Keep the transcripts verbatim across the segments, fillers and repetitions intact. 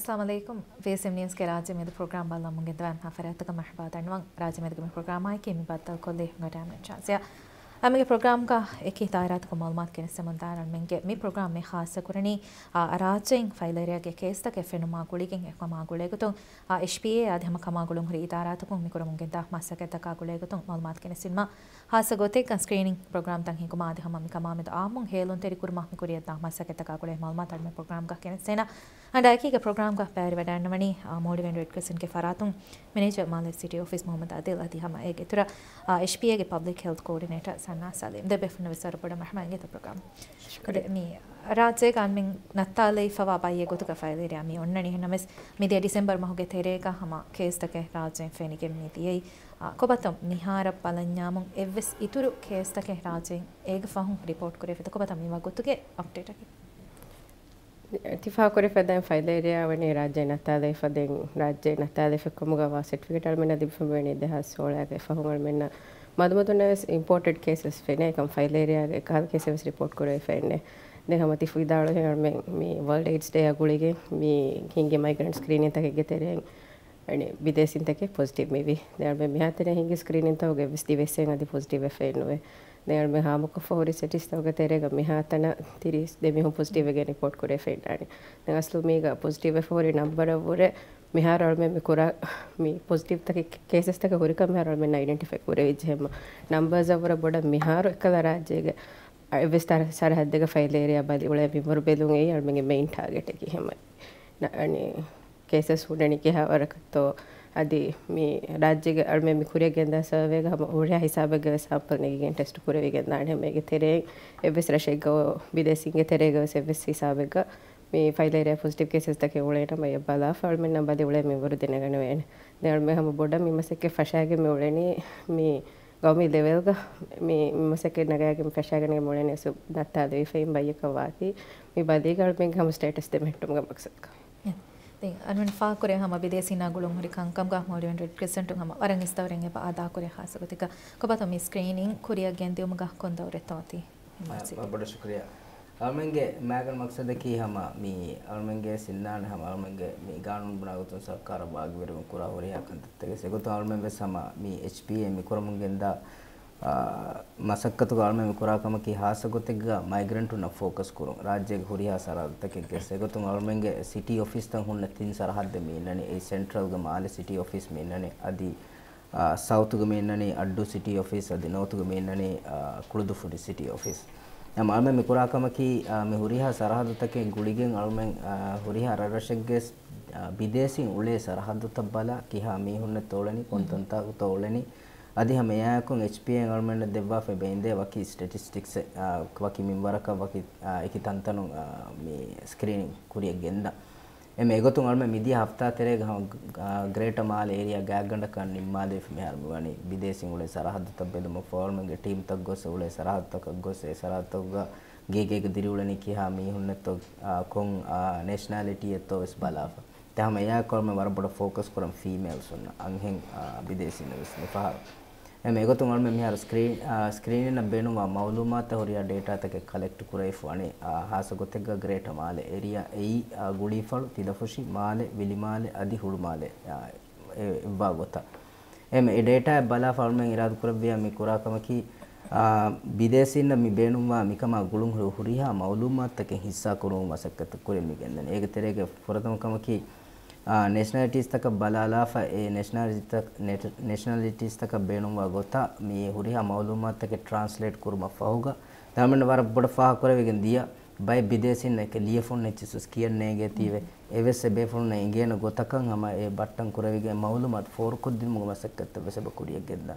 އައްސަލާމު ޢަލައިކުމް. ވީއެސްއެމް ނިއުސްގެ ރާއްޖެ މެދު ޕްރޮގްރާމް ބައްލަވަމުން ގެންދަވާ ހަފަރާތަކަށް މަރުޙަބާ ދަންނަވަން. ރާއްޖެ މެދުގެ މި ޕްރޮގްރާމާއެކީ މި ބައްދަލުކޮށްލީ ހުންގަ ޑާމް ނެޓް ޝާޒިޔާ. އަމިގެ ޕްރޮގްރާމްގަ އެކި ދާއިރާތަކު މަޢުލޫމާތު ގެނެސްދެމުން ދާއިރާ އަޅުމެންގެ މި ޕްރޮގްރާމް މި ޚާއްޞަ ކުރަނީ، އާ، ރާއްޖޭން ފައިލޭރިއާގެ ކޭސްތަކެއް ފެނުމާ ގުޅިގެން އެކަމާ ގުޅޭގޮތުން، އާ، އެޗްޕީއޭ އަދި ހަމަ ކަމާ ގުޅުންހުރި އިދާރާތަކުން މިކުރަމުން ގެންދާ މަސައްކަތްތަކާ ގުޅޭގޮތުން މަޢުލޫމާތު ގެނެސްދިނުމަށް ޚާއްޞަ ގޮތެއްގަ ސްކްރީނިން ޕްރޮގްރާމްތައް ހިންގުމާ އަދި ހަމަ މިކަމާމެދު އާއްމުން ހޭލުންތެރިކުރުމަށް މި ކުރިއަށްދާ މަސައްކަތްތަކާ ގުޅޭ މަޢުލޫމާތު އަޅުމެން ޕްރޮގްރާމްގަ ގެނެސްދޭނަ. އަންޑާ އެކީގެ ޕްރޮގްރާމްގަ ބައިވެރިވެޑައިންނަވަނީ، އާ، މޯލްޑިވިއަން ރެޑް ކްރެސެންޓްގެ ފަރާތުން މެނޭޖަރ މާލެ ސިޓީ އޮފީސް މުޙައްމަދު އާދިލް އަދި ހަމަ އޭގެ އިތުރަށް، އާ، އެޗްޕީއޭގެ ޕަބްލިކް ހެލްތް ކޯޑިނޭޓަރ ސަންނާ ސަލީމް. ދެބޭފުޅުންނަށް ވެސް ވަރަށް ބޮޑަށް މަރުޙަބާ އިނގޭތޯ ޕްރޮގްރާމް. ޝުކުރިއްޔާ. އަދި މި ރާއްޖޭގަ އަންމެން ނައްތާލައިފަވާ ބައްޔެއް ގޮތުގަ ފައިލޭރިއާ މި އޮންނަނީ. އެހެންނަމަވެސް މިދިޔަ ޑިސެމްބަރު މަހުގެ ތެރޭގަ ހަމަ ކޭސްތަކެއް ރާއްޖޭން ފެނިގެން މި ދިޔައީ. އާ، ކޮބާތޯ މިހާރަށް ބަލަންޏާމުން އެއްވެސް އިތުރު ކޭސްތަކެއް ރާއްޖޭން އޭގެ ފަހުން ރިޕޯޓް ކުރެވިތަ؟ ކޮބާތޯ މި ވަގުތުގެ އަޕްޑޭޓަކީ؟ ތި ފާހަގަކުރެފަދައިން ފައިލޭރިއާ ވަނީ ރާއްޖެ ނައްތާލައިފަ. ދެން ރާއްޖެ ނައްތާލައިފަ ކަމުގަ ވާ ސެޓްފިކެޓް އަޅުމެންނަށް ލިބިފަ މިވަނީ ދެހާސް ސޯޅައިގެ ފަހުން. އަޅުމެންނަށް މަދުމަދުންނަށް ވެސް އިމްޕޯޓެޑް ކޭސް ވެސް ފެނޭ. އެކަމް ފައިލޭރިއާގެ އެކަހަލަ ކޭސެއް ވެސް ރިޕޯޓް ކުރެވިފައެއް ނެތް. ދެން ހަމަ ތި ވިދާޅުވިހެން އަޅުމެން މި ވަރލްޑް އެއިޑްސް ޑޭއާ ގުޅިގެން މި ހިންގި މައިގްރެންޓް ސްކްރީނިންތަކެއްގެ ތެރެއިން އަނެއް ބިދޭސީންތަކެއް ޕޮޒިޓިވް މިވީ. ދެން އަޅުމެން މިހާތަނަށް ހިންގި ސްކްރީނިންތަކުގެ އެއްވެސް ދިވެއްސެއް އަދި ޕޮޒިޓިވް ވެފައެއް ނުވޭ. ދެން އަޅުމެން ހާމަކޮށްފަ ހުރި ސްޓެޓިސްތަކުގެ ތެރޭގަ މިހާތަނަށް ތިރީސް ދެ މީހުން ޕޮޒިޓިވް ވެގެން ރިޕޯޓް ކުރެވިފައި އިންނާނެ. ދެން އަސްލު މީގަ ޕޮޒިޓިވް ވެފަ ހުރި ނަންބަރަށްވުރެ މިހާރު އަޅުމެން މި ކުރާ މި ޕޮޒިޓިވް ތަކެއް ކޭސަސްތަކެއް ހުރިކަން މިހާރު އަޅުމެން އައިޑެންޓިފައި ކުރެވިއްޖެ. ހަމަ ނަންބަރސް އަށްވުރެ ބޮޑަށް މިހާރު އެއްކަލަ ރާއްޖޭގެ އެއްވެސް ތަރ-، ސަރަހައްދެއްގަ ފައިލޭރިއާ ބަލި އުޅޭ މިންވަރު ބެލުން އެއީ އަޅުމެންގެ މެއިން ޓާގެޓަކީ. ހަމަ ނަ-، އަނެއް ކޭސަސް ހުންނަނީ ކިހާ ވަރަކަށްތޯ އަދި މި ރާއްޖޭގެ އަޅުމެން މި ކުރިއަށް ގެންދާ ސަރވޭގަ ހަމަ ހުރިހާ ހިސާބެއްގަ ވެސް ސާމްޕަލް ނެގިގެން ޓެސްޓް ކުރެވިގެން ދާނެ. ހަމަ އޭގެ ތެރެއިން އެއްވެސް ރަށެއްގަ ބިދޭސީންގެ ތެރޭގަ ވެސް އެއްވެސް ހިސާބެއްގަ މި ފައިލޭރިއާ ޕޮޒިޓިވް ކޭސަސްތަކެއް އުޅޭނަމަ އެ ބަލާފަ އަޅުމެންނަށް ބަލި އުޅޭ މިންވަރު ދެނެގަނެވޭނެ. ދެން އަޅުމެން ހަމަ ބޮޑަށް މި މަސައްކަތް ފަށާގެން މި އުޅެނީ މި ގައުމީ ލެވެލްގަ މި، މި މަސައްކަތް ނަގާގެން މި ފަށާގަނެގެން މި އުޅެނީ އަސްލު ނައްތާލެވިފައި ބައްޔަކަށް ވާތީ މި ބަލީގަ އަޅުމެންގެ ހަމަ ސްޓޭޓަސް ދެމެހެއްޓުމުގެ މަގްސަދަކަށް. ދެން އަންވަން ފާހަގަކުރޭ ހަމަ ބިދޭސީންނާ ގުޅުން ހުރި ކަންކަމުގަ މޯލްޑިވިއަން ރެޑް ކްރެސެންޓުން ހަމަ ވަރަށް އިސްދައުރެއް އެބަ އަދާކުރޭ ޚާއްޞަ ގޮތެއްގަ. ކޮބާތޯ މި ސްކްރީނިން ކުރިއަށް ގެންދިއުމުގަ ކޮން ދައުރެއްތޯ އޮތީ؟ އަ، ބޮޑަށް ޝުކުރިއްޔާ. އަޅުމެންގެ މާގަނޑު މަގްސަދަކީ ހަމަ މި އަޅުމެންގެ ސިންނާނެ ހަމަ އަޅުމެންގެ މި ގާނޫނު ބުނާ ގޮތުން ސަރުކާރަށް ވާގިވެރިވުން ކުރާ ހުރިހާ ކަންތައްތަކެސް އެގޮތުން އަޅުމެން ވެސް ހަމަ މި އެޗްޕީއޭ މި ކުރަމުން ގެންދާ، އާ، މަސައްކަތުގަ އަޅުމެން މި ކުރާ ކަމަކީ ހާއްސަ ގޮތެއްގަ މައިގްރެންޓުންނަށް ފޯކަސް ކުރުން. ރާއްޖޭގެ ހުރިހާ ސަރަހައްދުތަކެއްގެ އެގޮތުން އަޅުމެންގެ ސިޓީ އޮފީސްތައް ހުންނަ ތިން ސަރަހައްދެއް މި އިންނަނީ. އެއީ ސެންޓްރަލްގަ މާލެ ސިޓީ އޮފީސް މި އިންނަނީ. އަދި އާ، ސައުތުގަ މި އިންނަނީ އައްޑޫ ސިޓީ އޮފީސް، އަދި ނޯތުގަ މި އިންނަނީ، އާ، ކުޅުދުއްފުނި ސިޓީ އޮފީސް. އަޅުމެން މި ކުރާ ކަމަކީ، އާ، މި ހުރިހާ ސަރަހައްދުތަކެއް ގުޅިގެން އަޅުމެން، އާ، ހުރިހާ ރަށްރަށެއްގެ، އާ، ބިދޭސީން އުޅޭ ސަރަހައްދުތައް ބަލާ ކިހާ މީހުންނެއްތޯ އުޅެނީ، ކޮން ތަންތާކުތޯ އުޅެނީ، އަދި ހަމަ އެއާއެކު އެޗްޕީއޭ އަޅުމެންނަށް ދެއްވާފައި ބޭންދޭ ވަކި ސްޓެޓިސްޓިކްސް، އާ، ވަކި މިންވަރަކަށް ވަކި، އާ، އެކި ތަންތަނުން، އާ، މި ސްކްރީނިން ކުރިއަށް ގެންދާ. އެމެ އެގޮތުން އަޅުމެން މިދިޔަ ހަފްތާ ތެރޭގަ ހަމަ، އާ، ގްރޭޓަ މާލެ އޭރިއާ ގާތްގަނޑަކަށް ނިންމާލެވިފަ މިހާރު މިވަނީ. ބިދޭސީން އުޅޭ ސަރަހައްދުތައް ބެލުމަށް ފަހު އަޅުމެންގެ ޓީމްތައް ގޮސް އެ އުޅޭ ސަރަހައްދުތަކަށް ގޮސް އެ ސަރަހައްދުތަކުގަ ގޭގޭގަ ދިރިއުޅެނީ ކިހާ މީހުންނެއްތޯ، އާ، ކޮން، އާ، ނޭޝަނާލިޓީއެއްތޯ ވެސް ބަލާފަ. ދެން ހަމަ އެއާއެކު އަޅުމެން ވަރަށް ބޮޑަށް ފޯކަސް ކުރަން ފީމޭލްސުންނަށް އަންހެން، އާ، ބިދޭސީންނަށް ވެސް މިފަހަރު. އެމެ އެގޮތުން އަޅުމެން މިހާރު ސްކްރީން، އާ، ސްކްރީނިންނަށް ބޭނުންވާ މައުލޫމާތަށް ހުރިހާ ޑޭޓާތަކެއް ކަލެކްޓް ކުރެވިފަ ވަނީ، އާ، ހާއްސަ ގޮތެއްގަ ގްރޭޓަ މާލެ އޭރިއާ އެއީ، އާ، ގުޅީފަޅު، ތިލަފުށި، މާލެ، ވިލިމާލެ އަދި ހުޅުމާލެ، އާ، އެ، އެއްވާ ގޮތަށް. އެމެ އެ ޑޭޓާއެއް ބަލާފަ އަޅުމެން އިރާދަކުރެއްވިޔާ މި ކުރާ ކަމަކީ، އާ، ބިދޭސީންނަށް މި ބޭނުންވާ މިކަމާ ގުޅުން ހުރި ހުރިހާ މައުލޫމާތުތަކެއް ހިއްސާ ކުރުމުގެ މަސައްކަތްތައް ކުރިއަށް މި ގެންދަނީ. އޭގެ ތެރޭގަ ފުރަތަމަ ކަމަކީ، އާ، ނޭޝަނާލިޓީސްތަކަށް ބަލާލާފަ، އެ ނޭޝަނާލިޓީސްތަކަށް، ނޭ-، ނޭޝަނާލިޓީސްތަކަށް ބޭނުންވާ ގޮތަށް މި ހުރިހާ މައުލޫމާތުތަކެއް ޓްރާންސްލޭޓް ކުރުމަށް ފަހުގަ، ދާމެން ވަރަށް ބޮޑަށް ފާހަގަކުރެވިގެން ދިޔަ ބައެއް ބިދޭސީންނަށް އެކަ ލިޔެފުން އެއްޗިސް ކިޔަން ނޭނގޭތީވެ، އެވެސް އެ ބޭފުޅުންނަށް އެނގޭނެ ގޮތަކަށް ހަމަ އެ ބައްޓަން ކުރެވިގެން މައުލޫމާތު ފޯރުކޮށްދިނުމުގެ މަސައްކަތްތައް ވެސް އެބަ ކުރިއަށް ގެންދާ.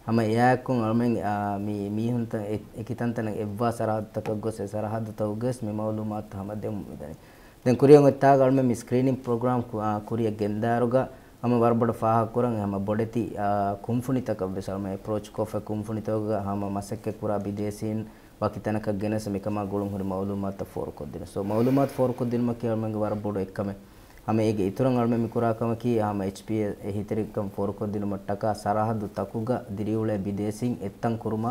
ހަމަ އެއާއެކު އަޅުމެން، އާ، މި މީހުންތައް އެ-، އެކި ތަންތަނަށް އެއްވާ ސަރަހައްދުތަކަށް ގޮސް އެ ސަރަހައްދުތަކުގައި ވެސް މި މައުލޫމާތު ހަމަ ދެމުން މިދަނީ. ދެން ކުރިއަށް އޮތް ތާގަ އަޅުމެން މި ސްކްރީނިން ޕްރޮގްރާމް ކު-، އާ، ކުރިއަށް ގެންދާއިރުގަ ހަމަ ވަރަށް ބޮޑަށް ފާހަގަކުރަން ހަމަ ބޮޑެތި، އާ، ކުންފުނިތަކަށް ވެސް އަޅުމެން އެޕްރޯޗް ކޮށްފަ ކުންފުނިތަކުގަ ހަމަ މަސައްކަތް ކުރާ ބިދޭސީން ވަކި ތަނަކަށް ގެނެސް މިކަމާ ގުޅުން ހުރި މައުލޫމާތުތައް ފޯރުކޮށްދިނުން. ސޯ، މައުލޫމާތު ފޯރުކޮށްދިނުމަކީ އަޅުމެންގެ ވަރަށް ބޮޑު އެއްކަމެއް. ހަމަ އޭގެ އިތުރަށް އަޅުމެން މި ކުރާ ކަމަކީ، ހަމަ އެޗްޕީއޭ އެ ހިތެރިކަން ފޯރުކޮށްދިނުމަށްޓަކާ ސަރަހައްދު ތަކުގަ ދިރިއުޅޭ ބިދޭސީން އެއްތަން ކުރުމާ،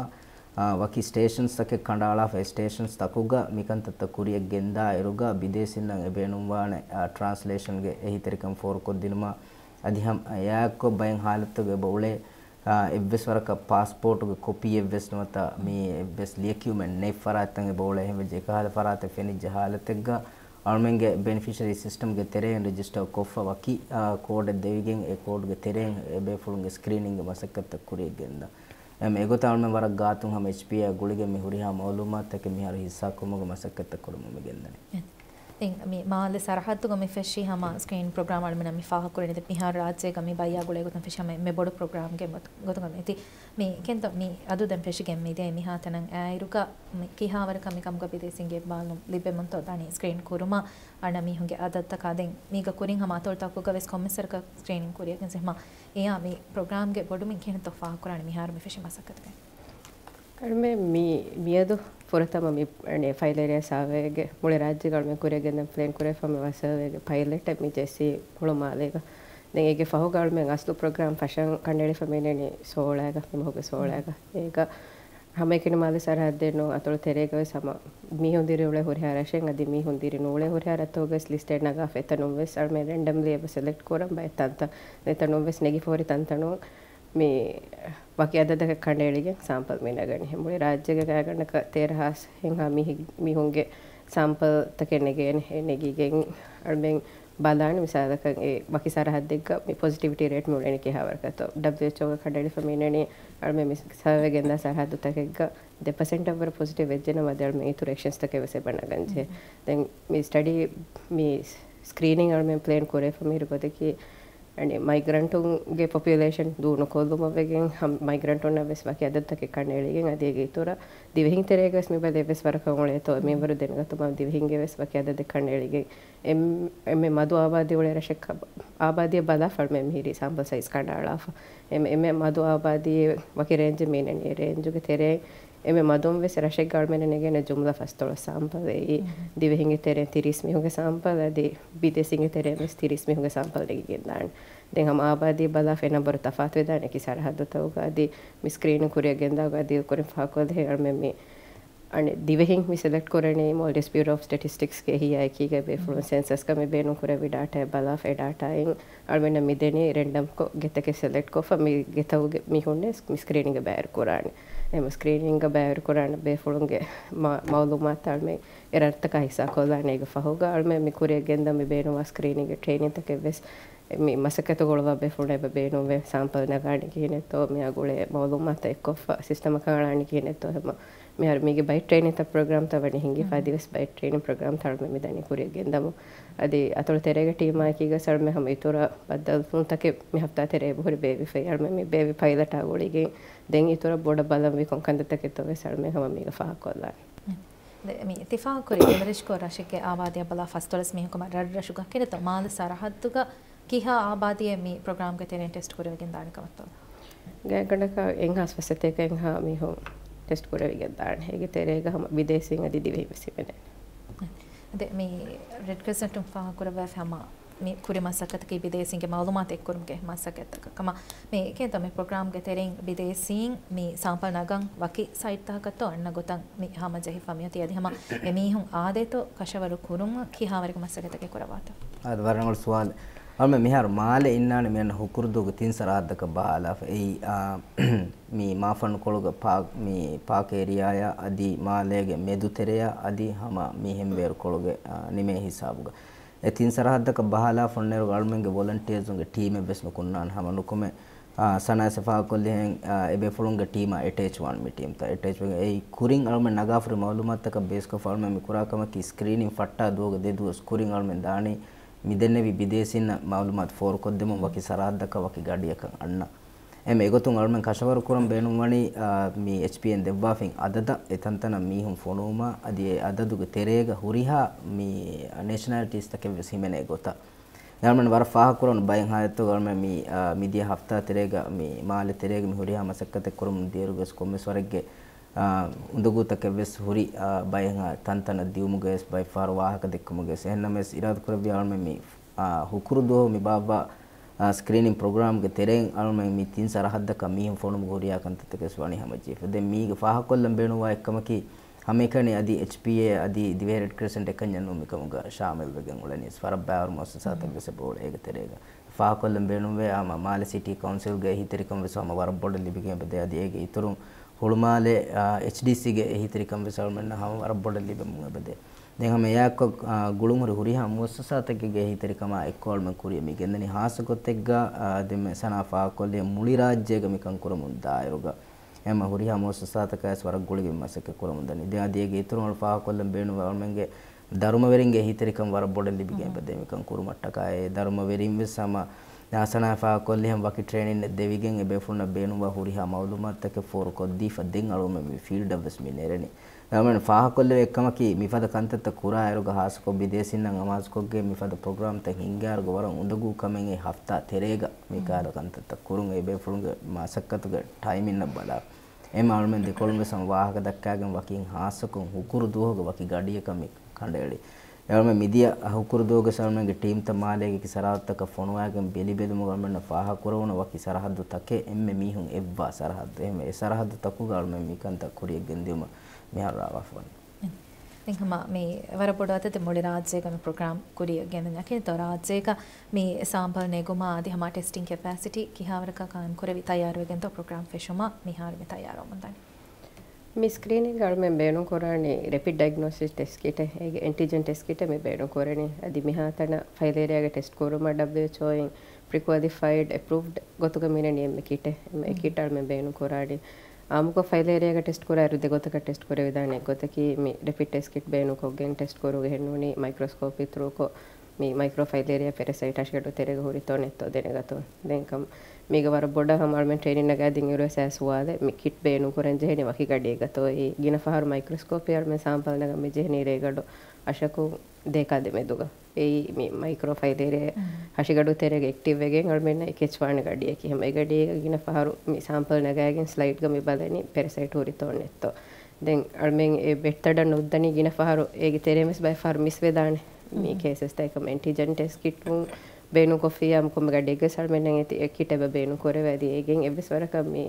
ވަކި ސްޓޭޝަންސްތަކެއް ކަނޑައަޅާފަ، އެ ސްޓޭޝަންސް ތަކުގަ މިކަންތައްތައް ކުރިޔަށް ގެންދާ އިރުގަ ބިދޭސީންނަށް އެބޭނުންވާނެ ޓްރާންސްލޭޝަންގެ އެހީތެރިކަން ފޯރުކޮށްދިނުމަށް އަދި ހަމަ އެއާއެއްކޮށް ބައެއް ހާލަތުގަ އެބަ އުޅޭ އާ، އެއްވެސް ވަރަކަށް ޕާސްޕޯޓުގެ ކޮޕީއެއްވެސް ނުވަތަ މި އެއްވެސް ލިޔެކިޔުމެއް ނެތް ފަރާތްތައް އެބަ އުޅޭ. އެހެންވެއްޖެ އެކަހަލަ ފަރާތެއް ފެނިއްޖެ ހާލަތެއްގަ އަޅުމެންގެ ބެނިފިޝަރީ ސިސްޓަމްގެ ތެރެއިން ރެޖިސްޓަރ ކޮށްފަ ވަކި، އާ، ކޯޑެއް ދެވިގެން އެ ކޯޑުގެ ތެރެއިން އެބޭފުޅުންގެ ސްކްރީނިންގ މަސައްކަތްތައް ކުރިޔަށް ގެންދާ. އެމް، އެގޮތަށް އަޅުމެން ވަރަށް ގާތުން ހަމަ އެޗްޕީއާ ގުޅިގެން މި ހުރިހާ މައުލޫމާތަކެއް މިހާރު ހިއްސާކުރުމުގެ މަސައްކަތްތައް ކުރަމުން މި ގެންދަނީ. ދެން މި މާލެ ސަރަހައްދުގަ މި ފެށި ހަމަ ސްކްރީން ޕްރޮގްރާމް އަޅުމެންނަށް މި ފާހަގަކުރެވެނީ މިހާރު ރާއްޖޭގަ މި ބައްޔާ ގުޅޭ ގޮތުން ފެށި ހަމަ އެންމެ ބޮޑު ޕްރޮގްރާމްގެ ގޮތު-، ގޮތުގަ މި އޮތީ. މި ކެންތޯ މި އަދު ދެން ފެށިގެން މިދޭ މިހާތަނަށް އައިއިރުގަ މި ކިހާވަރަކަށް މިކަމުގަ ބިދޭސީންގެ އިޤްބާލު ލިބެމުންތޯ ދަނީ ސްކްރީން ކުރުމަށް އަންނަ މީހުންގެ އަދަދުތަކާ؟ ދެން މީގަ ކުރިން ހަމަ އަތޮޅުތަކުގަ ވެސް ކޮންމެސް ވަރަކަށް ސްކްރީނިން ކުރިޔަށް ގެންދާ ހަމަ އެޔާ މި ޕްރޮގްރާމްގެ ބޮޑުމިން ކިހިނެއްތޯ ފާހަގަކުރާނެ މިހާރު މި ފެށި މަސައްކަތުގައި؟ އަޅުމެން މި، މިއަދު ފުރަތަމަ މި، އަނެ، ފައިލް އޭރިއާ ސާވޭގެ މުޅި ރާއްޖޭގަ އަޅުމެން ކުރިޔަށް ގެންދަން ޕްލޭން ކުރެވިފަ މި ސާވޭގެ ޕައިލެޓެއް މި ޖެއްސީ ހުޅުމާލޭގަ. ދެން އޭގެ ފަހުގަ އަޅުމެން އަސްލު ޕްރޮގްރާމް ފަށަން ކަނޑައެޅިފަ މި އިންނަނީ ސޯޅައިގަ، މި މަހުގެ ސޯޅައިގަ. އޭގަ ހަމައެކަނި މާލެ ސަރަހައްދެއް ނޫން، އަތޮޅު ތެރޭގަ ވެސް ހަމަ މީހުން ދިރިއުޅޭ ހުރިހާ ރަށެއް އަދި މީހުން ދިރި ނޫޅޭ ހުރިހާ ރަށްތަކުގަ ވެސް ލިސްޓެއް ނަގާފަ އެތަނުން ވެސް އަޅުމެން ރެންޑަމްލީ އެބަ ސެލެކްޓް ކުރަން ބައެއް ތަންތަން، އެތަނުން ވެސް ނެގިފަ ހުރި ތަންތަނުން މި ވަކި އަދަދަކަށް ކަނޑައެޅިގެން ސާމްޕަލް މި ނަގަނީ. މުޅި ރާއްޖޭގެ ގާތްގަނޑަކަށް ތޭރަ ހާސް ހެންހާ މީހެއް، މީހުންގެ ސާމްޕަލްތަކެއް ނެގޭނެ. އެ ނެގިގެން އަޅުމެން ބަލާނެ މިސާލަކަށް އެ ވަކި ސަރަހައްދެއްގަ މި ޕޮޒިޓިވިޓީ ރޭޓް މި އުޅެނީ ކިހާވަރަކަށްތޯ. ޑަބްލިއުއެޗްއޯގަ ކަނޑައެޅިފަ މި އިންނަނީ އަޅުމެން މި ސަރވޭ ގެންދާ ސަރަހައްދުތަކެއްގަ ދެ ޕަސެންޓަށް ވަރަށް ޕޮޒިޓިވް ވެއްޖެނަމަ އަދި އަޅުމެން އިތުރު އެކްޝަންސްތަކެއް ވެސް އެބަ ނަގަންޖެހޭ. ދެން މި ސްޓަޑީ މި ސްކްރީނިން އަޅުމެން ޕްލޭން ކުރެވިފަ މިހިރު ގޮތަކީ އަނެ މައިގްރަންޓުންގެ ޕޮޕިއުލޭޝަން ދޫނުކޮށްލުމަށް ވެގެން ހަމަ މައިގްރަންޓުންނަށް ވެސް ވަކި އަދަދުތަކެއް ކަނޑައެޅިގެން އަދި އޭގެ އިތުރަށް ދިވެހިން ތެރޭގަ ވެސް މި ބަލަ އެއްވެސް ވަރަކަށް އުޅޭތޯ މިންވަރު ދެނެގަތުމަށް ދިވެހިންގެ ވެސް ވަކި އަދަދެއް ކަނޑައެޅިގެން އެން-، އެންމެ މަދު އާބާދީ އުޅޭ ރަށެއް ކަ-، އާބާދީއަށް ބަލާފަ އަޅުމެން މިހިރީ ސާމްޕަލް ސައިޒް ކަނޑައަޅާފަ. އެން-، އެންމެ މަދު އާބާދީ ވަކި ރޭންޖެއް މި އިންނަނީ އެ ރޭންޖުގެ ތެރޭ އެންމެ މަދުން ވެސް ރަށެއްގަ އަޅުމެން ނެގޭނެ ޖުމްލަ ފަސްދޮޅަސް ސާމްޕަލް އެއީ ދިވެހިންގެ ތެރޭން ތިރީސް މީހުންގެ ސާމްޕަލް އަދި ބިދޭސީންގެ ތެރޭން ވެސް ތިރީސް މީހުންގެ ސާމްޕަލް ނެގިގެންދާނެ. ދެން ހަމަ އާބާދީ ބަލާފަ އެނަ ބޮޑު ތަފާތުވެދާނެ އެކި ސަރަހައްދުތަކުގަ އަދި މި ސްކްރީނިން ކުރިޔަށް ގެންދާގަ އަދި ކުރިން ފާހަގަކޮށްލި އަޅުމެން މި އަނެ ދިވެހިން މި ސެލެކްޓް ކުރަނީ މޯލްޑިވްސް ބިއުރޯ އޮފް ސްޓެޓިސްޓިކްސްގެ އެހީއާ އެކީގަ ބޭފުޅުން ސެންސަސްގަ މި ބޭނުން ކުރެއްވި ޑާޓާއެއް ބަލާފަ އެ ޑާޓާއިން އަޅުމެންނަށް މި ދެނީ ރެންޑަމްކޮށް ގެތަކެއް ސެލެކްޓް ކޮށްފަ މި ގެތަކުގެ މީހުންނެސް މި ސްކްރީނިންގ ބައިވެރި ކުރާނެ. އެހެން ސްކްރީނިންގ ބައިވެރި ކުރާނެ ބޭފުޅުންގެ މަ-، މައުލޫމާތު އަޅުމެން އެ ރަށްތަކާ ހިއްސާކޮށްލާނެ. އޭގެ ފަހުގަ އަޅުމެން މި ކުރިޔަށް ގެންދަން މި ބޭނުންވާ ސްކްރީނިންގ ޓްރެއިނިންތަކެއް ވެސް މި މަސައްކަތު ގުޅުވާ ބޭފުޅުން އެބަ ބޭނުންވޭ. ސާމްޕަލް ނަގާނީ ކިހިނެއްތޯ، މިއާ ގުޅޭ މައުލޫމާތު އެއްކޮށްފަ ސިސްޓަމަކަށް އަޅާނީ ކިހިނެއްތޯ، ހަމަ މިހާރު މީގެ ބައެއް ޓްރެއިނިންތައް ޕްރޮގްރާމްތައް ވަނީ ހިނގިފަ އަދިވެސް ބައެއް ޓްރެއިނިން ޕްރޮގްރާމްތައް އަޅުމެން މި ދަނީ ކުރިޔަށް ގެންދަމު. އަދި އަތޮޅު ތެރޭގެ ޓީމާއެކީގަސް އަޅުމެން ހަމަ އިތުރަށް ބައްދަލުވުންތަކެއް މި ހަފްތާ ތެރޭ އެބަހުރި ބޭއްވިފައި އަޅުމެން މި ބޭއްވި ޕައިލަޓާ ގުޅިގެން ދެން އިތުރަށް ބޮޑަށް ބަލަންވީ ކޮން ކަންތައްތަކެއްތޯ ވެސް އަޅުމެން ހަމަ މީގަ ފާހަގަކޮށްލާނެ. ދެ-، މި ތިފާހަގަކުރި އެވަރެޖްކޮށް ރަށެއްގެ އާބާދީއަށް ބަލާ ފަސްދޮޅަސް މީހަކު މަ-، ރަށްރަށުގަ ކިހިނެއްތޯ މާލެ ސަރަހައްދުގަ ކިހާ އާބާދީއެއް މި ޕްރޮގްރާމްގެ ތެރެއިން ޓެސްޓް ކުރެވިގެން ދާނެ ކަމަށްތޯ؟ ގާތްގަނޑަކަށް އެއްހާސް ފަސް ސަތޭކަ އެއްހާ މީހުން ޓެސްޓް ކުރެވިގެން ދާނެ. އޭގެ ތެރޭގަ ހަމަ ބިދޭސީން އަދި ދިވެހިން ވެސް ހިމެނޭ. ދެ-، މި ރެޑް ކްރެސެންޓުން ފާހަގަކުރައްވާފަ ހަމަ މި ކުރި މަސައްކަތަކީ ބިދޭސީންގެ މައުލޫމާތު އެއްކުރުމުގެ މަސައްކަތްތަކަށް ކަމަށް. މި ކެންތޯ މި ޕްރޮގްރާމްގެ ތެރެއިން ބިދޭސީން މި ސާމްޕަލް ނަގަން ވަކި ސައިޓްތަކަށްތޯ އަންނަ ގޮތަށް މި ހަމަޖެހިފަ މިއޮތީ އަދި ހަމަ އެމީހުން އާދޭތޯ ކަށަވަރު ކުރުމަށް ކިހާވަރެއްގެ މަސައްކަތެއް ކުރައްވާތޯ؟ އާދެ، ވަރަށް ރަނގަޅު ސުވާލެއް. އަޅުމެން މިހާރު މާލެ އިންނާނެ މިއަންނަ ހުކުރުދުއްގެ ތިން ސަރަހައްދަކަށް ބަހާލާފަ. އެއީ، އާ، މި މާފަންނުކޮޅުގަ ޕާ-، މި ޕާކް އޭރިއާއާ އަދި މާލޭގެ މެދުތެރެއާ އަދި ހަމަ މި ހެންވޭރުކޮޅުގެ، އާ، ނިމޭ ހިސާބުގަ. އެ ތިން ސަރަހައްދަކަށް ބަހާލާފަ އޮންނައިރު އަޅުމެންގެ ވޮލަންޓިއާޒުންގެ ޓީމެއްވެސް ނުކުންނާނެ. ހަމަ ނުކުމެ، އާ، ސަނާ އިސް ފާހަގަކޮށްލިހެން، އާ، އެބޭފުޅުންގެ ޓީމާ އެޓޭޗް ވާން މި ޓީމްތައް. އެޓޭޗް ވެގެން އެއީ ކުރިން އަޅުމެން ނަގާފަ ހުރި މައުލޫމާތުތަކަށް ބޭސްކޮށްފަ އަޅުމެން މި ކުރާ ކަމަކީ ސްކްރީނިން ފައްޓާ ދުވަހުގެ ދެ ދުވަސް ކުރިން އަޅުމެން ދާނީ މި ދެންނެވި ބިދޭސީންނަށް މައުލޫމާތު ފޯރުކޮށްދެމުން ވަކި ސަރަހައްދަކަށް ވަކި ގަޑިއަކަށް އަންނަ. އެމް، އެގޮތުން އަޅުމެން ކަށަވަރު ކުރަން ބޭނުންވަނީ، އާ، މި އެޗްޕީއޭން ދެއްވާފިން އަދަދަށް އެ ތަންތަނަށް މީހުން ފޮނުވުމާ އަދި އެ އަދަދުގެ ތެރޭގަ ހުރިހާ މި ނޭޝަނާލިޓީސްތަކެއްވެސް ހިމެނޭ ގޮތަށް. އަޅުމެން ވަރަށް ފާހަގަކުރަން ބައެއް ހާލަތުގަ އަޅުމެން މި، އާ، މިދިޔަ ހަފްތާ ތެރޭގަ މި މާލެ ތެރޭގަ މި ހުރިހާ މަސައްކަތެއް ކުރަމުން ދިޔައިރުގަސް ކޮންމެސް ވަރެއްގެ، އާ، އުނދަގޫތަކެއްވެސް ހުރި، އާ، ބައެއް ތަންތަނަށް ދިއުމުގައި ވެސް ބައެއް ފަހަރު ވާހަކަ ދެއްކުމުގައި ވެސް. އެހެންނަމަވެސް އިރާދަކުރެއްވިޔާ އަޅުމެން މި، އާ، ހުކުރު ދުވަހު މި ބާއްވާ ސްކްރީނިން ޕްރޮގްރާމްގެ ތެރެއިން އަޅުމެން މި ތިން ސަރަހައްދަކަށް މީހުން ފޮނުމުގެ ހުރިހާ ކަންތައްތަކެސް ވަނީ ހަމަޖެހިފަ. ދެން މީގެ ފާހަގަކޮށްލަން ބޭނުންވާ އެއްކަމަކީ، ހަމައެކަނި އަދި އެޗްޕީއޭ އަދި ދިވެހި ރެޑް ކްރެސެންޓް އެކަންޏެއް ނޫން މިކަމުގަ ޝާމިލްވެގެން އުޅެނީސް. ވަރަށް ބައިވަރު މުއައްސަސާތަކެއް ވެސް އެބަ އުޅޭ އޭގެ ތެރޭގަ. ފާހަގަކޮށްލަން ބޭނުންވޭ، އާ، މާލެ ސިޓީ ކައުންސިލްގެ އެހީތެރިކަން ވެސް ހަމަ ވަރަށް ބޮޑަށް ލިބިގެން އެބަދޭ. އަދި އޭގެ އިތުރުން ހުޅުމާލެ، އާ، އެޗްޑީސީގެ އެހީތެރިކަން ވެސް އަޅުމެންނަށް ހަމަ ވަރަށް ބޮޑަށް ލިބެމުން އެބަދޭ. ދެން ހަމަ އެއާއެއްކޮށް، އާ، ގުޅުންހުރި ހުރިހާ މުއައްސަސާތަކެއްގެ އެހީތެރިކަމާ އެއްކޮށް އަޅުމެން ކުރިއަށް މި ގެންދަނީ. ހާއްސަގޮތެއްގަ، އާ، ދެންމެ ސަނާ ފާހަގަކޮށްލި މުޅި ރާއްޖޭގަ މިކަން ކުރަމުން ދާއިރުގަ އެމަ ހުރިހާ މުއައްސަސާތަކާވެސް ވަރަށް ގުޅިގެން މަސައްކަތް ކުރަމުން ދަނީ. ދެން އަދި އޭގެ އިތުރުން އަޅު ފާހަގަކޮށްލަން ބޭނުންވެ އަޅުމެންގެ ދަރުމަވެރިންގެ އެހީތެރިކަން ވަރަށް ބޮޑަށް ލިބިގެން އެބަދޭ މިކަން ކުރުމަށްޓަކާ. އެ ދަރުމަވެރިން ވެސް ހަމަ ސަނާ ފާހަގަކޮށްލި ހަމަ ވަކި ޓްރޭނިންއެއް ދެވިގެން އެ ބޭފުޅުންނަށް ބޭނުންވާ ހުރިހާ މައުލޫމާތުތަކެއް ފޯރުކޮށްދީފަ ދެން އަޅުގަނޑުމެން މި ފީލްޑަށް ވެސް މި ނެރެނީ. އަޅުގަނޑުމެން ފާހަގަކޮށްލެވޭ އެއްކަމަކީ، މިފަދަ ކަންތައްތައް ކުރާއިރުގަ ހާއްސަކޮށް ބިދޭސީންނަށް އަމާޒުކޮށްގެން މިފަދަ ޕްރޮގްރާމްތައް ހިންގާއިރުގަ ވަރަށް އުނދަގޫ ކަމެއް އެ ހަފްތާ ތެރޭގަ މި ކަހަލަ ކަންތައްތައް ކުރުން އެ ބޭފުޅުންގެ މަސައްކަތުގެ ޓައިމިންއަށް ބަލާ. އެމް އަޅުމެން ދެކޮޅުން ވެސް ހަމަ ވާހަކަ ދައްކާގެން ވަކިން ހާއްސަކޮށް ހުކުރު ދުވަހުގެ ވަކި ގަޑިއަކަށް މި ކަނޑައެޅި. އަޅުމެން މިދިޔަ ހުކުރު ދުވަހުގެ އަޅުމެންގެ ޓީމްތައް މާލޭގެ އެކި ސަރަހައްދުތަކަށް ފޮނުވާގެން ބެލިބެލުމުގަ އަޅުމެންނަށް ފާހަގަކުރެވުނު ވަކި ސަރަހައްދުތަކެއް އެންމެ މީހުން އެއްވާ ސަރަހައްދު. އެހެންވެ އެ ސަރަހައްދުތަކުގަ އަޅުމެން މިކަންތައް ކުރިއަށް ގެންދިއުމަށް މިހާރު ރާވާފަވަނީ. ދެން ހަމަ މި ވަރަށް ބޮޑު އަދަދެއް މުޅި ރާއްޖޭގަ މި ޕްރޮގްރާމް ކުރިއަށް ގެންދަނީ. އަކީ ދޯ ރާއްޖޭގަ މި ސާމްޕަލް ނެގުމާ އަދި ހަމަ ޓެސްޓިން ކެޕޭސިޓީ ކިހާވަރަކަށް ޤާއިމް ކުރެވި ތައްޔާރުވެގެންތޯ ޕްރޮގްރާމް ފެށުމަށް މިހާރު މި ތައްޔާރުވަމުން ދަނީ. މި ސްކްރީނިންގ އަޅުމެން ބޭނުން ކުރާނީ ރެޕިޑް ޑައިގްނޯސިސް ޓެސްޓް ކިޓެއް، އޭގެ އެންޓިޖެން ޓެސްޓް ކިޓެއް މި ބޭނުން ކުރަނީ. އަދި މިހާތަނަށް ފައިލޭރިއާގެ ޓެސްޓް ކުރުމަށް ޑަބްލިއުއެޗްއޯއިން ޕްރިކްވަލިފައިޑް، އެޕްރޫވްޑް ގޮތުގަ މިނަނީ އެންމެ ކިޓެއް. އެންމެ އެ ކިޓް އަޅުމެން ބޭނުން ކުރާނީ. އާއްމުކޮށް ފައިލޭރިއާގަ ޓެސްޓް ކުރާއިރު ދެ ގޮތަކަށް ޓެސްޓް ކުރެވިދާނެ. އެއްގޮތަކީ މި ރެޕިޑް ޓެސްޓް ކިޓް ބޭނުންކޮށްގެން ޓެސްޓް ކުރުމުގެ ހެންނޫނީ މައިކްރޮސްކޯޕް އިތުރުކޮށް، މި މައިކްރޯ ފައިލޭރިއާ ޕެރަސައިޓް ހަށިގަނޑު ތެރޭގަ ހުރިތޯ ނެތްތޯ ދެނެގަތުން. ދެން ކަމް މީގަ ވަރަށް ބޮޑަށް ހަމަ އަޅުމެން ޓްރޭނިން ނަގާދިން އިރުވެސް އާ ސުވާލެއް، މި ކިޓް ބޭނުން ކުރަން ޖެހެނީ ވަކި ގަޑިއެއްގަތޯ؟ އެ ގިނަ ފަހަރު މައިކްރޮސްކޯޕް އަޅުމެން ސާމްޕަލް ނަގަން މި ޖެހެނީ ރޭގަނޑު އަށަކުން ދޭކަލެ މެދުގަ. އެއީ މި މައިކްރޯ ފައިލޭރިއާ ހަށިގަޑު ތެރޭގަ އެކްޓިވް ވެގެން އަޅުމެންނަށް އެ ކެޗްވާނެ ގަޑިއަކީ. ހަމަ އެ ގަޑީގަ ގިނަ ފަހަރު މި ސާމްޕަލް ނަގާގެން ސްލައިޑްގަ މި ބަލަނީ ޕެރަސައިޓް ހުރިތޯ ނެތްތޯ. ދެން އަޅުމެން އެ މެތަޑަށް ނުއްދަނީ ގިނަ ފަހަރު އޭގެ ތެރޭ ވެސް ބައެއް ފަހަރު މިސް ވެދާނެ. މި ކޭސަސްތައް އެކަމް އެންޓިޖެން ޓެސްޓް ކިޓުން ބޭނުންކޮށްފިއްޔާ ކޮންމެ ގަޑިއެއްގަ ވެސް އަޅުމެންނަށް އެތި އެ ކިޓް އެބަ ބޭނުން ކުރެވޭ. އަދި އޭގެން އެއްވެސް ވަރަކަށް މި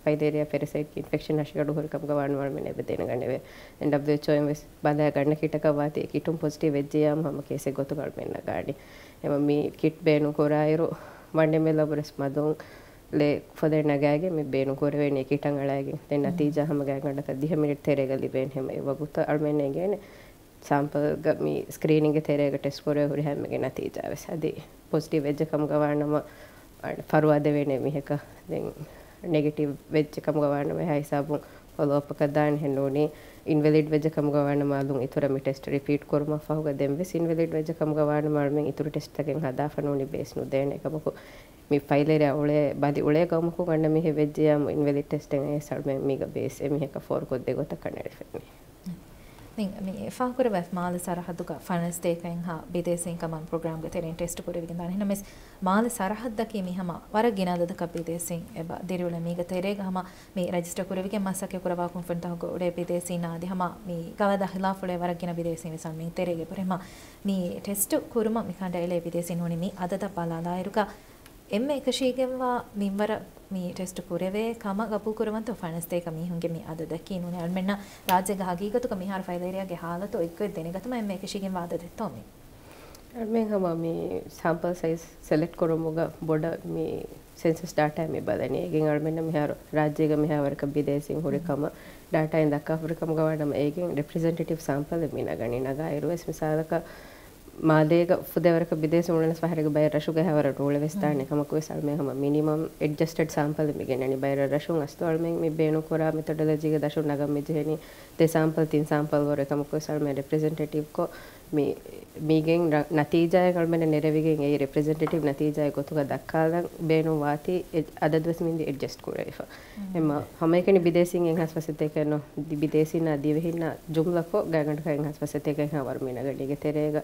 ފައިލޭރިއާ ޕެރަސައިޓް އިންފެކްޝަން ހަށިގަޑު ހުރި ކަމުގަ ވާނަމަ އަޅުމެން އެބަ ދެނެގަނެވޭ. ދެން ޑަބްލިއުއެޗްއޯއިން ވެސް ބަލާ ގަންނަ ކިޓަކަށް ވާތީ އެ ކިޓުން ޕޮޒިޓިވް ވެއްޖެޔާމު ހަމަ ކޭސެއް ގޮތުގަ އަޅުމެން ނަގާނީ. އެމަ މި ކިޓް ބޭނުން ކުރާއިރު ވަން އެމްއެލް އަށްވުރެސް މަދުން ލޭ ފޮދެއް ނަގާގެން މި ބޭނުން ކުރެވޭނީ ކިޓަށް އަޅައިގެން. ދެން ނަތީޖާ ހަމަ ގާތްގަނޑަކަށް ދިހަ މިނިޓް ތެރޭގަ ލިބޭނެ. ހަމަ އެ ވަގުތަށް އަޅުމެން އެނގޭނެ ސާމްޕަލްގަ މި ސްކްރީނިންގ ތެރޭގަ ޓެސްޓް ކުރެވޭ ހުރިހާ އެންމެގެ ނަތީޖާ ވެސް. އަދި ޕޮޒިޓިވް ވެއްޖެ ކަމުގަ ވާނަމަ ފަރުވާ ދެވޭނެ މީހަކަށް. ދެން ނެގެޓިވް ވެއްޖެ ކަމުގަ ވާނަމަ އެހާ ހިސާބުން ފޮލޯއަޕަކަށް ދާނެ. އެހެންނޫނީ އިންވެލިޑް ވެއްޖެ ކަމުގަ ވާނަމަ އަލުން އިތުރަށް މި ޓެސްޓް ރިޕީޓް ކުރުމަށް ފަހުގަ ދެން ވެސް އިންވެލިޑް ވެއްޖެ ކަމުގަ ވާނަމަ އަޅުމެން އިތުރު ޓެސްޓްތަކެއް ހަދާފަ ނޫނީ ބޭސް ނުދޭނެ. އެކަމަކު މި ފައިލޭރިއާ އުޅޭ ބަލި އުޅޭ ގައުމަކު ގަންނަ މީހެއް ވެއްޖެޔާމު އިންވެލިޑް ޓެސްޓެއް އައިސް އަޅުމެން މީގަ ބޭސް އެމީހަކަށް ފޯރުކޮށް ދެ ގޮތަށް ކަނޑައެޅިފައެއް. ދެން މި ފާހަގަކުރެވޭ މާލެ ސަރަހައްދުގަ ފަނަސް ދޭކައެއްހާ ބިދޭސީން ކަމަށް ޕްރޮގްރާމްގެ ތެރެއިން ޓެސްޓް ކުރެވިގެން ދާނެ. އެހެންނަމަވެސް، މާލެ ސަރަހައްދަކީ މި ހަމަ ވަރަށް ގިނަ އަދަދަކަށް ބިދޭސީން އެބަ ދިރިއުޅޭ. މީގެ ތެރޭގަ ހަމަ މި ރަޖިސްޓަރ ކުރެވިގެން މަސައްކަތް ކުރައްވާ ކުންފުނިތަކުގަ އުޅޭ ބިދޭސީންނާ އަދި ހަމަ މި ގަވާއިދާ ހިލާފު އުޅޭ ވަރަށް ގިނަ ބިދޭސީން ވެސް އަޅުމެން ތެރޭގަ އެބަހުރި. ހަމަ މި ޓެސްޓް ކުރުމަށް މި ކަނޑައެޅޭ ބިދޭސީން ނޫނީ މި އަދަދަށް ބަލާލާއިރުގަ އެންމެ އެކަށީގެންވާ މިންވަރަށް މި ޓެސްޓް ކުރެވޭ ކަމަށް ގަބޫލުކުރައްވަންތޯ ފަނަސް ދޭކަ މީހުންގެ މި އަދަދަކީ ނޫނީ އަޅުމެންނަށް ރާއްޖޭގަ ހަގީގަތުގަ މިހާރު ފައިލޭރިއާގެ ހާލަތު އޮތްގޮތް ދެނެގަތުމަށް އެންމެ އެކަށީގެންވާ އަދަދެއްތޯ މީ؟ އަޅުމެން ހަމަ މި ސާމްޕަލް ސައިޒް ސެލެކްޓް ކުރުމުގަ ބޮޑަށް މި ސެންސަސް ޑާޓާއެއް މި ބަލަނީ. އޭގެން އަޅުމެންނަށް މިހާރު ރާއްޖޭގަ މިހާވަރަކަށް ބިދޭސީން ހުރި ކަމަށް ޑާޓާއިން ދައްކާފަ ހުރި ކަމުގަ ވާނަމަ އޭގެން ރެޕްރެޒެންޓޭޓިވް ސާމްޕަލެއް މި ނަގަނީ. ނަގާއިރުވެސް މިސާލަކަށް މާލޭގަ ފުދޭވަރަކަށް ބިދޭސީން އުޅެނަސް ފަހަރެއްގަ ބައެއް ރަށުގަ އެހާވަރަށް ނޫޅެވެސް ދާނެ. ކަމަކުވެސް އަޅުމެން ހަމަ މިނިމަމް އެޑްޖަސްޓެޑް ސާމްޕަލެއް މި ގެންނަނީ. ބައެއް ރަށުން އަސްލު އަޅުމެން މި ބޭނުންކުރާ މެތޮޑޮލޮޖީގެ ރަށުން ނަގަން މި ޖެހެނީ ދެ ސާމްޕަލް ތިން ސާމްޕަލް ވަރު. އެކަމަކުވެސް އަޅުމެން ރެޕްރެޒެންޓޭޓިވްކޮށް މި މީގެން ރަ-، ނަތީޖާއެއް އަޅުމެންނަށް ނެރެވިގެން އެއީ ރެޕްރެޒެންޓޭޓިވް ނަތީޖާއެއް ގޮތުގަ ދައްކާލަން ބޭނުން ވާތީ އެ އަދަދުވެސް މިންދީ އެޑްޖަސްޓް ކުރެވިފަ. އެމަ ހަމައެކަނި ބިދޭސީން އެއްހާސް ފަސް ސަތޭކައެއް ނޫން، ދި-، ބިދޭސީންނާ ދިވެހިންނާ ޖުމްލަކޮށް ގާތްގަނޑަކަށް އެއްހާސް ފަސް ސަތޭކައެއްހާ ވަރު މި ނަގަނީ. އޭގެ ތެރޭގަ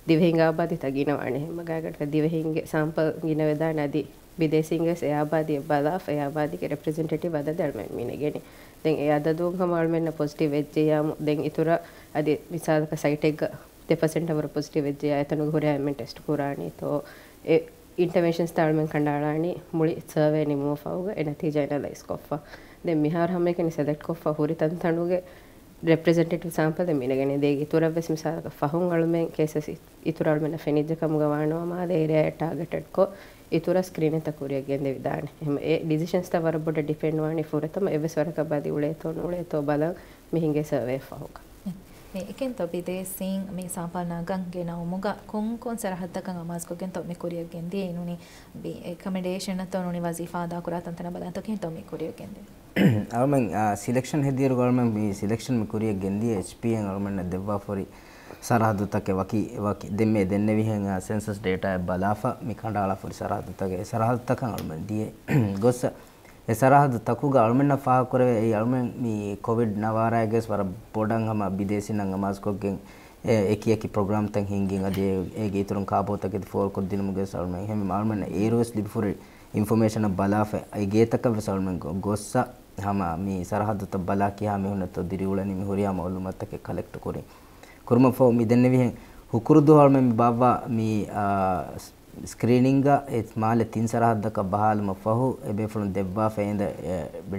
ދިވެހިންގެ އާބާދީތައް ގިނަވާނެ. އެމަ ގާތްގަނޑަކަށް ދިވެހިންގެ ސާމްޕަލް ގިނަވެދާނެ. އަދި ބިދޭސީންގެ ވެސް އެ އާބާދީ ބަލާފަ، އެ އާބާދީގެ ރެޕްރެޒެންޓޭޓިވް އަދަދެއް އަޅުމެން މި ނެގެނީ. ދެން އެ އަދަދުން ހަމަ އަޅުމެންނަށް ޕޮޒިޓިވް ވެއްޖެޔާމު، ދެން އިތުރަށް އަދި މިސާލަކަށް ސައިޓެއްގަ ދެ ޕަސެންޓަށް ވަރު ޕޮޒިޓިވް ވެއްޖެޔާ، އެތަނުގެ ހުރިހާ އެންމެން ޓެސްޓް ކުރާނީތޯ؟ އެ އިންޓަވެންޝަންސްތައް އަޅުމެން ކަނޑައަޅާނީ މުޅި ސަރވޭ ނިމުމަށް ފަހުގަ އެ ނަތީޖާ އެނަލައިޒް ކޮށްފަ. ދެން މިހާރު ހަމައެކަނި ސެލެކްޓް ކޮށްފަ ހުރި ތަންތަނުގެ ރެޕްރެޒެންޓޭޓިވް ސާމްޕަލް ދެން މި އިނގެނީ. ދޭގެ އިތުރަށް ވެސް މިސާލަކަށް ފަހުން އަޅުމެން ކޭސަސް އިތުރަށް އަޅުމެންނަށް ފެނިއްޖެ ކަމުގަ ވާނަމަ މާލެ އޭރިއާއަށް ޓާގެޓެޑްކޮށް އިތުރަށް ސްކްރީނިންތައް ކުރިއަށް ގެންދެވިދާނެ. އެހެން އެ ޑިސިޝަންސްތައް ވަރަށް ބޮޑަށް ޑިޕެންޑް ވާނީ ފުރަތަމަ އެއްވެސް ވަރަކަށް ބަލި އުޅޭތޯ ނުއުޅޭތޯ ބަލަން މި ހިނގޭ ސަރވޭ ފަހުގަ. މި އެކެންތޯ ބިދޭސީން މި ސާމްޕަލް ނަގަން ގެނައުމުގަ ކޮން ކޮން ސަރަހައްދަކަށް އަމާޒުކޮށްގެންތޯ މި ކުރިއަށް ގެންދިޔައީ؟ ނޫނީ ރެކަމެންޑޭޝަންތޯ ނޫނީ ވަޒީފާ އަދާކުރާ ތަންތަނަށް ބަލަންތޯ ކިހިންތޯ މި ކުރިއަށް ގެންދިޔައީ؟ އަޅުމެން، އާ، ސިލެކްޝަން ހެދިއިރު އަޅުމެން މި ސިލެކްޝަން މި ކުރިއަށް ގެންދިޔަ އެޗްޕީއޭން އަޅުމެންނަށް ދެއްވާފަ ހުރި ސަރަހައްދުތަކެއް ވަކި، ވަކި ދެންމެ ދެންނެވިހެން، އާ، ސެންސަސް ޑޭޓާއެއް ބަލާފަ މި ކަނޑައަޅާފަ ހުރި ސަރަހައްދުތަކެއް، އެ ސަރަހައްދުތަކަށް އަޅުމެން ދިޔަ ގޮއްސަ އެ ސަރަހައްދު ތަކުގަ އަޅުމެންނަށް ފާހަގަކުރެވޭ، އެއީ އަޅުމެން މި ކޮވިޑް ނަވާރައިގެސް ވަރަށް ބޮޑަށް ހަމަ ބިދޭސީންނަށް އަމާޒުކޮށްގެން އެ، އެކިއެކި ޕްރޮގްރާމްތައް ހިންގިން އަދި އެ، އޭގެ އިތުރުން ކާބޯތަކެތި ފޯރުކޮށްދިނުމުގެސް އަޅުމެން އެހެން އަޅުމެން އޭރުވެސް ލިބިފަ ހުރި އިންފޮމޭޝަނަށް ބަލާފަ އެ ގޭތަކަށްވެސް އަޅުމެން ގޮ-، ގޮއްސަ ހަމަ މި ސަރަހައްދުތައް ބަލާ ކިހާ މީހުންނެއްތޯ ދިރިއުޅެނީ މި ހުރިހާ މައުލޫމާތުތަކެއް ކަލެކްޓް ކުރިން. ކުރުމަށްފަހު މި ދެންނެވިހެން ހުކުރު ދުވަހު އަޅުމެން މި ބާއްވާ މި، އާ، ސް-، ސްކްރީނިންގ އެ މާލެ ތިން ސަރަހައްދަކަށް ބަހާލުމަށް ފަހު، އެ ބޭފުޅުން ދެއްވާފަ އޭނދެ، އެ،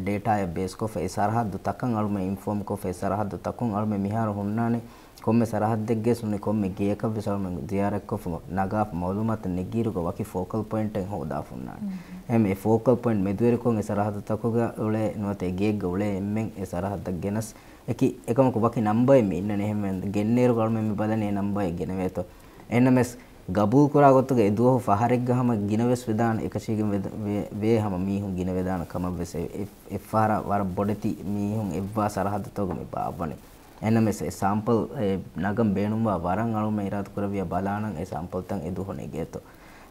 ޑޭޓާއެއް ބޭސްކޮށްފަ، އެ ސަރަހައްދު ތަކަށް އަޅުމެން އިންފޯމް ކޮށްފަ، އެ ސަރަހައްދު ތަކުން އަޅުމެން މިހާރު ހުންނާނެ، ކޮންމެ ސަރަހައްދެއްގެސް ނޫނީ ކޮންމެ ގެޔަކަށްވެސް އަޅުމެން ޒިޔާރަތްކޮށްފަ، ނަގާފަ މައުލޫމާތު ނެގިއިރުގަ ވަކި ފޯކަލް ޕޮއިންޓެއް ހޯދާފަ ހުންނާނެ. އެހެން އެ ފޯކަލް ޕޮއިންޓް މެދުވެރިކޮށް އެ ސަރަހައްދު ތަކުގަ އުޅޭ ނުވަތަ އެ ގެއެއްގަ އުޅޭ އެންމެން އެ ސަރަހައްދަށް ގެނަސް، އެކި އެކަމަކު ވަކި ނަންބައެއް މި އިންނަނީ. އެހެންވެ ގެންނޭރު އަޅުމެން މި ބަލަނީ އެ ނަންބައެއް ގެނެވޭތޯ. އެހެންނަމަވެސް ގަބޫލުކުރާ ގޮތުގަ އެ ދުވަހު ފަހަރެއްގަ ހަމަ ގިނަވެސް ވެދާނެ، އެކަށީގެން ވެދ-، ވޭ، ވޭ ހަމަ މީހުން ގިނަވެދާނެ ކަމަށްވެސް އެ، އެ، އެއްފަހަރާ ވަރަށް ބޮޑެތި މީހުން އެއްވާ ސަރަހައްދުތަކުގަ މި ބާއްވަނީ. އެހެންނަމަވެސް އެ ސާމްޕަލް އެ ނަގަން ބޭނުންވާ ވަރަށް އަޅުމެން އިރާދަކުރެއްވިޔާ ބަލާނަން އެ ސާމްޕަލްތައް އެ ދުވަހު ނެގޭތޯ.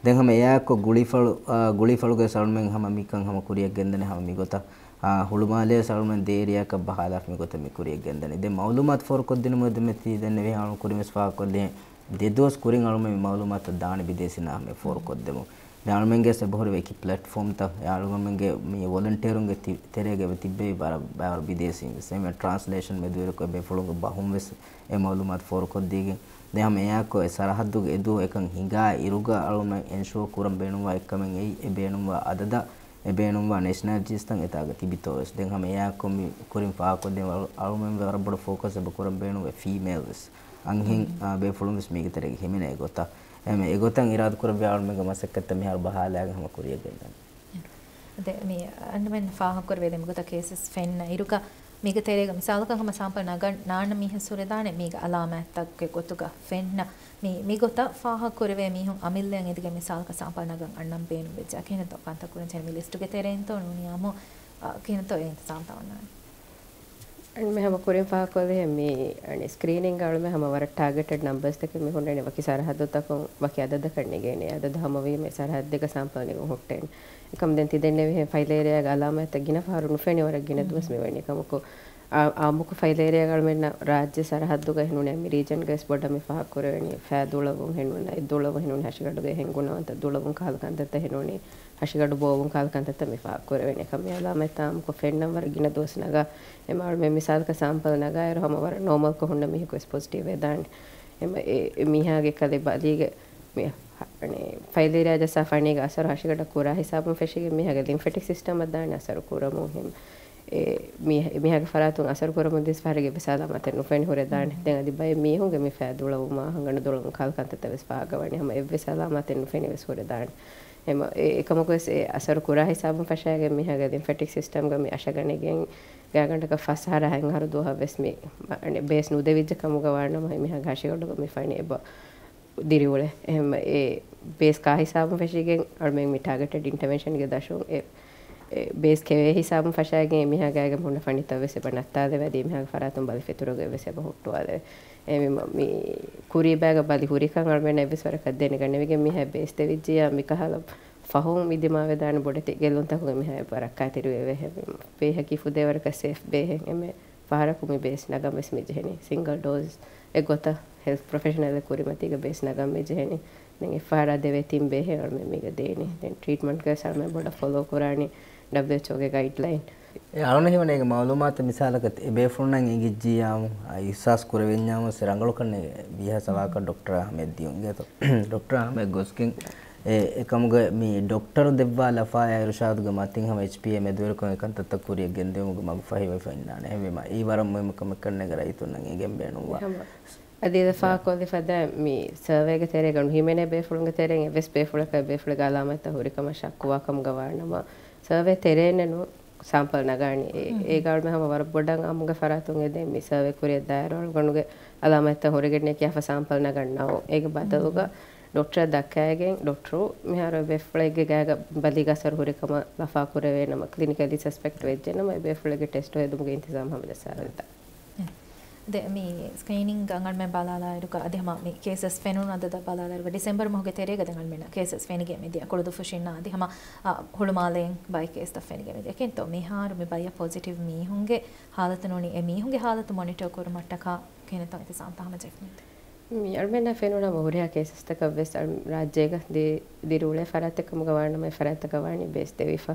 ދެން ހަމަ އެއާއެއްކޮށް ގުޅީފަޅު، އާ، ގުޅީފަޅުގައި އަޅުމެން ހަމަ މިކަން ހަމަ ކުރިއަށް ގެންދަނީ ހަމަ މިގޮތަށް. އާ، ހުޅުމާލެއަށް އަޅުމެން ދޭރިއަކަށް ބަހާލާފަ މިގޮތަށް މި ކުރިއަށް ގެންދަނީ. ދެން މައުލޫމާތު ފޯރުކޮށްދިނުމުގެ ދެންމެ ތީ ދެންނެވިހެން އަޅުން ކުރިންވެސް ފާހަގަކޮށްލިހެން ދެ ދުވަސް ކުރިން އަޅުމެން މި މައުލޫމާތު ދާނެ ބިދޭސީންނަށް ހަމަ ފޯރުކޮށްދެމުން. ދެން އަޅުމެންގެ އެބަހުރި އެކި ޕްލެޓްފޯމްތައް އަޅުގަނޑުމެންގެ މި ވޮލަންޓިއަރުންގެ ތި-، ތެރޭގައި ތިއްބެވި ވަރަށް ބައިވަރު ބިދޭސީން ވެސް. އެހެންވެ ޓްރާންސްލޭޝަން މެދުވެރިކޮށް ބޭފުޅުންގެ ބަހުން ވެސް އެ މައުލޫމާތު ފޯރުކޮށްދީގެން، ދެން ހަމަ އެއާއެއްކޮށް އެ ސަރަހައްދުގެ އެ ދުވަހު އެކަން ހިނގާ އިރުގަ އަޅުމެން އެންޝުއަ ކުރަން ބޭނުންވާ އެއްކަމެއް އެއީ، އެ ބޭނުންވާ އަދަދަށް، އެ ބޭނުންވާ ނޭޝަނާލިޓީސްތައް އެތާގަ ތިބިތޯ ވެސް. ދެން ހަމަ އެއާއެއްކޮށް މި ކުރިން ފާހަގަކޮށްދޭން އަޅު-، އަޅުމެން ވަރަށް ބޮޑަށް ފޯކަސް އެބަ ކުރަން ބޭނުންވޭ ފީމޭލް ވެސް. އަންހެން، އާ، ބޭފުޅުން ވެސް މީގެ ތެރޭގަ ހިމެނޭ ގޮތަށް. އެހެންވެ އެގޮތަށް އިރާދަކުރެއްވިޔާ އަޅުމެންގެ މަސައްކަތްތައް މިހާރު ބަހާލާގެން ހަމަ ކުރިއަށް ގެންދަނީ. އަދި މި އަންނަމެން ފާހަގަކުރެވޭ ދެމިގޮތަށް ކޭސަސް ފެންނަ އިރުގަ، މީގެ ތެރޭގަ މިސާލަކަށް ހަމަ ސާމްޕަލް ނަގަން ނާންނަ މީހެއް ހުރެދާނެ މީގެ އަލާމާތްތަކުގެ ގޮތުގަ ފެންނަ. މި، މިގޮތަށް ފާހަގަކުރެވޭ މީހުން އަމިއްލައަށް އެދިގެން މިސާލަކަށް ސާމްޕަލް ނަގަން އަންނަން ބޭނުން ވެއްޖެ. ކިހިނެއްތޯ ކަންތައް ކުރަން ޖެހޭނީ މި ލިސްޓުގެ ތެރެއިންތޯ ނޫނީ އާއްމު، އާ، ކިހިނެއްތޯ އެ އިންތިޒާމްތައް އޮންނާނީ؟ އަންމެ ހަމަ ކުރިން ފާހަގަކޮށްލިހެން މި، އަނެއް، ސްކްރީނިންގ އަޅުމެން ހަމަ ވަރަށް ޓާގެޓެޑް ނަމްބަރސްތަކެއް މި ހުންނަނީ ވަކި ސަރަހައްދުތަކުން ވަކި އަދަދަކަށް ނެގޭނެ. އަދަދު ހަމަވީމަ އެ ސަރަހައްދެއްގަ ސާމްޕަލް ނެގުން ހުއްޓޭނެ. އެކަމް ދެން ތި ދެންނެވިހެން ފައިލޭރިއާގެ އަލާމާތްތައް ގިނަ ފަހަރު ނުފެނި ވަރަށް ގިނަ ދުވަސް މި ވަނީ. ކަމަކު، އާ، އާއްމުކޮށް ފައިލޭރިއާގަ އަޅުމެންނަށް ރާއްޖެ ސަރަހައްދުގަ އެހެންނޫނޭ މި ރީޖަންގައި ވެސް ބޮޑަށް މި ފާހަގަކުރެވެނީ ފައި ދުޅަވުން ހެންނޫން، އެއް ދުޅަވުން ހެންނޫން ހަށިގަނޑުގައި ހެން ގުނަވަންތައް ދުޅަވުން ކަހަލަ ކަންތައްތައް ހެންނޫނީ ހަށިގަނޑު ބޯވުން ކަހަލަ ކަންތައްތައް މި ފާހަގަކުރެވެނީ. އެކަމް މި އަލާމާތްތައް އާއްމުކޮށް ފެންނަން ވަރަށް ގިނަ ދުވަސް ނަގާ، އެމަ އަޅުމެން މިސާލަކަށް ސާމްޕަލް ނަގާއިރު ހަމަ ވަރަށް ނޯމަލްކޮށް ހުންނަ މީހަކު ވެސް ޕޮޒިޓިވް ވެދާނެ. އެމަ އެ، އެ މީހާގެ ކަލޭ ބަލީގެ މި ހަ-، އަނެއް، ފައިލޭރިއާ ޖައްސާފަ އަނީގެ އަސަރު ހަށިގަނޑަށް ކުރާ ހިސާބުން ފެށިގެން މީހާގެ ލިމްފެޓިކް ސިސްޓަމަށް ދާނެ އަސަރު ކުރަމުން ހެން. އެ، މީ-، މީހާގެ ފަރާތުން އަސަރު ކުރަމުން ދިސް ފަހަރެއްގެ އެއްވެސް އަލާމާތެއް ނުފެނި ހުރެދާނެ. ދެން އަދި ބައެއް މީހުންގެ މި ފައި ދުޅަވުމާ ހަށިގަނޑު ދުޅަވުން ކަހަލަ ކަންތައްތައް ވެސް ފާހަގަވަނީ. ހަމަ އެއްވެސް އަލާމާތެއް ނުފެނި ވެސް ހުރެދާނެ. އެމަ-، އެ-، އެކަމަކު ވެސް އެ އަސަރު ކުރާ ހިސާބުން ފަށާގެން މީހާގެ ލިމްފެޓިކް ސިސްޓަމްގަ މި އަށަގަނެގެން ގާގަނޑަކަށް ފަސް އަހަރާ ހަތް އަހަރު ދުވަހަށް ވެސް މި، އަނެއް، ބޭސް ނުދެވިއްޖެ ކަމުގަ ވާނަމަ މީހާގެ ހަށިގަނޑުގަ މި ފަނި އެބަ ދިރިއުޅޭ. އެހެން އެ ބޭސް ކާ ހިސާބުން ފެށިގެން އަޅުމެން މި ޓާގެޓެޑް އިންޓަވެންޝަންގެ ދަށުން އެ، އެ ބޭސް ކެވޭ ހިސާބުން ފަށާގެން އެ މީހާގެ އައިގެން ހުންނަ ފަނިތައް ވެސް އެބަ ނައްތާލެވޭ. އަދި އެ މީހާގެ ފަރާތުން ބަލި ފެތުރުގަ ވެސް އެބަ ހުއްޓުވާލެވޭ. އެ މި، މި ކުރީ ބައިގަ ބަލި ހުރިކަން އަޅުމެންނަށް އެއްވެސް ވަރަކަށް ދެނެގަނެވިގެން މީހާ ބޭސް ދެވިއްޖިއްޔާ މިކަހަލަ ފަހުން މި ދިމާވެދާނެ ބޮޑެތި ގެއްލުންތަކުގަ މިހާ އެބަ ރައްކާތެރިވެވޭ. ބޭހަކީ ފުދޭވަރަކަށް ސޭފް ބޭހެއް. އެމެ ފަހަރަކު މި ބޭސް ނަގަން ވެސް މި ޖެހެނީ. ސިންގަލް ޑޯޒް އެއްގޮތަށް ހެލްތް ޕްރޮފެޝަނަލް ކުރިމަތީގަ ބޭސް ނަގަން މި ޖެހެނީ. ދެން އެއްފަހަރާ ދެވޭ ތިން ބޭހެއް އަޅުމެން މީގަ ދޭނީ. ދެން ޓްރީޓްމަންޓްގަ އަޅުމެން ބޮޑަށް ފޮލޯ ކުރާނީ ޑަބްލިއުއެޗްއޯގެ ގައިޑްލައިން. އެ އަޅުން ހީވަނީ އޭގެ މައުލޫމާތު މިސާލަކަށް އެ ބޭފުޅުންނަށް އިނގިއްޖިއްޔާމު، އާ، އިހްސާސް ކުރެވެންޏާމު ސެ ރަނގަޅު ކަންނޭނގެ ވީހާ ސަވާކަށް ޑޮކްޓަރާ އަހްމެދް ދިޔުން އިނގޭތޯ. ޑޮކްޓަރ އަހްމެދް ގޮސްގެން އެ، އެކަމުގަ މި ޑޮކްޓަރު ދެއްވާ ލަފާޔާ އިރުޝާދުގެ މަތިން ހަމަ އެޗްޕީއޭ މެދުވެރިކޮށް އެކަންތައްތައް ކުރިއަށް ގެންދިއުމުގެ މަގު ފަހިވެފަ އިންނާނެ. އެހެންވީމަ އީ ވަރަށް މުހިއްމު ކަމެއްކަން ނެގަރައިތުންނަށް އެނގެން ބޭނުންވާ. އަދި އެ ފާހަގަކޮށްލި ފަދައިން މި ސަރވޭގެ ތެރޭގަ ނުހިމެނޭ ބޭފުޅުންގެ ތެރެއިން އެއްވެސް ބޭފުޅަކަށް ބޭފުޅެއްގެ އަލާމަތްތައް ހުރިކަމަށް ޝައްކުވާ ކަމުގަ ވާނަމަ، ސަރވޭ ތެރޭންނެއް ނޫން ސާމްޕަލް ނަގާނީ. އެ، އޭގަ އަޅުމެން ހަމަ ވަރަށް ބޮޑަށް އާއްމުގެ ފަރާތުން އެދޭ މި ސަރވޭ ކުރިއަށް ދާއިރު އަޅުގަނޑުގެ އަލާމަތްތައް ހުރެގެންނެއް ކިޔާފަ ސާމްޕަލް ނަގަން ނައު. އޭގެ ބަދަލުގަ ޑޮކްޓަރަށް ދައްކައިގެން ޑޮކްޓަރު މިހާރު އެ ބޭފުޅެއްގެ ގާގަ ބަލީގެ އަސަރު ހުރިކަމަށް ލަފާ ކުރެވޭ ނަމަ، ކްލިނިކަލީ ސަސްޕެކްޓް ވެއްޖެ ނަމަ، އެ ބޭފުޅެއްގެ ޓެސްޓު ހެދުމުގެ އިންތިޒާމް ހަމަޖައްސާލަދާ. ދެ، މި ސްކްރީނިންގ އަންގަނޑުމެން ބަލާލާއިރުގަ އަދި ހަމަ މި ކޭސަސް ފެނުނު އަދަދަށް ބަލާލާއިރުގަ ޑިސެމްބަރު މަހުގެ ތެރޭގަ ދެން އަންމެންނަށް ކޭސަސް ފެނިގެން މިދިޔަ ކުޅުދުއްފުށިންނާ އަދި ހަމަ، އަ، ހުޅުމާލެއިން ބައެއް ކޭސްތައް ފެނިގެން މިދިޔަ. އެކެންތޯ މިހާރު މި ބައްޔަށް ޕޮޒިޓިވް މީހުންގެ ހާލަތު ނޫނީ އެ މީހުންގެ ހާލަތު މޮނިޓަރ ކުރުމަށްޓަކާ ކިހިނެއްތޯ އިންތިޒާމްތައް ހަމަޖެހުނީ؟ މި އަޅުމެންނަށް ފެނުނަމަ ހުރިހާ ކޭސަސްތަކަށް ވެސް އަޅު-، ރާއްޖޭގަ ދި-، ދިރިއުޅޭ ފަރާތެއް ކަމުގަ ވާނަމަ އެ ފަރާތްތަކަށް ވާނީ ބޭސް ދެވިފަ.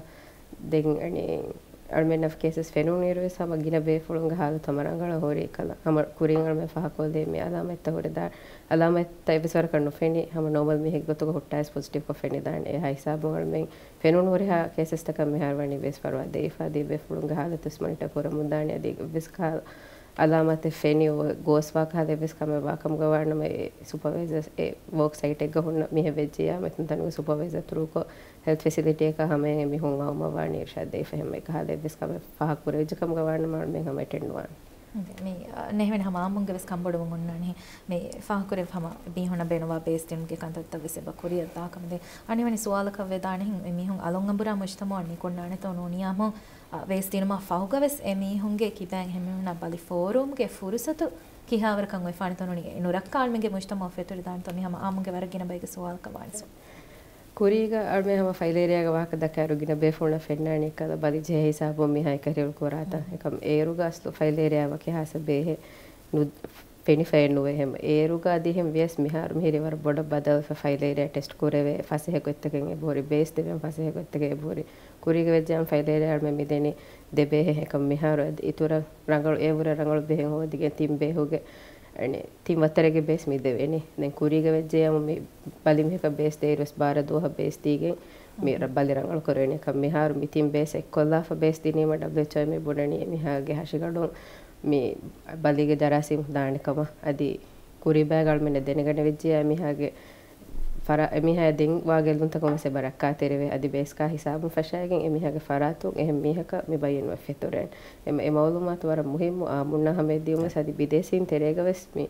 ދެން އަނެއް އަޅުމެންނަށް ކޭސަސް ފެނުނުއިރު ވެސް ހަމަ ގިނަ ބޭފުޅުންގެ ހާލަތު ހަމަ ރަނގަޅަށް ހުރި ކަލަ ހަމަ ކުރިން އަޅުމެން ފާހަގަކޮށްލީ މި އަލާމަތްތައް ހުރެދާ، އަލާމަތްތައް އެއްވެސް ވަރަކަށް ނުފެނި ހަމަ ނޯމަލް މީހެއްގެ ގޮތުގަ ހުއްޓާވެސް ޕޮޒިޓިވްކޮށް ފެނިދާނެ. އެހާ ހިސާބުން އަޅުމެން ފެނުނު ހުރިހާ ކޭސަސްތަކަށް މިހާރު ވަނީ ބޭސް ފަރުވާ ދެވިފަ އަދި ބޭފުޅުންގެ ހާލަތު ވެސް މޮނިޓަ ކުރަމުންދާނެ. އަދި އެއްވެސް ކާ-، އަލާމާތެއް ފެނި ގޯސްވާ ކަހަލަ އެއްވެސް ކަމެއް ވާކަމުގަ ވާނަމަ، އެ ސުޕަވައިޒަރ އެ ވޯކް ސައިޓެއްގަ ހުންނަ މީހެއް ވެއްޖިއްޔާ މިތަންތަނުގެ ސުޕަވައިޒަރ ތުރޫކޮށް ހެލްތް ފެސިލިޓީއަކަށް ހަމައެހެން މީހުން އައުމަށް ވާނީ އިރުޝާދް ދެވިފަ. އެހެން އެކަހަލަ އެއްވެސް ކަމެއް ފާހަގަ ކުރެވިއްޖެ ކަމުގަ ވާނަމަ އަޅުމެން ހަމަ އެޓެންޑް ނުވާނެ. މި، އަ، ނެހެން ހަމަ އާއްމުންގެ ވެސް ކަންބޮޑުވުން އޮންނާނެ. މި ފާހަގަކުރެވި ހަމަ މީހުންނަށް ބޭނުންވާ ބޭސް ދިނުމުގެ ކަންތައްތައް ވެސް އެބަ ކުރިއަށް ދާކަމެވެ. އަނެއް ވަނީ ސުވާލަކަށް ވެދާނެހެން މި މީހުން އަލުން އަނބުރާ މުޖްތަމައަށް ނިކުންނާނެތޯ ނޫނިއްޔާމު، އަ، ބޭސް ދިނުމަށް ފަހުގަ ވެސް އެ މީހުންގެ ކިބައިން އެހެން މީހުންނަށް ބަލި ފޯރުވުމުގެ ފުރުސަތު ކިހާވަރަކަށް އޮތްފާނެތޯ ނޫނީ ނުރައްކާ އަޅުމެންގެ މުޖްތަމައަށް ފެތުރިދާނެތޯ މި ހަމަ އާއްމުގެ ވަރަށް ގިނަ ބައެއްގެ ސުވާލަކަށް ވާނެ. ކުރީގަ އަޅުމެން ހަމަ ފައިލް އޭރިއާގަ ވާހަކަ ދައްކާއިރު ގިނަ ބޭފުޅުންނަށް ފެންނާނީ އެކަލަ ބަލި ޖެހޭ ހިސާބުން މިހާ އެކަށި ކުރާތާ. އެކަމް އޭރުގަ އަސްލު ފައިލް އޭރިއާ ވަކި ހާސް ބޭހެއް ނު-، ފެނިފައެއް ނުވޭ. އެހެން އޭރުގަ އަދި އެހެން ވިޔަސް މިހާރު މިހިރީ ވަރަށް ބޮޑަށް ބަދަލުވެފަ ފައިލް އޭރިއާ ޓެސްޓް ކުރެވޭ ފަސޭހަ ގޮތްތަކެއް އެބަހުރި، ބޭސް ދެވޭން ފަސޭހަ ގޮތްތަކެއް އެބަހުރި. ކުރީގަ ވެއްޖެއްޔާ ފައިލް އޭރިއާ އަޅުމެން މިދެނީ ދެ ބޭހެއް. އެކަމް މިހާރު އަދި އިތުރަށް ރަނގަޅު އެއަށްވުރެ ރަނގަޅު ބޭހެއް ހޯދިގެން ތިން ބޭހުގެ އަނެއް ތިން ވައްތަރެއްގެ ބޭސް މި ދެވޭނީ. ދެން ކުރީގަ ވެއްޖެއްޔާ މި ބަލި މީހަކަށް ބޭސް ދޭއިރުވެސް ބާރަ ދުވަހަށް ބޭސް ދީގެން މި ރަ-، ބަލި ރަނގަޅު ކުރެވޭނީ. އެކަމް މިހާރު މި ތިން ބޭސް އެއްކޮށްލާފަ ބޭސް ދިނީމަ ޑަބްލިއުއެޗްއޯ މި ބުނަނީ އެމީހާގެ ހަށިގަނޑުން މި ބަލީގެ ޖަރާސީމް ދާނެ ކަމަށް. އަދި ކުރީ ބައިގަ އަޅުމެންނަށް ދެނެގަނެވިއްޖެއްޔާ އެމީހާގެ ފަރާ-، އެމީހާ ދެން ވާ ގެއްލުންތަކުން ވެސް އެބަ ރައްކާތެރިވޭ. އަދި ބޭސްގަ ހިސާބުން ފަށާގެން އެމީހާގެ ފަރާތުން އެހެން މީހަކަށް މި ބައްޔެއް ނުއެއް ފެތުރޭނެ. އެ މަ-، އެ މައުލޫމާތު ވަރަށް މުހިއްމު އާއްމުންނާ ހަމަޔަށް ދިޔުމަށް އަދި ބިދޭސީން ތެރޭގަ ވެސް މި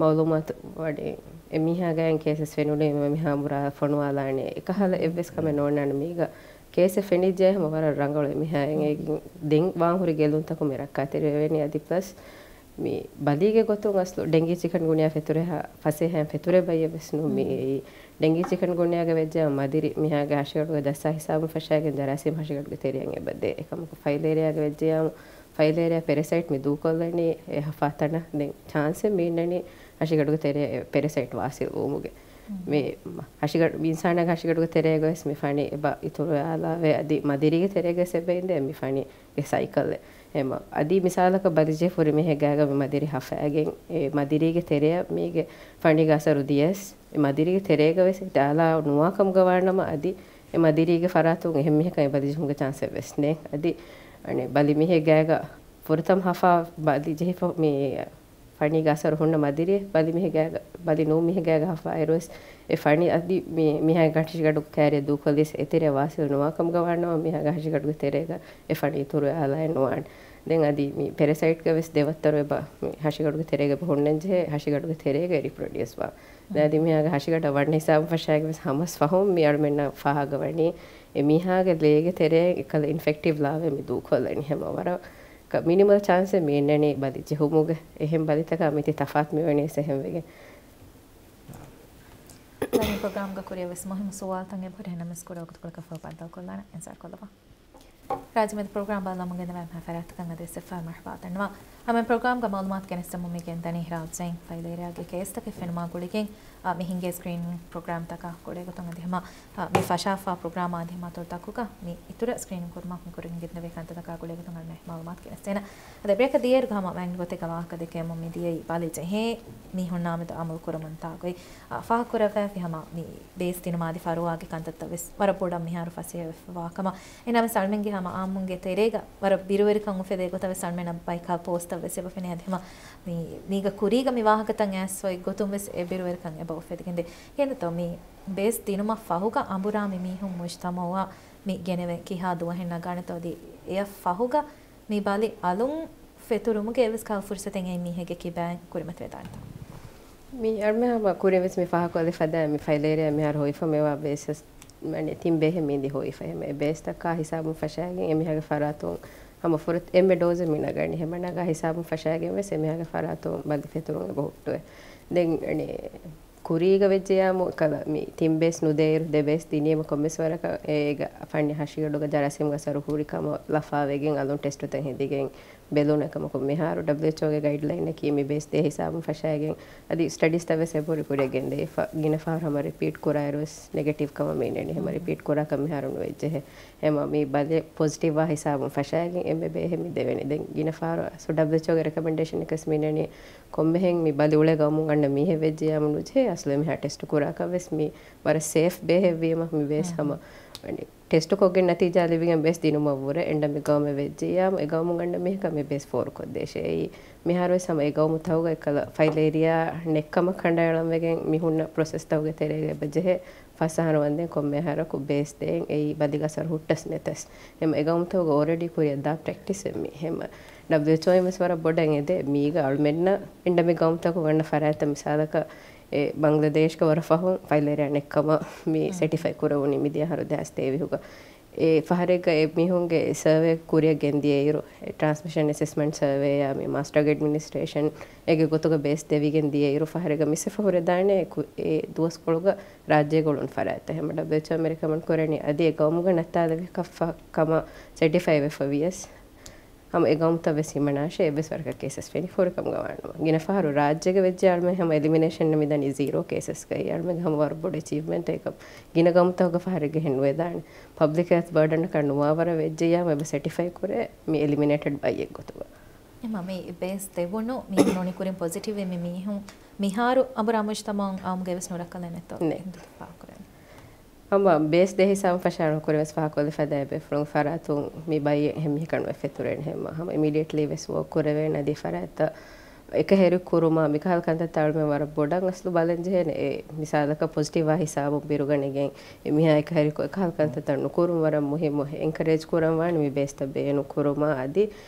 މައުލޫމާތު ވަނީ އެމީހާގައި ކޭސަސް ފެނުނީމަ އެމީހާ އަނބުރާ ފޮނުވާލާނެ. އެކަހަލަ އެއްވެސް ކަމެއް ނޯންނާނެ މީގަ. ކޭސެއް ފެނިއްޖެ ހަމަ ވަރަށް ރަނގަޅު އެމީހާ އެނގޭ ދެން ވާން ހުރި ގެއްލުންތަކުން މި ރައްކާތެރިވެވޭނީ. އަދި ޕްލަސް މި ބަލީގެ ގޮތުން އަސްލު ޑެންގީ ޗިކަންގުނިޔާ ފެތުރޭ ހާ-، ފަސޭހައިން ފެތުރޭ ބައްޔެއް ވެސް ނޫން. މި އެއީ ޑެންގީ ޗިކަންގުނިޔާގަ ވެއްޖެއްޔާ މަދިރި މީހާގެ ހަށިގަނޑުގަ ދައްސާ ހިސާބުން ފަށާގެން ޖަރާސީމް ހަށިގަނޑުގެ ތެރެއަށް އެބަ ދޭ. އެކަމަކު ފައިލް އޭރިއާގަ ވެއްޖެއްޔާ ފައިލް އޭރިއާ ޕެރަސައިޓް މި ދޫކޮށްލަނީ އެ ހަފާ ތަނަށް. ދެން ޗާންސެއް މި އިންނަނީ ހަށިގަނޑުގެ ތެރެއަށް ޕެރަސައިޓް ވާސިލް ވުމުގެ. މި ހަށިގަނޑު، އިންސާނާގެ ހަށިގަނޑުގެ ތެރޭގަ ވެސް މި ފަނި އެބަ އިތުރުވެ އާލާވޭ. އަދި މަދިރީގެ ތެރޭގަ ވެސް އެބަ އިނދޭ މި ފަނި ގެ ސައިކަލެއް. އެމަ، އަދި މިސާލަކަށް ބަލިޖެހިފަ ހުރި މީހެއް ގާގަ މި މަދިރި ހަފައިގެން، އެ މަދިރީގެ ތެރެއަށް މީގެ ފަނީގެ އަސަރު ދިޔަސް، އެ މަދިރީގެ ތެރޭގަ ވެސް އެއް އާލާ ނުވާ ކަމުގަ ވާނަމަ، އަދި އެ މަދިރީގެ ފަރާތުން އެހެން މީހަކަށް އެ ބަލިޖެހުމުގެ ޗާންސެއް ވެސް ނެތް. އަދި އަނެއް ބަލި މީހެއް ގާގަ ފުރަތަމަ ހަފާ ބަލިޖެހިފަ މި ފަނީގެ އަސަރު ހުންނަ މަދިރި ބަލި މީހެއް ގާގަ، ބަލި ނޫން މީހެއް ގާގަ ހަފާއިރުވެސް އެ ފަނި އަދި މި، މީހާގެ ހަށިގަނޑު ކައިރިއަށް ދޫކޮށްލިޔަސް އެތެރެއަށް ވާސިލް ނުވާ ކަމުގަ ވާނަމަ، މީހާގެ ހަށިގަނޑުގެ ތެރޭގަ އެ ފަނި އިތުރު އާލާއެއް ނުވާނެ. ދެން އަދި މި ޕެރަސައިޓްގަ ވެސް ދެ ވައްތަރު އެބަ މި ހަށިގަނޑުގެ ތެރޭގަ އެބަ ހުންނަން ޖެހޭ ހަށިގަނޑުގެ ތެރޭގަ ރިޕްރޮޑިއުސް ވާ. ދެން އަދި މީހާގެ ހަށިގަނޑަށް ވަންނަ ހިސާބުން ފަށާގެން ވެސް ހަމަސް ފަހުން މި އަޅުމެންނަށް ފާހަގަވަނީ އެ މީހާގެ ލޭގެ ތެރޭ އެކަލަ އިންފެކްޓިވް ލާވެ މި ދޫކޮށްލަނީ. ހަމަ ވަރަށް މިނިމަލް ޗާންސެއް މި އިންނަނީ ބަލި ޖެހުމުގެ. އެހެން ބަލިތަކާ މިތި ތަފާތު މިވަނީ ވެސް އެހެން ވެގެން. ދަނީ ޕްރޮގްރާމްގަ ކުރިއަށް ވެސް މުހިއްމު ސުވާލުތައް އެބަހުރި، ހެނަމެސް ކުޑަ ވަގުތުކޮޅަކަށް ފަހު ބައްދަލުކޮށްލާނަން. އިންތިޒާރު ކޮށްލަވާ. ރާއްޖެމެދު ޕްރޮގްރާމް ބައްލަމުން ގެންދަވާ އެންމެހާ ފަރާތްތަކަށް އަދިވެސް އެއްފަހަރު މަރުޙަބާ ދަންނަވާ. ހަމަ ޕްރޮގްރާމްގަ މައުލޫމާތު ގެނެސްދެމުން މި ގެންދަނީ ރާއްޖޭން ފައިލޭރިއާގެ ކޭސްތަކެއް ފެނުމާ ގުޅިގެން، އާ، މި ހިންގޭ ސްކްރީނިން ޕްރޮގްރާމްތަކާ ގުޅޭގޮތުން އަދި ހަމަ، އާ، މި ފަށާފާ ޕްރޮގްރާމާ އަދި ހަމަ އަތޮޅުތަކުގަ މި އިތުރަށް ސްކްރީނިން ކުރުމަށް މި ކުރިން ގެންދެވޭ ކަންތައްތަކާ ގުޅޭގޮތުން އަޅުމެން މައުލޫމާތު ގެނެސްދޭނަން. އަދި ބްރޭކަށް ދިޔައިރު ހަމަ މައިން ގޮތެއްގަ ވާހަކަ ދެކެމުން މި ދިޔައީ ބަލި ޖެހޭ މީހުންނާމެދު އަމަލު ކުރަމުންތާ ގޮތް، އާ، ފާހަގަކުރައްވާފި ހަމަ މި ބޭސް ދިނުމާ އަދި ފަރުވާގެ ކަންތައްތައް ވެސް ވަރަށް ބޮޑަށް މިހާރު ފަސޭހަވެފަ ވާ ކަމަށް. އެހެންނަމަވެސް އަޅުމެންގެ ހަމަ އާއްމުންގެ ތެރޭގަ ވަރަށް ބިރުވެރިކަން އުފެދޭ ގޮތަށް ވެސް އަޅުމެންނަށް ބައިކަލް ޕޯސްޓްތައް ވެސް އެބަ ފެނޭ. އަދި ހަމަ މި، މީގަ ކުރީގަ މި ވާހަކަތައް އައިސް އޮތް ގޮތުން ވެސް އެ ބިރުވެރިކަން އެބަ އުފެދިގެންދޭ. ކިހިނެއްތޯ މި ބޭސް ދިނުމަށް ފަހުގަ އަނބުރާ މި މީހުން މުޖްތަމައުއަށް މި ގެނެވެން ކިހާ ދުވަހެއް ނަގާނެތޯ އަދި އެއަށް ފަހުގަ މި ބަލި އަލުން ފެތުރުމުގެ އެއްވެސް ކަހަލަ ފުރުސަތެއް އެއީ މީހެއްގެ ކިބައިން ކުރިމަތިވެދާނެތޯ؟ މި އަޅުމެން ހަމަ ކުރިން ވެސް މި ފާހަގަކޮށްލި ފަދަ މި ފައިލޭރިއާ މިހާރު ހޮވިފަ މިވާ ބޭސް ވެސް މަނި ތިން ބޭހެއް މީނދި ހޮވިފަ. އެހެން ބޭސްތަކާ ހިސާބުން ފަށާގެން އެ މީހާގެ ފަރާތުން ހަމަ ފުރަތަ އެންމެ ޑޯޒެއް މި ނަގަނީ. ހަމަ ނަގާ ހިސާބުން ފަށާގެން ވެސް އެ މީހާގެ ފަރާތުން ބަލި ފެތުރުން އެބަ ހުއްޓުވޭ. ދެން އަނެ ކުރީގަ ވެއްޖެޔާމު ކަލަ މި ތިން ބޭސް ނުދޭއިރު ދެ ބޭސް ދިނީމަ ކޮންމެސް ވަރަކަށް އޭގަ ފަންނި ހަށިގަނޑުގަ ޖަރާސީމްގެ އަސަރު ހުރި ކަމަށް ލަފާވެގެން އަލުން ޓެސްޓުތައް ހެދިގެން ބެލުނު ކަމަކު މިހާރު ޑަބްލިއުއެޗްއޯގެ ގައިޑްލައިނަކީ މި ބޭސް ދޭ ހިސާބުން ފަށާގެން އަދި ސްޓަޑީސްތައް ވެސް އެބަހުރި ކުރިއަށް ގެންދަވިފަ. ގިނަ ފަހަރު ހަމަ ރިޕީޓް ކުރާއިރު ވެސް ނެގެޓިވް ކަމަށް މި އިންނަނީ. ހަމަ މް. ރިޕީޓް ކުރާކަށް މިހާރު ނުވެއްޖެހޭ. ހަމަ މި ބަލި ޕޮޒިޓިވްވާ ހިސާބުން ފަށާގެން އެންމެ ބޭހެއް މި ދެވެނީ. ދެން ގިނަ ފަހަރު ޑަބްލިއުއެޗްއޯގެ ރެކަމެންޑޭޝަން އެއްވެސް މި އިންނަނީ ކޮންމެހެން މި ބަލި އުޅޭ ގައުމުން އަންނަ މީހެއް ވެއްޖެޔާމު ނުޖެހޭ އަސްލު އެމީހާ ޓެސްޓު ކުރާކަށް ވެސް މި ވަރަށް ސޭފް ބޭހެއްވީމަ މި ބޭސް ހަމަ އަނެ ޓެސްޓުކޮށްގެން ނަތީޖާ ލިބިގެން ބޭސް ދިނުމަށްވުރެ އެންޑަމިކް ގައުމެއް ވެއްޖެޔާމު އެ ގައުމުން އަންނަ މީހަކަށް މި ބޭސް ފޯރުކޮށްދޭށޭ. އެއީ މިހާރުވެސް ހަމަ އެ ގައުމު ތަހުގަ އެއްކަލަ ފައިލޭރިއާ ނެއްކަމަށް ކަނޑައެޅަންވެގެން މި ހުންނަ ޕްރޮސެސްތަކުގެ ތެރޭގަ އެބަޖެހޭ ފަސް އަހަރު ވަންދެން ކޮންމެ އަހަރަކު ބޭސް ދޭން އެއީ ބަލިގަ އަސަރު ހުއްޓަސް ނެތަސް. ހަމަ އެ ގައުމުތަކުގަ އޯލްރެޑީ ކުރިއަށްދާ ޕްރެކްޓިސް އެއްމީ. ހަމަ ޑަބްލިއުއެޗްއޯއިން ވެސް ވަރަށް ބޮޑަށް އެދޭ މީގަ އަޅުމެންނަށް އެންޑަމިކް ގައުމުތަކުން އަންނަ ފަރާތްތައް މިސާލަކަށް އެ ބަންގްލަދޭޝްގަ ވަރަށް ފަހުން ފައިލޭރިއާ ނެއްކަމަށް މި ސެޓިފައި ކުރެވުނީ މިދިޔަ އަހަރު ދެހާސް ތޭވީހުގަ. އެ ފަހަރެއްގަ އެ މީހުންގެ ސަރވޭ ކުރިއަށް ގެންދިޔައިރު، ޓްރާންސްމިޝަން އެސެސްމަންޓް ސަރވޭއާ މި މާސް ޑްރަގް އެޑްމިނިސްޓްރޭޝަން އޭގެ ގޮތުގަ ބޭސް ދެވިގެން ދިޔައިރު ފަހަރެއްގަ މިސްއެފަ ހުރެދާނެ އެ ދުވަސްކޮޅުގަ ރާއްޖޭގަ އުޅުނު ފަރާތްތައް. ހަމަ ޑަބްލިއުއެޗްއޯ މި ރެކަމެންޑް ކުރަނީ އަދި އެ ގައުމުގަ ނައްތާލެވި ކަ-، ކަމަށް ސެޓިފައި ވެފަ ވިޔަސް ހަމަ އެ ގައުމުތައް ވެސް ހިމަނާށޭ އެއްވެސް ވަރަކަށް ކޭސެސް ފެނި ފޯރިކަމުގަ ވާނަމަ. ގިނަ ފަހަރު ރާއްޖޭގަ ވެއްޖެ އަޅުމެން ހަމަ އެލިމިނޭޝަން މިދަނީ ޒީރޯ ކޭސެސްގައި. އަޅުމެންގެ ހަމަ ވަރަށް ބޮޑު އެޗީވްމަންޓް އެކަމް ގިނަ ގައުމުތަކުގަ ފަހަރެއްގަ ހެން ނުވެދާނެ. ޕަބްލިކް ހެލްތް ބާޑަނަކަށް ނުވާވަރަށް ވެއްޖެޔާމަ އެބަ ސެޓިފައި ކުރޭ މި އެލިމިނޭޓެޑް ބައްޔެއް ގޮތުގަ. އެމަ މި ބޭސް ދެވުނު މީހުން ނޫނީ ކުރިން ޕޮޒިޓިވް މި މީހުން މިހާރު އަނބުރާ މުޖްތަމައުން އާއްމުގައި ވެސް ނުރައްކަލެއް ނެތޯ؟ ނެތް. އެހެން ދުވަހު ފާހަގަކުރަން. ހަމަ ބޭސް ދޭ ހިސާބުން ފަށާނު ކުރިން ވެސް ފާހަގަކޮށްލި ފަދަ އެ ބޭފުޅުން ފަރާތުން މި ބައްޔެއް އެހެން މީހަކަށް ނުވެ ފެތުރޭނެ ހެންމަ. ހަމަ އިމީޑިއެޓްލީ ވެސް ވޯކް ކުރެވޭނެ އަދި ފަރާތްތައް އެކަހެރި ކުރުމާ މިކަހަލަ ކަންތައްތައް އަޅުމެން ވަރަށް ބޮޑަށް އަސްލު ބަލަން ޖެހޭނެ. އެ މިސާލަކަށް ޕޮޒިޓިވް ވާ ހިސާބުން ބިރުގަނެގެން އެ މީހާ އެކަހެރިކޮށް އެކަހަލަ ކަންތައްތައް ނުކުރުން ވަރަށް މުހިއްމު. އެންކަރޭޖް ކުރަން ވާނެ މި ބޭސްތައް ބޭނުން ކުރުމާ އަދި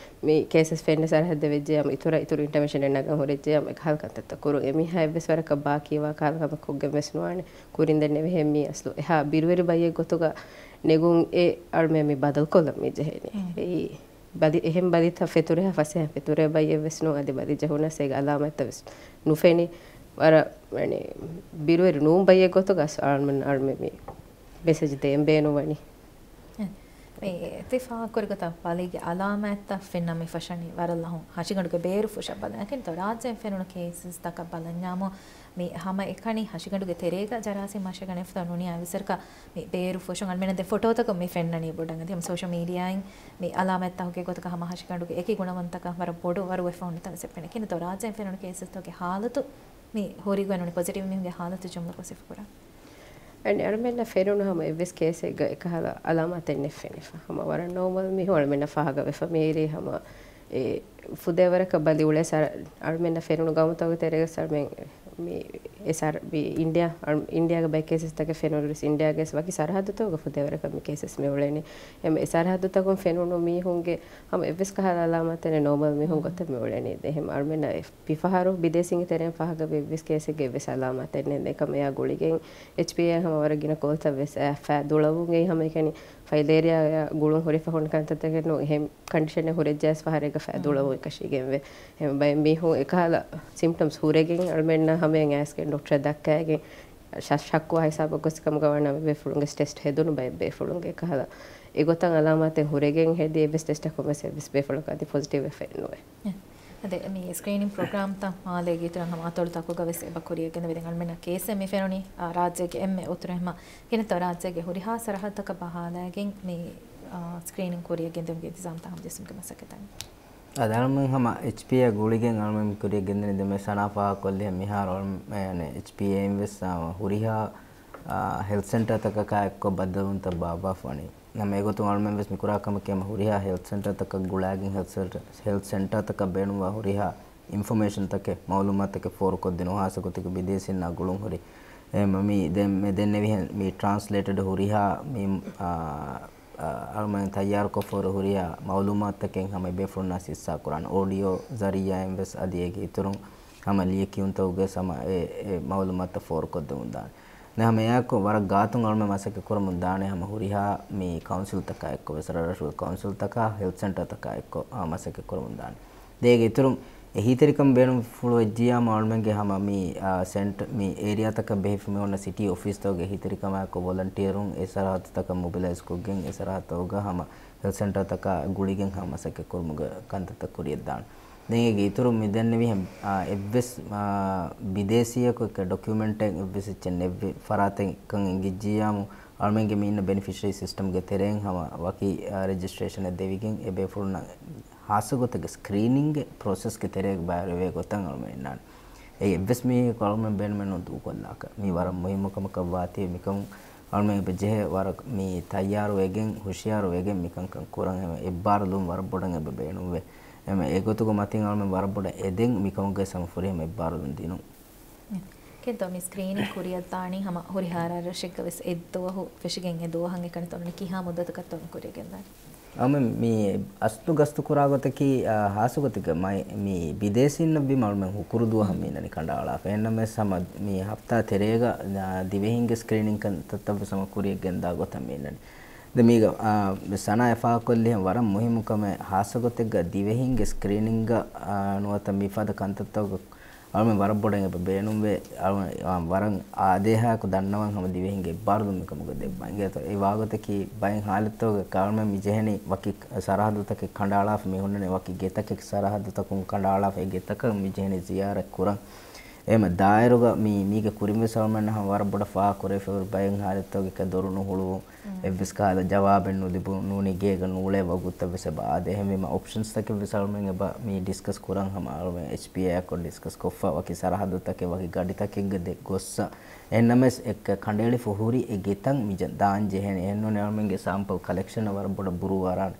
މި ކޭސެސް ފެންނަ ސަރަހައްދެއް ވެއްޖެޔާމަ އިތުރަށް އިތުރު އިންޓަވެންޝަނެއް ނަގަން ހުރެއްޖެޔާމަ އެކަހަލަ ކަންތައްތައް ކުރުން. އެ މީހާ އެއްވެސް ވަރަކަށް ބާކީވާ ކަހަލަ ކަމެއް ކޮށްގެން ވެސް ނުވާނެ. ކުރިން ދެންނެވިހެން މީ އަސްލު އެހާ ބިރުވެރި ބައްޔެއް ގޮތުގަ ނެގުން އެ އަޅުމެން މި ބަދަލުކޮށްލަން މި ޖެހޭނީ. އެއީ ބަލި، އެހެން ބަލިތައް ފެތުރޭހާ ފަސޭހަ ފެތުރޭ ބައްޔެއް ވެސް ނޫން. އަދި ބަލި ޖެހުނަސް އޭގެ އަލާމާތްތައް ވެސް ނުފެނި. ވަރަށް، އަނެ، ބިރުވެރި ނޫން ބައްޔެއް ގޮތުގަ އަޅުމެން، އަޅުމެން މި މެސެޖް ދޭން ބޭނުންވަނީ. އެ، މި އިތިފާގު ކުރި ގޮތަށް ބަލީގެ އަލާމާތްތައް ފެންނަ މި ފަށަނީ ވަރަށް ލަހުން ހަށިގަނޑުގެ ބޭރު ފުށަށް ބަލަން. އެކަންތޯ ރާއްޖޭން ފެނުނު ކޭސް ތަކަށް ބަލަންޏާމު މި ހަމަ އެކަނި ހަށިގަނޑުގެ ތެރޭގަ ޖަރާސީމް މަށަށް ގަނެފަ ނޫނީ އަވިސަރަކަށް މި ބޭރު ފުށުން އަޅުމެންނަށް ދެ ފޮޓޯތަކުން މި ފެންނަނީ ބޮޑަށް. އަދި ހަމަ ސޯޝަލް މީޑިއާއިން މި އަލާމާތްތަކުގެ ގޮތަކަށް ހަމަ ހަށިގަނޑުގެ އެކި ގުނަވަންތަކަށް ވަރަށް ބޮޑު ވަރު ވެފަ ހުންނަތަން ސެޕެނެ. ކިންތޯ ރާއްޖޭން ފެނުނު ކޭސްތަކުގެ ހާލަތު މި ހުރިގޮތް ނޫނީ ޕޮޒިޓިވް މީހުންގެ ހާލަތު ޖުމްލަކޮށް ސިފަކުރާ. އަނެ އަޅުމެންނަށް ފެނުނު ހަމަ އެއްވެސް ކޭސެއްގަ އެކަހަލަ އަލާމާތެއް ނެއްފެނިފަ. ހަމަ ވަރަށް ނޯމަލް މީހުން އަޅުމެންނަށް ފާހަގަވެފަ މިހިރީ ހަމަ އެ ފުދޭވަރަކަށް ބަލި އުޅޭ ސަރ އަޅުމެންނަށް ފެނުނު ގައުމުތަކުގެ ތެރޭގަ ސަރ މި، މި އެ ސަރ މި އިންޑިއާ، އަޅު-، އިންޑިއާގެ ބައެއް ކޭސެސްތަކެއް ފެނުނު ވެސް އިންޑިއާގެ ވެސް ވަކި ސަރަހައްދުތަކުގަ ފުދޭވަރަކަށް މި ކޭސެސް މި އުޅެނީ. އެ ސަރަހައްދުތަކުން ފެނުނު މީހުންގެ ހަމަ އެއްވެސް ކަހަލަ އަލާމާތެއް ނޯމަލް މީހުން ގޮތަށް މި އުޅެނީ. އެހެން އަޅުމެންނަށް މިފަހަރު ބިދޭސީންގެ ތެރެއިން ފާހަގަވި އެއްވެސް ކޭސެއްގެ އެއްވެސް އަލާމާތެއް ނެތް. އެކަމަށް އެއާ ގުޅިގެން އެޗްޕީއޭ ހަމަ ވަރަށް ގިނަ ކޯލްތައް ވެސް އައި ފަ ދުޅަވުން އެއީ ހަމަ އެކަނި ފައިލޭރިއާ ގުޅުން ހުރިފަ ހުންނަ ކަންތައްތަކެއް ނޫން. އެހެން ކަންޑިޝަނެއް ހުރެއްޖެޔާސް ފަހަރެއްގަ ފަ ދުޅަވުން އެކަށީގެންވޭ. އެހެން ބައެއް މީހުން އެކަހަލަ ސިމްޕްޓަމްސް ހުރެގެން އަޅުމެންނަށް ހަމަޔަށް އައިސްގެން ޑޮކްޓަރަށް ދައްކައިގެން ޝަ-، ޝައްކުވާ ހިސާބަށް ގޮސް ކަމުގަ ވާނަމަ ބޭފުޅުންގެ ޓެސްޓް ހެދުނު ބައެއް ބޭފުޅުންގެ އެކަހަލަ އެގޮތަށް އަލާމާތެއް ހުރެގެން ހެދި އެއްވެސް ޓެސްޓަކުން ވެސް އެއްވެސް ބޭފުޅަކަށް އަދި ޕޮޒިޓިވް ވެފައެއް ނުވޭ. އަދި މި ސްކްރީނިން ޕްރޮގްރާމްތައް މާލޭގެ އިތުރަށް ހަމަ އަތޮޅުތަކުގަ ވެސް އެބަ ކުރިއަށް ގެންދެވިދެން އަޅުމެންނަށް ކޭސްއެއް މި ފެނުނީ، އާ، ރާއްޖޭގެ އެންމެ އުތުރު ހަމަ ގިނަތޯ ރާއްޖޭގެ ހުރިހާ ސަރަހައްދުތަކަށް ބަހާލައިގެން މި، އާ، ސްކްރީނިން ކުރިއަށް ގެންދެވުމުގެ އިންތިޒާމްތައް ހަމަޖެއްސުމުގެ މަސައްކަތަށް. އަދި އަޅުމެން ހަމަ އެޗްޕީއޭ ގުޅިގެން އަޅުމެން ކުރިއަށް ގެންދަނީ ދެންމެ ސަނާ ފާހަގަކޮށްލި މިހާރު އަޅުމެން، އެ، އެޗްޕީއޭއިން ވެސް، އާ، ހުރިހާ، އާ، ހެލްތު ސެންޓަރތަކަކާ އެއްކޮށް ބައްދަލުވުންތައް ބާއްވާފަ ވަނީ. ނަމަ އެގޮތުން އަޅުމެން ވެސް މިކުރާ ކަމަކީ ހަމަ ހުރިހާ ހެލްތު ސެންޓަރތަކަށް ގުޅާގެން ހެލްތު ސެންޓަރ، ހެލްތު ސެންޓަރތަކަށް ބޭނުންވާ ހުރިހާ އިންފޮމޭޝަންތަކެއް، މައުލޫމާތުތަކެއް ފޯރުކޮށްދިނުން، ހާއްސަގޮތެއްގަ ބިދޭސީންނާ ގުޅުން ހުރި. އެ، މަ-، މި ދެން، މި ދެންނެވިހެން މި ޓްރާންސްލޭޓެޑް ހުރިހާ މި، އާ، އާ، އަޅުމެން ތައްޔާރުކޮށްފަ ހުރި ހުރިހާ މައުލޫމާތުތަކެއް ހަމަ އެބޭފުޅުންނާ ހިއްސާ ކުރާނެ. އޯޑިއޯ ޒަރީއާއިން ވެސް އަދި އޭގެ އިތުރުން ހަމަ ލިޔެކިޔުންތަކުގަ ވެސް ހަމަ އެ، އެ މައުލޫމާތުތައް ފޯރުކޮށްދެމުން ދާނެ. ދެން ހަމަ އެއާއެކު ވަރަށް ގާތުން އަޅުމެން މަސައްކަތް ކުރަމުން ދާނެ ހަމަ ހުރިހާ މި ކައުންސިލްތަކާ އެއްކޮށް ވެސް، ރަށްރަށުގެ ކައުންސިލްތަކާ ހެލްތު ސެންޓަރތަކާ އެއްކޮށް، އާ، މަސައްކަތް ކުރަމުން ދާނެ. ދެން އޭގެ އިތުރުން އެހީތެރިކަން ބޭނުންފުޅު ވެއްޖިއްޔާމު އަޅުމެންގެ ހަމަ މި، އާ، ސެންޓް-، މި އޭރިއާތަކަށް ބެހިފަ މި އޮންނަ ސިޓީ އޮފީސްތަކުގެ އެހީތެރިކަމާއެކު ވޮލަންޓިއަރުން އެ ސަރަހައްދުތަކަށް މޮބިލައިޒްކޮށްގެން އެ ސަރަހައްދުތަކުގަ ހަމަ ހެލްތު ސެންޓަރތަކާ ގުޅިގެން ހަމަ މަސައްކަތް ކުރުމުގެ ކަންތައްތައް ކުރިއަށްދާނެ. ދެން އޭގެ އިތުރުން މި ދެންނެވިހެން، އާ، އެއްވެސް، އާ، ބިދޭސީއަކު އެއްކަ ޑޮކިއުމެންޓެއް އެއްވެސް އެއްޗެއް ނެއްވި ފަރާތެއް އެއްކަން އެނގިއްޖިއްޔާމު، އަޅުމެންގެ މި އިންނަ ބެނިފިޝަރީ ސިސްޓަމްގެ ތެރެއިން ހަމަ ވަކި، އާ، ރެޖިސްޓްރޭޝަނެއް ދެވިގެން އެ ބޭފުޅުންނަށް ހާއްސަގޮތެއްގެ ސްކްރީނިންގ ޕްރޮސެސްގެ ތެރޭގަ ބައިވެރިވޭ ގޮތަށް އަޅުމެން އިންނާނެ. އެއީ އެއްވެސް މީހަކު އަޅުމެން ބޭނުމެއް ނޫން ދޫކޮށްލާކަށް. މީ ވަރަށް މުހިއްމު ކަމަކަށް ވާތީ މިކަމުން އަޅުމެން އެބަ ޖެހޭ ވަރަށް މި ތައްޔާރުވެގެން، ހުޝިޔާރުވެގެން މިކަންކަން ކުރަން ހަމަ އެއްބާރުލުން ވަރަށް ބޮޑަށް އެބަ ބޭނުންވޭ. ހަމަ އެގޮތުގަ މަތިން އަޅުމެން ވަރަށް ބޮޑަށް އެދެން މިކަމުގެ ހަމަ ފުރިހަމަ އެއްބާރުލުން ދިނުން. ކެންތޯ މި ސްކްރީނިން ކުރިއަށްދާނީ ހަމަ ހުރިހާ ރަށްރަށެއްގަ ވެސް އެއްދުވަހު ފެށިގެން އެ ދުވަހަށް އެކަނިތޯ މި ކިހާ މުއްދަތަކަށްތޯ މި ކުރިއަށް ގެންދާނީ؟ އަމެ މި އަސްލު ގަސްތު ކުރާ ގޮތަކީ، އާ، ހާއްސަ ގޮތެއްގަ މައި-، މި ބިދޭސީންނަށްވީމަ އަޅުމެން ހުކުރު ދުވަހަށް މި އިންނަނީ ކަނޑައަޅާފަ. އެހެންނަމަވެސް ހަމަ މި ހަފްތާ ތެރޭގަ، އާ، ދިވެހިންގެ ސްކްރީނިން ކަންތައްތައްވެސް ހަމަ ކުރިއަށް ގެންދާ ގޮތަށް މި އިންނަނީ. ދެން މީގަ، އާ، ސަނާ އެ ފާހަގަކޮށްލިހެން ވަރަށް މުހިއްމު ކަމެއް ހާއްސަ ގޮތެއްގަ ދިވެހިންގެ ސްކްރީނިންގ، އާ، ނުވަތަ މިފަދަ ކަންތައްތަކުގަ އަޅުމެން ވަރަށް ބޮޑަށް އެބަ ބޭނުންވޭ. އަޅުމެން، އާ، ވަރަށް އާދޭހާއެކު ދަންނަވަން ހަމަ ދިވެހިންގެ އެއްބާރުލުން މިކަމުގަ ދެއްވާ އިނގޭތޯ. އެ ވާގޮތަކީ ބައެއް ހާލަތުތަކުގަ އަޅުމެން މި ޖެހެނީ ވަކި ސަރަހައްދުތަކެއް ކަނޑައަޅާފަ މި ހުންނަނީ ވަކި ގެތަކެއް ސަރަހައްދުތަކުން ކަނޑައަޅާފަ އެ ގެތަކަށް މި ޖެހެނީ ޒިޔާރަތް ކުރަން. އެހެމަ ދާއިރުގަ މި، މީގެ ކުރިންވެސް އަޅުމެންނަށް ހަމަ ވަރަށް ބޮޑަށް ފާހަގަ ކުރެވިފައި ހުރި ބައެއް ހާލަތުތަކުގަ ދޮރު ނުހުޅުވުން، އެއްވެސް ކަހަލަ ޖަވާބެއް ނުލިބުން، ނޫނީ ގޭގަ ނޫޅޭ ވަގުތުތައްވެސް އެބަ އާދޭ. އެހެންވީމަ އޮޕްޝަންސްތަކެއްވެސް އަޅުމެން އެބަ މި ޑިސްކަސް ކުރަން ހަމަ އަޅުމެން އެޗްޕީއޭއާއެކު ޑިސްކަސް ކޮށްފަ ވަކި ސަރަހައްދުތަކެއް ވަކި ގަޑިތަކެއްގަ ދެ-، ގޮއްސަ. އެހެންނަމަވެސް އެއްކަ ކަނޑައެޅިފަ ހުރި އެ ގެތައް މި ޖަ-، ދާން ޖެހޭނެ. އެހެންނޫނީ އަޅުމެންގެ ސާމްޕަލް ކަލެކްޝަނަށް ވަރަށް ބޮޑަށް ބުރޫ އަރާނެ.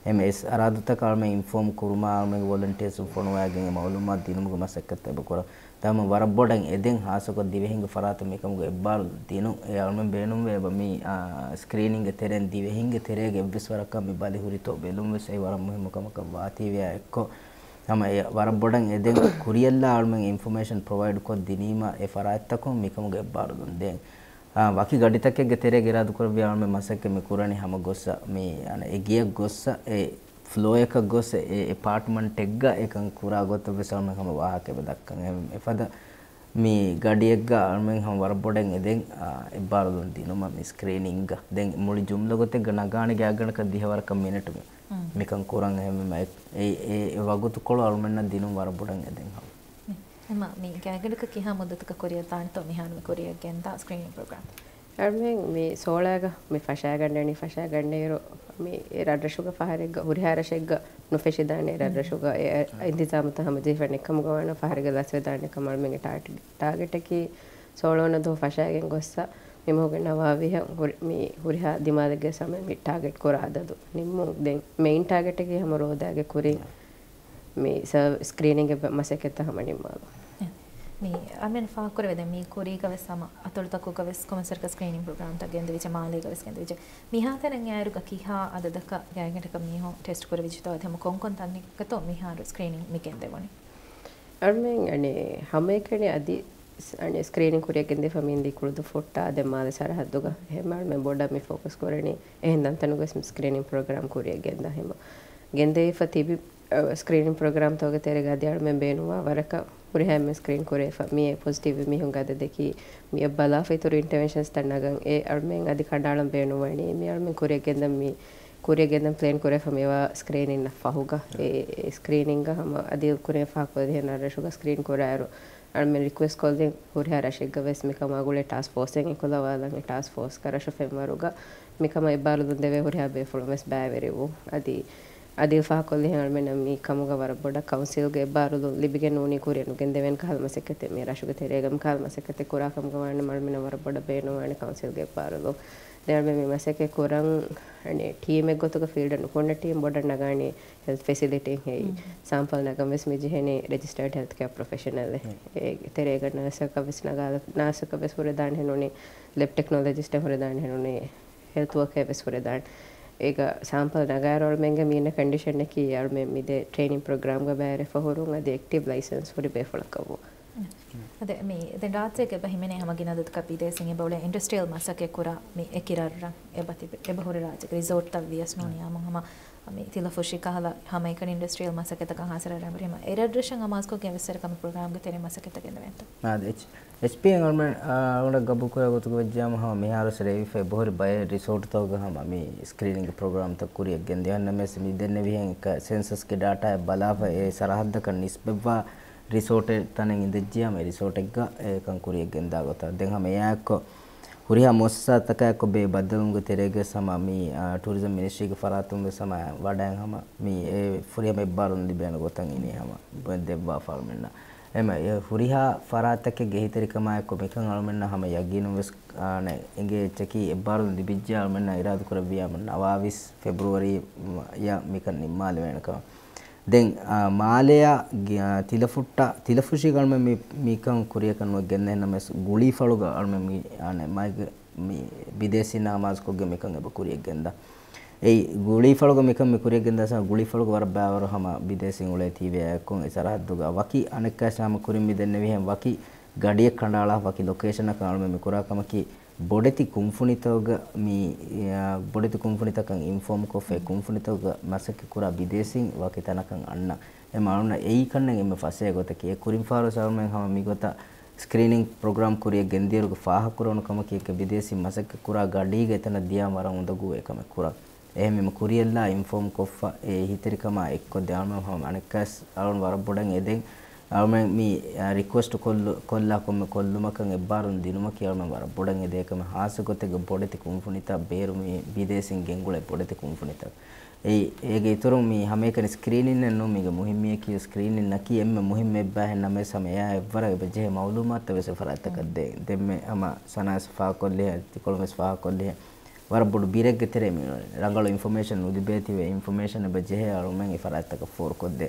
އެމް އެސް އަރާދުތަކަށް އަޅުމެން އިންފޯމް ކުރުމާ، އަޅުމެންގެ ވޮލަންޓިއާސް ފޮނުވައިގެން އެ މައުލޫމާތު ދިނުމުގެ މަސައްކަތް އެބަ ކުރަން. ދަމަ ވަރަށް ބޮޑަށް އެދެން ހާއްސަކޮށް ދިވެހިންގެ ފަރާތުން މިކަމުގެ އެއްބާރުލުން ދިނުން. އެ އަޅުމެން ބޭނުންވޭ އެބަ މި، އާ، ސްކްރީނިންގެ ތެރެއިން ދިވެހިންގެ ތެރޭގަ އެއްވެސް ވަރަކަށް މި ބަލި ހުރިތޯ ބެލުން ވެސް އެ ވަރަށް މުހިއްމު ކަމަކަށް ވާތީވެއާ އެއްކޮށް، ހަމަ އެ ވަރަށް ބޮޑަށް އެދެން ކުރިޔަށްލާ އަޅުމެން އިންފޮމޭޝަން ޕްރޮވައިޑް ކޮށްދިނީމަ އެ ފަރާތްތަކުން މިކަމުގެ އެއްބާރުލުން ދޭން. އާ، ވަކި ގަޑިތަކެއްގެ ތެރޭގަ އިރާދަކުރެއްވިޔާ އަޅުމެން މަސައްކަތް މި ކުރަނީ ހަމަ ގޮއްސަ މި، އަނެއް އެ ގެޔަށް ގޮއްސަ އެ ފްލޯއަކަށް ގޮސް އެ އެޕާޓްމަންޓެއްގަ އެކަން ކުރާ ގޮތަށް ވެސް އަޅުމެން ހަމަ ވާހަކަ އެބަ ދައްކަން. އެ-، އެފަދަ މި ގަޑިއެއްގަ އަޅުމެން ހަމަ ވަރަށް ބޮޑަށް އެދެން، އާ، އެއްބާރުލުން ދިނުމަށް މި ސްކްރީނިންގ. ދެން މުޅި ޖުމްލަ ގޮތެއްގަ ނަގާނެ ގާތްގަނޑަކަށް ދިހަވަރަކަށް މިނެޓުގެ މިކަން ކުރަން. އެހެންވީމަ އެ، އެ، އެ ވަގުތުކޮޅު އަޅުމެންނަށް ދިނުން ވަރަށް ބޮޑަށް އެދެން ހަމަ. އެމަ މި ގާތްގަނޑަކަށް ކިހާ މުއްދަތަކަށް ކުރިއަށް ދާނެތޯ މިހާރު މި ކުރިއަށް ގެންދާ ސްކްރީނިން ޕްރޮގްރާމް؟ އަޅުމެން މި ސޯޅައިގަ މި ފަށާގަންނަނީ، ފަށާގަންނައިރު މި ރަށްރަށުގަ ފަހަރެއްގަ، ހުރިހާ ރަށެއްގަ ނުފެށިދާނެ ރަށްރަށުގަ އެ އިންތިޒާމުތައް ހަމަޖެހިފަ ނެތްކަމުގަ ވާނަމަ ފަހަރެއްގަ ލަސްވެދާނެ ކަމަށް އަޅުމެންގެ ޓާޓް-، ޓާގެޓަކީ ސޯޅަ ވަނަ ދުވަހު ފަށާގެން ގޮއްސަ މި މަހުގެ ނަވާވީހަށް ހުރި-، މި ހުރިހާ ދިމާލެއްގެ ސަމައިން މި ޓާގެޓް ކުރާ އަދަދު ނިންމުން. ދެން މެއިން ޓާގެޓަކީ ހަމަ ރޯދާގެ ކުރިން މި ސަ-، ސްކްރީނިންގ މަސައްކަތްތައް ހަމަ ނިންމާލުން. މި އަމިން ފާހަގަކުރެވޭ ދެން މި ކުރީގަ ވެސް ހަމަ އަތޮޅުތަކުގަ ވެސް ކޮންމެސް ވަރަކަށް ސްކްރީނިން ޕްރޮގްރާމްތައް ގެންދެވިއްޖެ، މާލޭގަ ވެސް ގެންދެވިއްޖެ. މިހާތަނަށް އޭރުގަ ކިހާ އަދަދަކަށް ގާތްގަނޑަކަށް މީހުން ޓެސްޓް ކުރެވިއްޖެތޯ އަދި ހަމަ ކޮންކޮން ތަނެއްގަތޯ މިހާރު ސްކްރީނިން މި ގެންދެވުނީ؟ އަޅުމެން އަނެއް ހަމައެކަނި އަދި ސް-، އަނެއް ސްކްރީނިން ކުރިއަށް ގެންދެވިފަ މި އިންދީ ކުޅުދުއްފުއްޓާ ދެން މާލެ ސަރަހައްދުގަ. އެހެން އަޅުމެން ބޮޑަށް މި ފޯކަސް ކުރަނީ އެހެން ތަންތަނުގަވެސް މި ސްކްރީނިން ޕްރޮގްރާމް ކުރިއަށް ގެންދާ. ހަމަ ގެންދެވިފަ ތިބި ސްކްރީނިން ޕްރޮގްރާމްތަކުގެ ތެރޭގަ އަދި އަޅުމެން ބޭނުންވާ ވަރަކަށް ހުރިހާ އެންމެން ސްކްރީން ކުރެވިފަ މިއީ ޕޮޒިޓިވް މީހުންގެ އަދަދަކީ މިއަށް ބަލާފަ އިތުރު އިންޓަވެންޝަންސްތައް ނަގަން. އެ އަޅުމެން އަދި ކަނޑައަޅަން ބޭނުންވަނީ މި އަޅުމެން ކުރިއަށް ގެންދަން މި ކުރިޔަށް ގެންދަން ޕްލޭން ކުރެފަ މިވާ ސްކްރީނިން ފަހުގަ. އެ، އެ ސްކްރީނިންގ ހަމަ އަދި ކުރެން ފަހަކޮށް ދިހަ ރަށުގަ ސްކްރީން ކުރާއިރު، އަޅުމެން ރިކުއެސްޓް ކޮށްލިން ހުރިހާ ރަށެއްގަ ވެސް މިކަމާ ގުޅޭ ޓާސްކް ފޯސްއެއް އެކުލަވާލަން. އެ ޓާސްކް ފޯސްގަ ރަށު ފެންވަރުގަ މިކަމަށް އެއްބާރުލުން ދެވޭ ހުރިހާ ބޭފުޅުން ވެސް ބައިވެރިވުން. އަދި އަދިލް ފާހަގަކޮށްލިހެން އަޅުމެންނަށް މި ކަމުގަ ވަރަށް ބޮޑަށް ކައުންސިލްގެ އެއްބާރުލުން ލިބިގެން ނޫނީ ކުރިއަށް ނުގެންދެވޭނެ ކަހަލަ މަސައްކަތެއް މި ރަށުގެ ތެރޭގަ މި ކަހަލަ މަސައްކަތެއް ކުރާ ކަމުގަ ވާނަމަ އަޅުމެންނަށް ވަރަށް ބޮޑަށް ބޭނުންވާނެ ކައުންސިލްގެ އެއްބާރުލުން. ދެން އަޅުމެން މި މަސައްކަތް ކުރަން އަނެއް ޓީމެއް ގޮތުގަ ފީލްޑަށް ނުކުންނަ ޓީމް ބޮޑަށް ނަގާނީ ހެލްތް ފެސިލިޓީ ހެއް ސާމްޕަލް ނަގަން ވެސް މި ޖެހެނީ ރެޖިސްޓަރޑް ހެލްތް ކެއާ ޕްރޮފެޝަނަލް އެއް. އޭގެ ތެރޭގަ ނާސަކަށް ވެސް ނަގާލަ، ނާސަކަށް ވެސް ހުރެދާނެ ހެނުނީ، ލެބް ޓެކްނޮލޮޖިސްޓެއް ހުރެދާނެ ހެނުނީ، ހެލްތު ވޯކަރ ވެސް ހުރެދާނެ. އޭގަ ސާމްޕަލް ނަގާއިރު އަޅުމެންގެ މީނަ ކަންޑިޝަނަކީ އަޅުމެން މި ދޭ ޓްރޭނިން ޕްރޮގްރާމްގަ ބައިވެރިވެފަ ހުރުން އަދި އެކްޓިވް ލައިސަންސް ހުރި ބޭފުޅަކަށްވުން. އަދެ މި ދެން ރާއްޖޭގެ އެބަ ހިމެނޭ ހަމަ ގިނަ އަދަދަކަށް ބިދޭސީން އެބަ އުޅޭ އިންޑަސްޓްރިއަލް މަސައްކަތް ކުރާ މި އެކި ރަށްރަށް އެބަ ތިބެ، އެބަ ހުރި ރާއްޖޭގެ ރިސޯޓްތައް ވިޔަސް ނޫނީ އާ. އާމުން ހަމަ މި ތިލަފުށި ކަހަލަ ހަމަ އެކަނި އިންޑަސްޓްރިއލް މަސައްކަތަކަށް ހާސަރަ ރަނގަޅި ހަމަ އެ ރަށްރަށަށް އަމާޒުކޮށްގެން ވެސް ސަރަކަމެ ޕްރޮގްރާމްގެ ތެރޭ މަސައްކަތަށް ގެންދަވެންތޯ؟ އާދެ، އެޗް، އެޗްޕީއެން އަޅުމެން، އާ، އަޅުގަނޑަށް ގަބޫލުކުރާ ގޮތުގަ ވެއްޖާމަ ހަމަ މިހާރު ވެސް ރޭވިފައި އެބަހުރި ބައެއް ރިސޯޓްތަކުގަ ހަމަ މި ސްކްރީނިންގ ޕްރޮގްރާމްތައް ކުރިއަށް ގެންދިޔަ. އެހެންނަމަވެސް މި ދެންނެވިހެން އެކަ ސެންސަސްގެ ޑާޓާއެއް ބަލާފަ އެ ސަރަހައްދަކަށް ނިސްބަތްވާ ރިސޯޓެއް ތަނެއް އިނދެއްޖިޔާމަ އެ ރިސޯޓެއްގަ އެކަން ކުރިއަށް ގެންދާ ގޮތަށް. ދެން ހަމަ އެއާއެއްކޮށް ހުރިހާ މުއައްސަސާތަކާއެއްކޮށް ބޭ ބައްދަލުވުމުގެ ތެރޭގަ ހަމަ މި، އާ، ޓޫރިޒަމް މިނިސްޓްރީގެ ފަރާތުން ވެސް ހަމަ ވަޑައިން ހަމަ މި އެ ފުރިހަމަ އެއްބާރުލުން ލިބޭނެ ގޮތަށް އިނީ ހަމަ ދެއްވާފަ އަޅުމެންނަށް. އެމަ އެ ހުރިހާ ފަރާތްތަކެއްގެ އެހީތެރިކަމާއެކު މިކަން އަޅުމެންނަށް ހަމަ ޔަގީނުން ވެސް، އާނެ، އެނގޭ އެއްޗަކީ އެއްބާރުލުން ލިބިއްޖެ އަޅުމެންނަށް އިރާދަކުރެއްވިޔާމަ ނަވާވީސް ފެބްރުއަރީ އަށް މިކަން ނިންމާލެވޭނެ ކަމަށް. ދެން، އާ، މާލެއާ ގި-، އާ، ތިލަފުއްޓާ، ތިލަފުށީގަ އަޅުމެން މި، މިކަން ކުރިޔަކަށް ނުވެ ގެންނަ ހެންނަމަވެސް ގުޅީފަޅުގަ އަޅުމެން މި، އާނެ، މައިގެ މި ބިދޭސީންނާ އަމާޒުކޮށްގެން މިކަން އެބަ ކުރިޔަށް ގެންދާ. އެއީ ގުޅީފަޅުގަ މިކަން މި ކުރިޔަށް ގެންދާ ސަ ގުޅީފަޅުގަ ވަރަށް ބައިވަރު ހަމަ ބިދޭސީން އުޅޭ ތީވެއާއެކު އެ ސަރަހައްދުގަ ވަކި އަނެއްކާ ހަމަ ކުރިން މި ދެންނެވިހެން ވަކި ގަޑިއެއް ކަނޑައަޅާ ވަކި ލޮކޭޝަނަކަށް އަޅުމެން މި ކުރާ ކަމަކީ ބޮޑެތި ކުންފުނިތަކުގަ މި، އާ، ބޮޑެތި ކުންފުނިތަކަށް އިންފޯމް ކޮށްފައި ކުންފުނިތަކުގަ މަސައްކަތް ކުރާ ބިދޭސީން ވަކި ތަނަކަށް އަންނަ. އެ މަ އަޅުންނަށް އެއީ ކަންނެން އެންމެ ފަސޭހަ ގޮތަކީ. އެ ކުރިން ފަހަރު ސަރުމެން ހަމަ މިގޮތަށް ސްކްރީނިން ޕްރޮގްރާމް ކުރިއަށް ގެންދިޔައިރުގެ ފާހަގަކުރެވުނު ކަމަކީ އެކަ ބިދޭސީން މަސައްކަތް ކުރާ ގަޑީގަ އެތަނަށް ދިޔާ ވަރަށް އުނދަގޫ އެކަމެއް ކުރަން. އެހެންވީމަ ކުރިއަށްލާ އިންފޯމް ކޮށްފަ އެ އެހީތެރިކަމާ އެއްކޮށްދޭ އަޅުމެން ހަމަ އަނެއްކާސް އަޅުން ވަރަށް ބޮޑަށް އެދެން. އަޅުމެން މި، އާ، ރިކުއެސްޓް ކޮށްލު-، ކޮށްލާ ކޮންމެ ކޮށްލުމަކަށް އެއްބާރުލުން ދިނުމަކީ އަޅުމެން ވަރަށް ބޮޑަށް އެދޭ ކަމެއް. ހާއްސަ ގޮތެއްގަ ބޮޑެތި ކުންފުނިތައް ބޭރު މި ބިދޭސީން ގެންގުޅޭ ބޮޑެތި ކުންފުނިތައް. އެއީ، އޭގެ އިތުރުން މި ހަމައެކަނި ސްކްރީނިންއެއް ނޫން މީގެ މުހިއްމީއަކީ ސްކްރީނިންއަކީ އެންމެ މުހިއްމު އެއްބައިހެން ނަމަވެސް ހަމަ އެއާ އެއްވަރަށް އެބަ ޖެހޭ މައުލޫމާތުތައް ވެސް އެ ފަރާތްތަކަށް ދޭ. ދެންމެ ހަމަ ސަނާސް ފާހަގަކޮށްލިހެން، ތިކޮޅުން ވެސް ފާހަގަކޮށްލިހެން. ވަރަށް ބޮޑު ބިރެއްގެ ތެރޭ މި ރަނގަޅު އިންފޮމޭޝަން ނުލިބޭތީވެ އިންފޮމޭޝަން އެބަ ޖެހޭ އަޅުމެން އެ ފަރާތްތަކަށް ފޯރުކޮށްދޭ.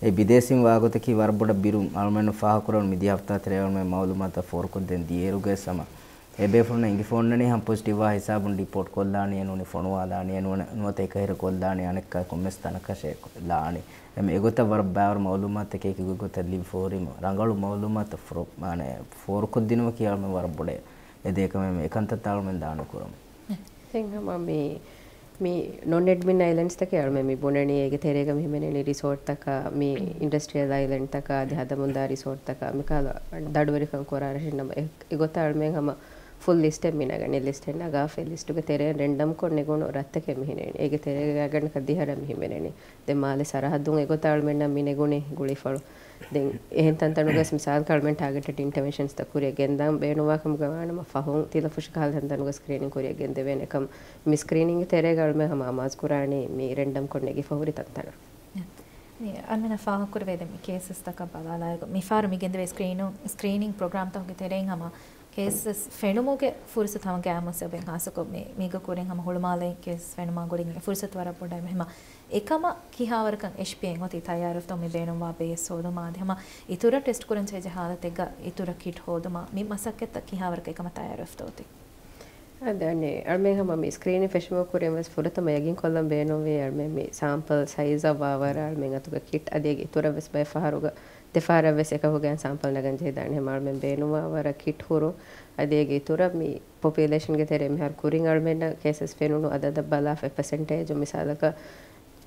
އެ ބިދޭސީން ވާގޮތަކީ ވަރަށް ބޮޑަށް ބިރުން އަޅުމެންނަށް ފާހަގަކުރެވުނު މިދިޔަ ހަފްތާ ތެރޭ އަޅުމެން މައުލޫމާތުތައް ފޯރުކޮށްދޭން ދިޔައިރުގައި ހަމަ އެބޭފުޅުންނަށް އިނގިފަ އޮންނަނީ ހަމަ ޕޮޒިޓިވް ވާ ހިސާބުން ޑިޕޯޓް ކޮށްލާނީ އެނޫނީ ފޮނުވާލާނީ އެނޫނެ ނުވަތަ އެކަހެރި ކޮށްލާނީ އަނެއްކާ ކޮންމެސް ތަނަކަށޭ ލާނީ. އެމެ އެގޮތަށް ވަރަށް ބައިވަރު މައުލޫމާތުތަކެއް އެކި ގޮތްގޮތަށް ލިބިފަ ހުރީމަ ރަނގަޅު މައުލޫމާތު ފޯރުކޮށްދިނުމަކީ އަޅުމެން ވަރަށް ބޮޑަށް އެދޭ ކަމެއް އެކަންތައްތައް އަޅުމެން ދާނީ ކުރަމުން. ދެން ހަމަ މި، މި ނޮން އެޑްމިން އައިލެންޑްސްތަކެއް އަޅުމެން މި ބުނަނީ އޭގެ ތެރޭގަ މި ހިމެނެނީ ރިސޯޓްތަކާ، މި އިންޑަސްޓްރިއަލް އައިލެންޑްތަކާ، އަދި ހަދަމުންދާ ރިސޯޓްތަކާ، މިކަހަލަ ދަޑުވެރިކަން ކުރާ ރަށެއް ނަމަ، އެ، އެގޮތަށް އަޅުމެން ހަމަ ފުލް ލިސްޓެއް މި ނަގަނީ. ލިސްޓެއް ނަގާފަ އެ ލިސްޓުގެ ތެރެއިން ރެންޑަމްކޮށް ނެގުނު ރަށްތަކެއް މި ހިމެނެނީ. އޭގެ ތެރޭގަ ގާތްގަނޑަކަށް ދިހަ ރަށް މި ހިމެނެނީ. ދެން މާލެ ސަރަހައްދުން އެގޮތަށް އަޅުމެންނަށް މި ނެގުނީ ގުޅީފަޅު. ދެން އެހެން ތަންތަނުގަސް މިސާލަކަށް އަޅުމެން ޓާގެޓެޑް އިންޓަވެންޝަންސްތައް ކުރިއަށް ގެންދާން ބޭނުންވާ ކަމުގަ ވާނަމަ ފަހުން ތިލަފުށި ކަހަލަ ތަންތަނުގަސް ސްކްރީނިން ކުރިއަށް ގެންދެވޭނެ ކަމަށް މި ސްކްރީނިންގެ ތެރޭގަ އަޅުމެން ހަމަ އަމާޒު ކުރާނީ މި ރެންޑަމްކޮށް ނެގިފަ ހުރި ތަންތަނަށް. މި އަޅުމެންނަށް ފާހަގަކުރެވޭ ދެން މި ކޭސަސްތަކަށް ބަލާލާއިރު މިފަހަރު މި ގެންދެވޭ ސްކްރީނު-، ސްކްރީނިން ޕްރޮގްރާމްތަކުގެ ތެރެއިން ހަމަ ކޭސަސް ފެނުމުގެ ފުރުސަތު ހަމަ ގައިމުވެސް އެބައިން ހާއްސަކޮށް މި، މީގަ ކުރިން ހަމަ ހުޅުމާލެ ކޭސް ފެނުމާ ގުޅިގެން އެ ފުރުސަތު ވަރަށް ބޮޑަށް އެބަ ހިމަ އެކަމަށް ކިހާވަރަކަށް އެޗްޕީއެން އޮތީ ތައްޔާރުވެފަ މި ބޭނުންވާ ބޭސް ހޯދުމާ އަދި ހަމަ އިތުރަށް ޓެސްޓް ކުރަން ޖެހޭ ހާލަތެއްގަ އިތުރަށް ކިޓް ހޯދުމާ މި މަސައްކަތްތައް ކިހާވަރަކަށް އެކަމަށް ތައްޔާރުވެފަ އޮތީ؟ އަދި އަނެއް އަޅުމެން ހަމަ މި ސްކްރީނިން ފެށުމަށް ކުރިން ވެސް ފުރަތަމަ ޔަގީންކޮށްލަން ބޭނުންވީ އަޅުމެން މި ސާމްޕަލް ސައިޒަށް ވާވަރަށް އަޅުމެން އަތުގަ ކިޓް އަދި އޭގެ އިތުރަށް ވެސް ބައެއް ފަހަރުގަ ދެފަހަރަށް ވެސް އެކަކުގެ ސާމްޕަލް ނަގަން ޖެހިދާނެ. ހަމަ އަޅުމެން ބޭނުންވާވަރަށް ކިޓް ހުރުން އަދި އޭގެ އިތުރަށް މި ޕޮޕިއުލޭޝަންގެ ތެރޭ މިހާރު ކުރިން އަޅުމެންނަށް ކޭސަސް ފެނުނު އަދަދަށް ބަލާފަ އެ ޕަސެންޓޭޖު މިސާލަކަށް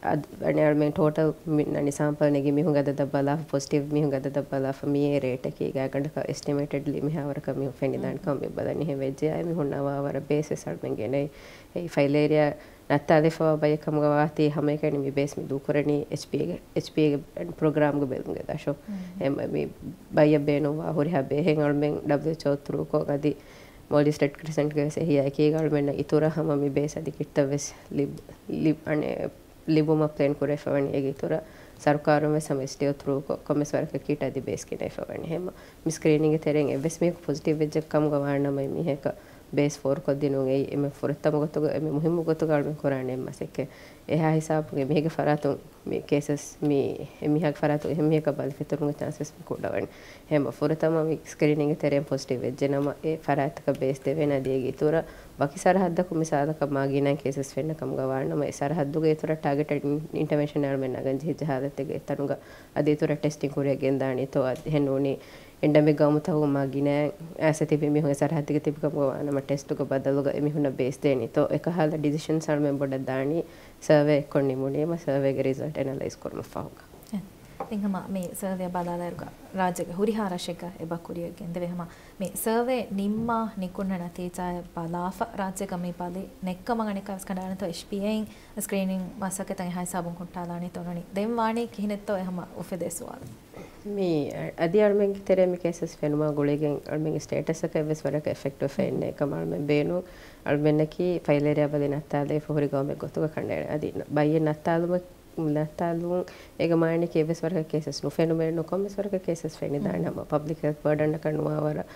އަދި އަޅުމެން ޓޯޓަލް މި ނަނި ސާމްޕަލް ނެގި މީހުންގެ އަދަދަށް ބަލާފަ ޕޮޒިޓިވް މީހުންގެ އަދަދަށް ބަލާފަ މިއޭ ރޭޓަކީ ގާތްގަނޑަކަށް އެސްޓިމޭޓެޑްލީ މިހާވަރަކަށް މީހުން ފެނިދާނެ ކަމަށް މި ބަލަނީ. އެހެން ވެއްޖެއްޔާ މީހުން ނަވާވަރަށް ބޭސް ވެސް އަޅުމެން ގެނައި އެ ފައިލޭރިއާ ނައްތާލިފަވާ ބައެއް ކަމުގަ ވާތީ ހަމައެކަނި މި ބޭސް މި ދޫކުރަނީ އެޗްޕީއޭގެ، އެޗްޕީއޭގެ ޕްރޮގްރާމްގެ ބެލުމުގެ ދަށު. އެ މ-، މި ބައްޔަށް ބޭނުންވާ ހުރިހާ ބޭހެއް އަޅުމެން ޑަބްލިއުއެޗްއޯ ތުރޫކޮށް އަދި މޯލްޑިވްސް ރެޑް ކްރެސެންޓްގެ ވެސް އެހީ އެކީގަ އަޅުމެންނަށް އިތުރަށް ހަމަ މި ބޭސް އަދި ކިޓްތައް ވެސް ލިބ-، ލިބް-، އަނެ-، ލިބުމަށް ޕްލޭން ކުރެވިފަވަނީ. އޭގެ އިތުރަށް ސަރުކާރުން ވެސް ހަމަ އެސްޑީއޯ ތުރޫކޮށް ކޮންމެސް ވަރަކަށް ކިޓް އަދި ބޭސް ގެނައިފަވަނީ. ހަމަ މި ސްކްރީނިންގެ ތެރެއިން އެއްވެސް މީހަކު ޕޮޒިޓިވް ވެއްޖެ ކަމުގަ ވާނަމަ އެ މީހަކަށް ބޭސް ފޯރުކޮށްދިނުން އެއީ އެންމެ ފުރަތަމަ ގޮތުގަ، އެންމެ މުހިއްމު ގޮތުގަ އަޅުމެން ކުރާނެ އެއް މަސައްކަތް. އެހާ ހިސާބުން އެމީހެއްގެ ފަރާތުން މި ކޭސަސް މި އެމީހާގެ ފަރާތުން އެހެން މީހަކަށް ބަލި ފެތުރުމުގެ ޗާންސް ވެސް މި ކުޑަވަނީ. އެހެން ފުރަތަމަ މި ސްކްރީނިންގގެ ތެރެއިން ޕޮޒިޓިވް ވެއްޖެ ނަމަ އެ ފަރާތަކަށް ބޭސް ދެވޭނެ. އަދި އޭގެ އިތުރަށް ވަކި ސަރަހައްދަކު މިސާލަކަށް މާ ގިނައިން ކޭސަސް ފެންނަ ކަމުގަ ވާނަމަ އެ ސަރަހައްދުގެ އިތުރަށް ޓާގެޓެޑް އިން-، އިންޓަވެންޝަން އަޅުމެން ނަގަން ޖެހިއްޖެ ހާލަތެއްގަ އެތަނުގަ އަދި އިތުރަށް ޓެސްޓިން ކުރިއަށް ގެންދާނީތޯ އަދި އެހެން ނޫނީ އެންޑަމިކް ގައުމުތަކުގަ މާ ގިނައިން އައިސް ތިބި މީހުން އެ ސަރަހައްދުގަ ތިބި ކަމުގަ ވާނަމަ ޓެސްޓުގެ ބަދަލުގަ އެމީހުންނަށް ބޭސް ދޭނީތޯ އެކަހަލަ ޑިސިޝަންސް އަޅުމެން ބޮޑަށް ދާނީ ސަރވޭ އެއްކޮށް ނިމުނީމަ ސަރވޭގެ ރިޒަލްޓް އެނަލައިޒް ކުރުމަށް ފަހުގަ. އެ، ދެން ހަމަ މި ސަރވޭ ބަލާލާއިރުގަ ރާއްޖޭގެ ހުރިހާ ރަށެއްގަ އެބަ ކުރިއަށް ގެންދެވޭ. ހަމަ މި ސަރވޭ ނިންމާ ނިކުންނަ ނަތީޖާއެއް ބަލާފަ ރާއްޖޭގަ މި ބަލި ނެތްކަމަށް އަނެއްކާވެސް ކަނޑައަޅަންތޯ އެޗްޕީއޭއިން ސްކްރީނިން މަސައްކަތަށް އެހާ ހިސާބުން ހުއްޓާލާނީތޯ ނޫނީ. ދެން ވާނީ ކިހިނެއްތޯ އެ ހަމަ އުފެދޭ ސުވާލު. މި އަ-، އަދި އަޅުމެންގެ ތެރޭ މި ކޭސަސް ފެނުމާ ގުޅިގެން އަޅުމެންގެ ސްޓޭޓަސްއަކަށް އެއްވެސް ވަރަކަށް އެފެކްޓް ވެފަ އިންނަ އެކަމަށް އަޅުމެން ބޭނުން. އަޅުމެންނަކީ ފައިލޭރިއާ ބަލި ނައްތާލައިފަ ހުރި ގައުމެއް ގޮތުގަ ކަނޑައެޅެން. އަދި ނަ-، ބައްޔެއް ނައްތާލުމަށް، ނައްތާލުން އޭގެ މާނައަކީ އެއްވެސް ވަރަކަށް ކޭސަސް ނުފެނުމެއް ނޫން، ކޮންމެސް ވަރަކަށް ކޭސަސް ފެނިދާނެ. ހަމަ ޕަބްލިކް ހެލްތް ބާޑަންއަކަށް ނުވާވަރަށް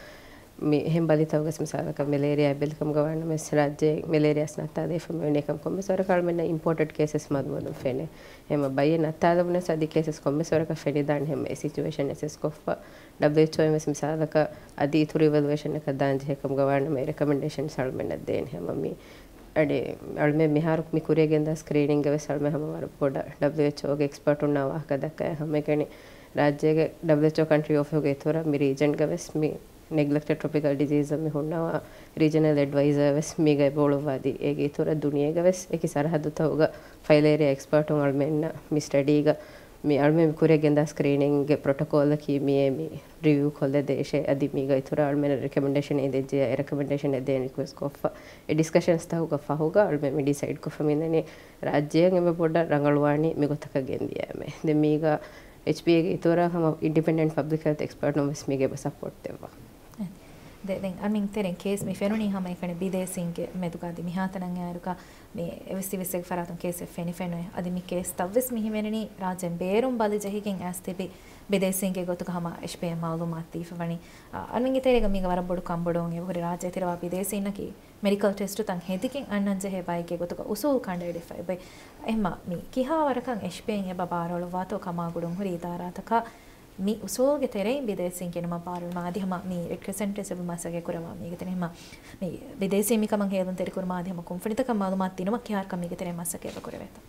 މި އެހެން ބަލިތަކުގަސް މިސާލަކަށް މެލޭރިއާ ބެލިކަމުގަ ވާނަމަ މެސް ރާއްޖޭ މެލޭރިއާސް ނައްތާލައިފަ މިވެނި އެކަމް ކޮންމެސް ވަރަކަށް އަޅުމެންނަށް އިމްޕޯޓެޑް ކޭސަސް މަދުމަދުން ފެނޭ. އެހެން ބައްޔެއް ނައްތާލަމުން އަދި ކޭސަސް ކޮންމެސް ވަރަކަށް ފެނިދާނެ. ހަމަ އެ ސިޗުއޭޝަން އެސެސް ކޮށްފަ ޑަބްލިއުއެޗްއޯއިން ވެސް މިސާލަކަށް އަދި އިތުރު އިވެލުއޭޝަންއަކަށް ދާން ޖެހޭ ކަމުގަ ވާނަމަ އެ ރެކަމެންޑޭޝަންސް އަޅުމެންނަށް ދޭނެ. ހަމަ މި އަޑި އަޅުމެން މިހާރު މި ކުރިއަށް ގެންދާ ސްކްރީނިންގ ވެސް އަޅުމެން ހަމަ ވަރަށް ބޮޑަށް ޑަބްލިއުއެޗްއޯގެ އެކްސްޕާޓުންނާ ވާހަކަ ދައްކައި ހަމައެކަނި ރާއްޖޭގެ ޑަބްލިއުއެޗްއޯ ކަންޓްރީ އޮފިހުގެ އިތުރަށް މި ރީޖަންގަ ވެސް މި ނެގްލެކްޓެޑް ޓްރޮޕިކަލް ޑިޒީޒަށް މި ހުންނަވާ ރީޖަނަލް އެޑްވައިޒަރ ވެސް މީގަ އެބައުޅުއްވާދީ. އޭގެ އިތުރަށް ދުނިޔޭގަ ވެސް އެކި ސަރަހައްދުތަކުގަ ފައިލޭރިއާ އެކްސްޕާޓުން އަޅުމެންނަށް މި ސްޓަޑީގަ މި އަޅުމެން މި ކުރިއަށް ގެންދާ ސްކްރީނިންގގެ ޕްރޮޓޮކޯލަކީ މިއޭ މި ރިވިއު ކޮށްލަދޭށޭ. އަދި މީގަ އިތުރަށް އަޅުމެންނަށް ރެކަމެންޑޭޝަން އެދެއްޖެޔާ އެ ރެކަމެންޑޭޝަން އެދޭން ރިކުއެސްޓް ކޮށްފަ އެ ޑިސްކަޝަންސް ތަކުގަ ފަހުގަ އަޅުމެން މި ޑިސައިޑް ކޮށްފަ މިންދަނީ ރާއްޖޭގަ އެންމެ ބޮޑަށް ރަނގަޅުވާނީ މިގޮތަކަށް ގެންދިޔައިމޭ. ދެން މީގަ އެޗްޕީއޭގެ އިތުރަށް ހަމަ އިންޑިޕެންޑެންޓް ޕަބްލިކް ހެލްތް އެކްސްޕާޓުން ވެސް މީގަ އެބަ ސަޕޯޓް ދެއްވާ. ދެ-، ދެން އަމިން ތެރެން ކޭސް މި ފެނުނީ ހަމައެކަނި ބިދޭސީންގެ މެދުގަ އަދި މިހާތަނަށް އައިރުގަ މި އެވެސް ތި ވެސް އެގެ ފަރާތުން ކޭސްއެއް ފެނި ފެނުއެ. އަދި މި ކޭސް ތައްވެސް މި ހިމެނެނީ ރާއްޖޭން ބޭރުން ބަލި ޖެހިގެން އައިސް ތިބި ބިދޭސީންގެ ގޮތުގަ ހަމަ އެޗްޕީއޭ މައުލޫމާތު ދީފަ ވަނީ. އަ، އަމިންގެ ތެރޭގަ މީގަ ވަރަށް ބޮޑު ކަންބޮޑުވުން އެބަހުރި ރާއްޖޭ ތިރަވާ ބިދޭސީންނަކީ މެޑިކަލް ޓެސްޓުތައް ހެދިގެން އަންނަން ޖެހޭ ބައެއްގެ ގޮތުގަ އުސޫލް ކަނޑައެޅިފަ އެބައި. އެހެންމަ މި ކިހާ ވަރަކަށް އެޗްޕީއޭން އެބަ ބާރުއަޅުއްވާތޯ ކަމާ ގުޅުން ހުރި އިދާރާތަކަށް މި އުސޫލްގެ ތެރެއިން ބިދޭސީން ގެނުމަށް ބާރުއެޅުމަށް އަދި ހަމަ މި ރެޑް ކްރެސެންޓް ވެސް އެބަ މަސައްކަތް ކުރައްވާ މީގެ ތެރެއިން ހަމަ މި ބިދޭސީން މިކަމަށް ހޭލުންތެރިކުރުމަށް އަދި ހަމަ ކުންފުނިތަކަށް މައުލޫމާތު ދިނުމަށް ކިހާރަކަށް މީގެ ތެރެއިން މަސައްކަތް އެބަ ކުރެވޭތޯ؟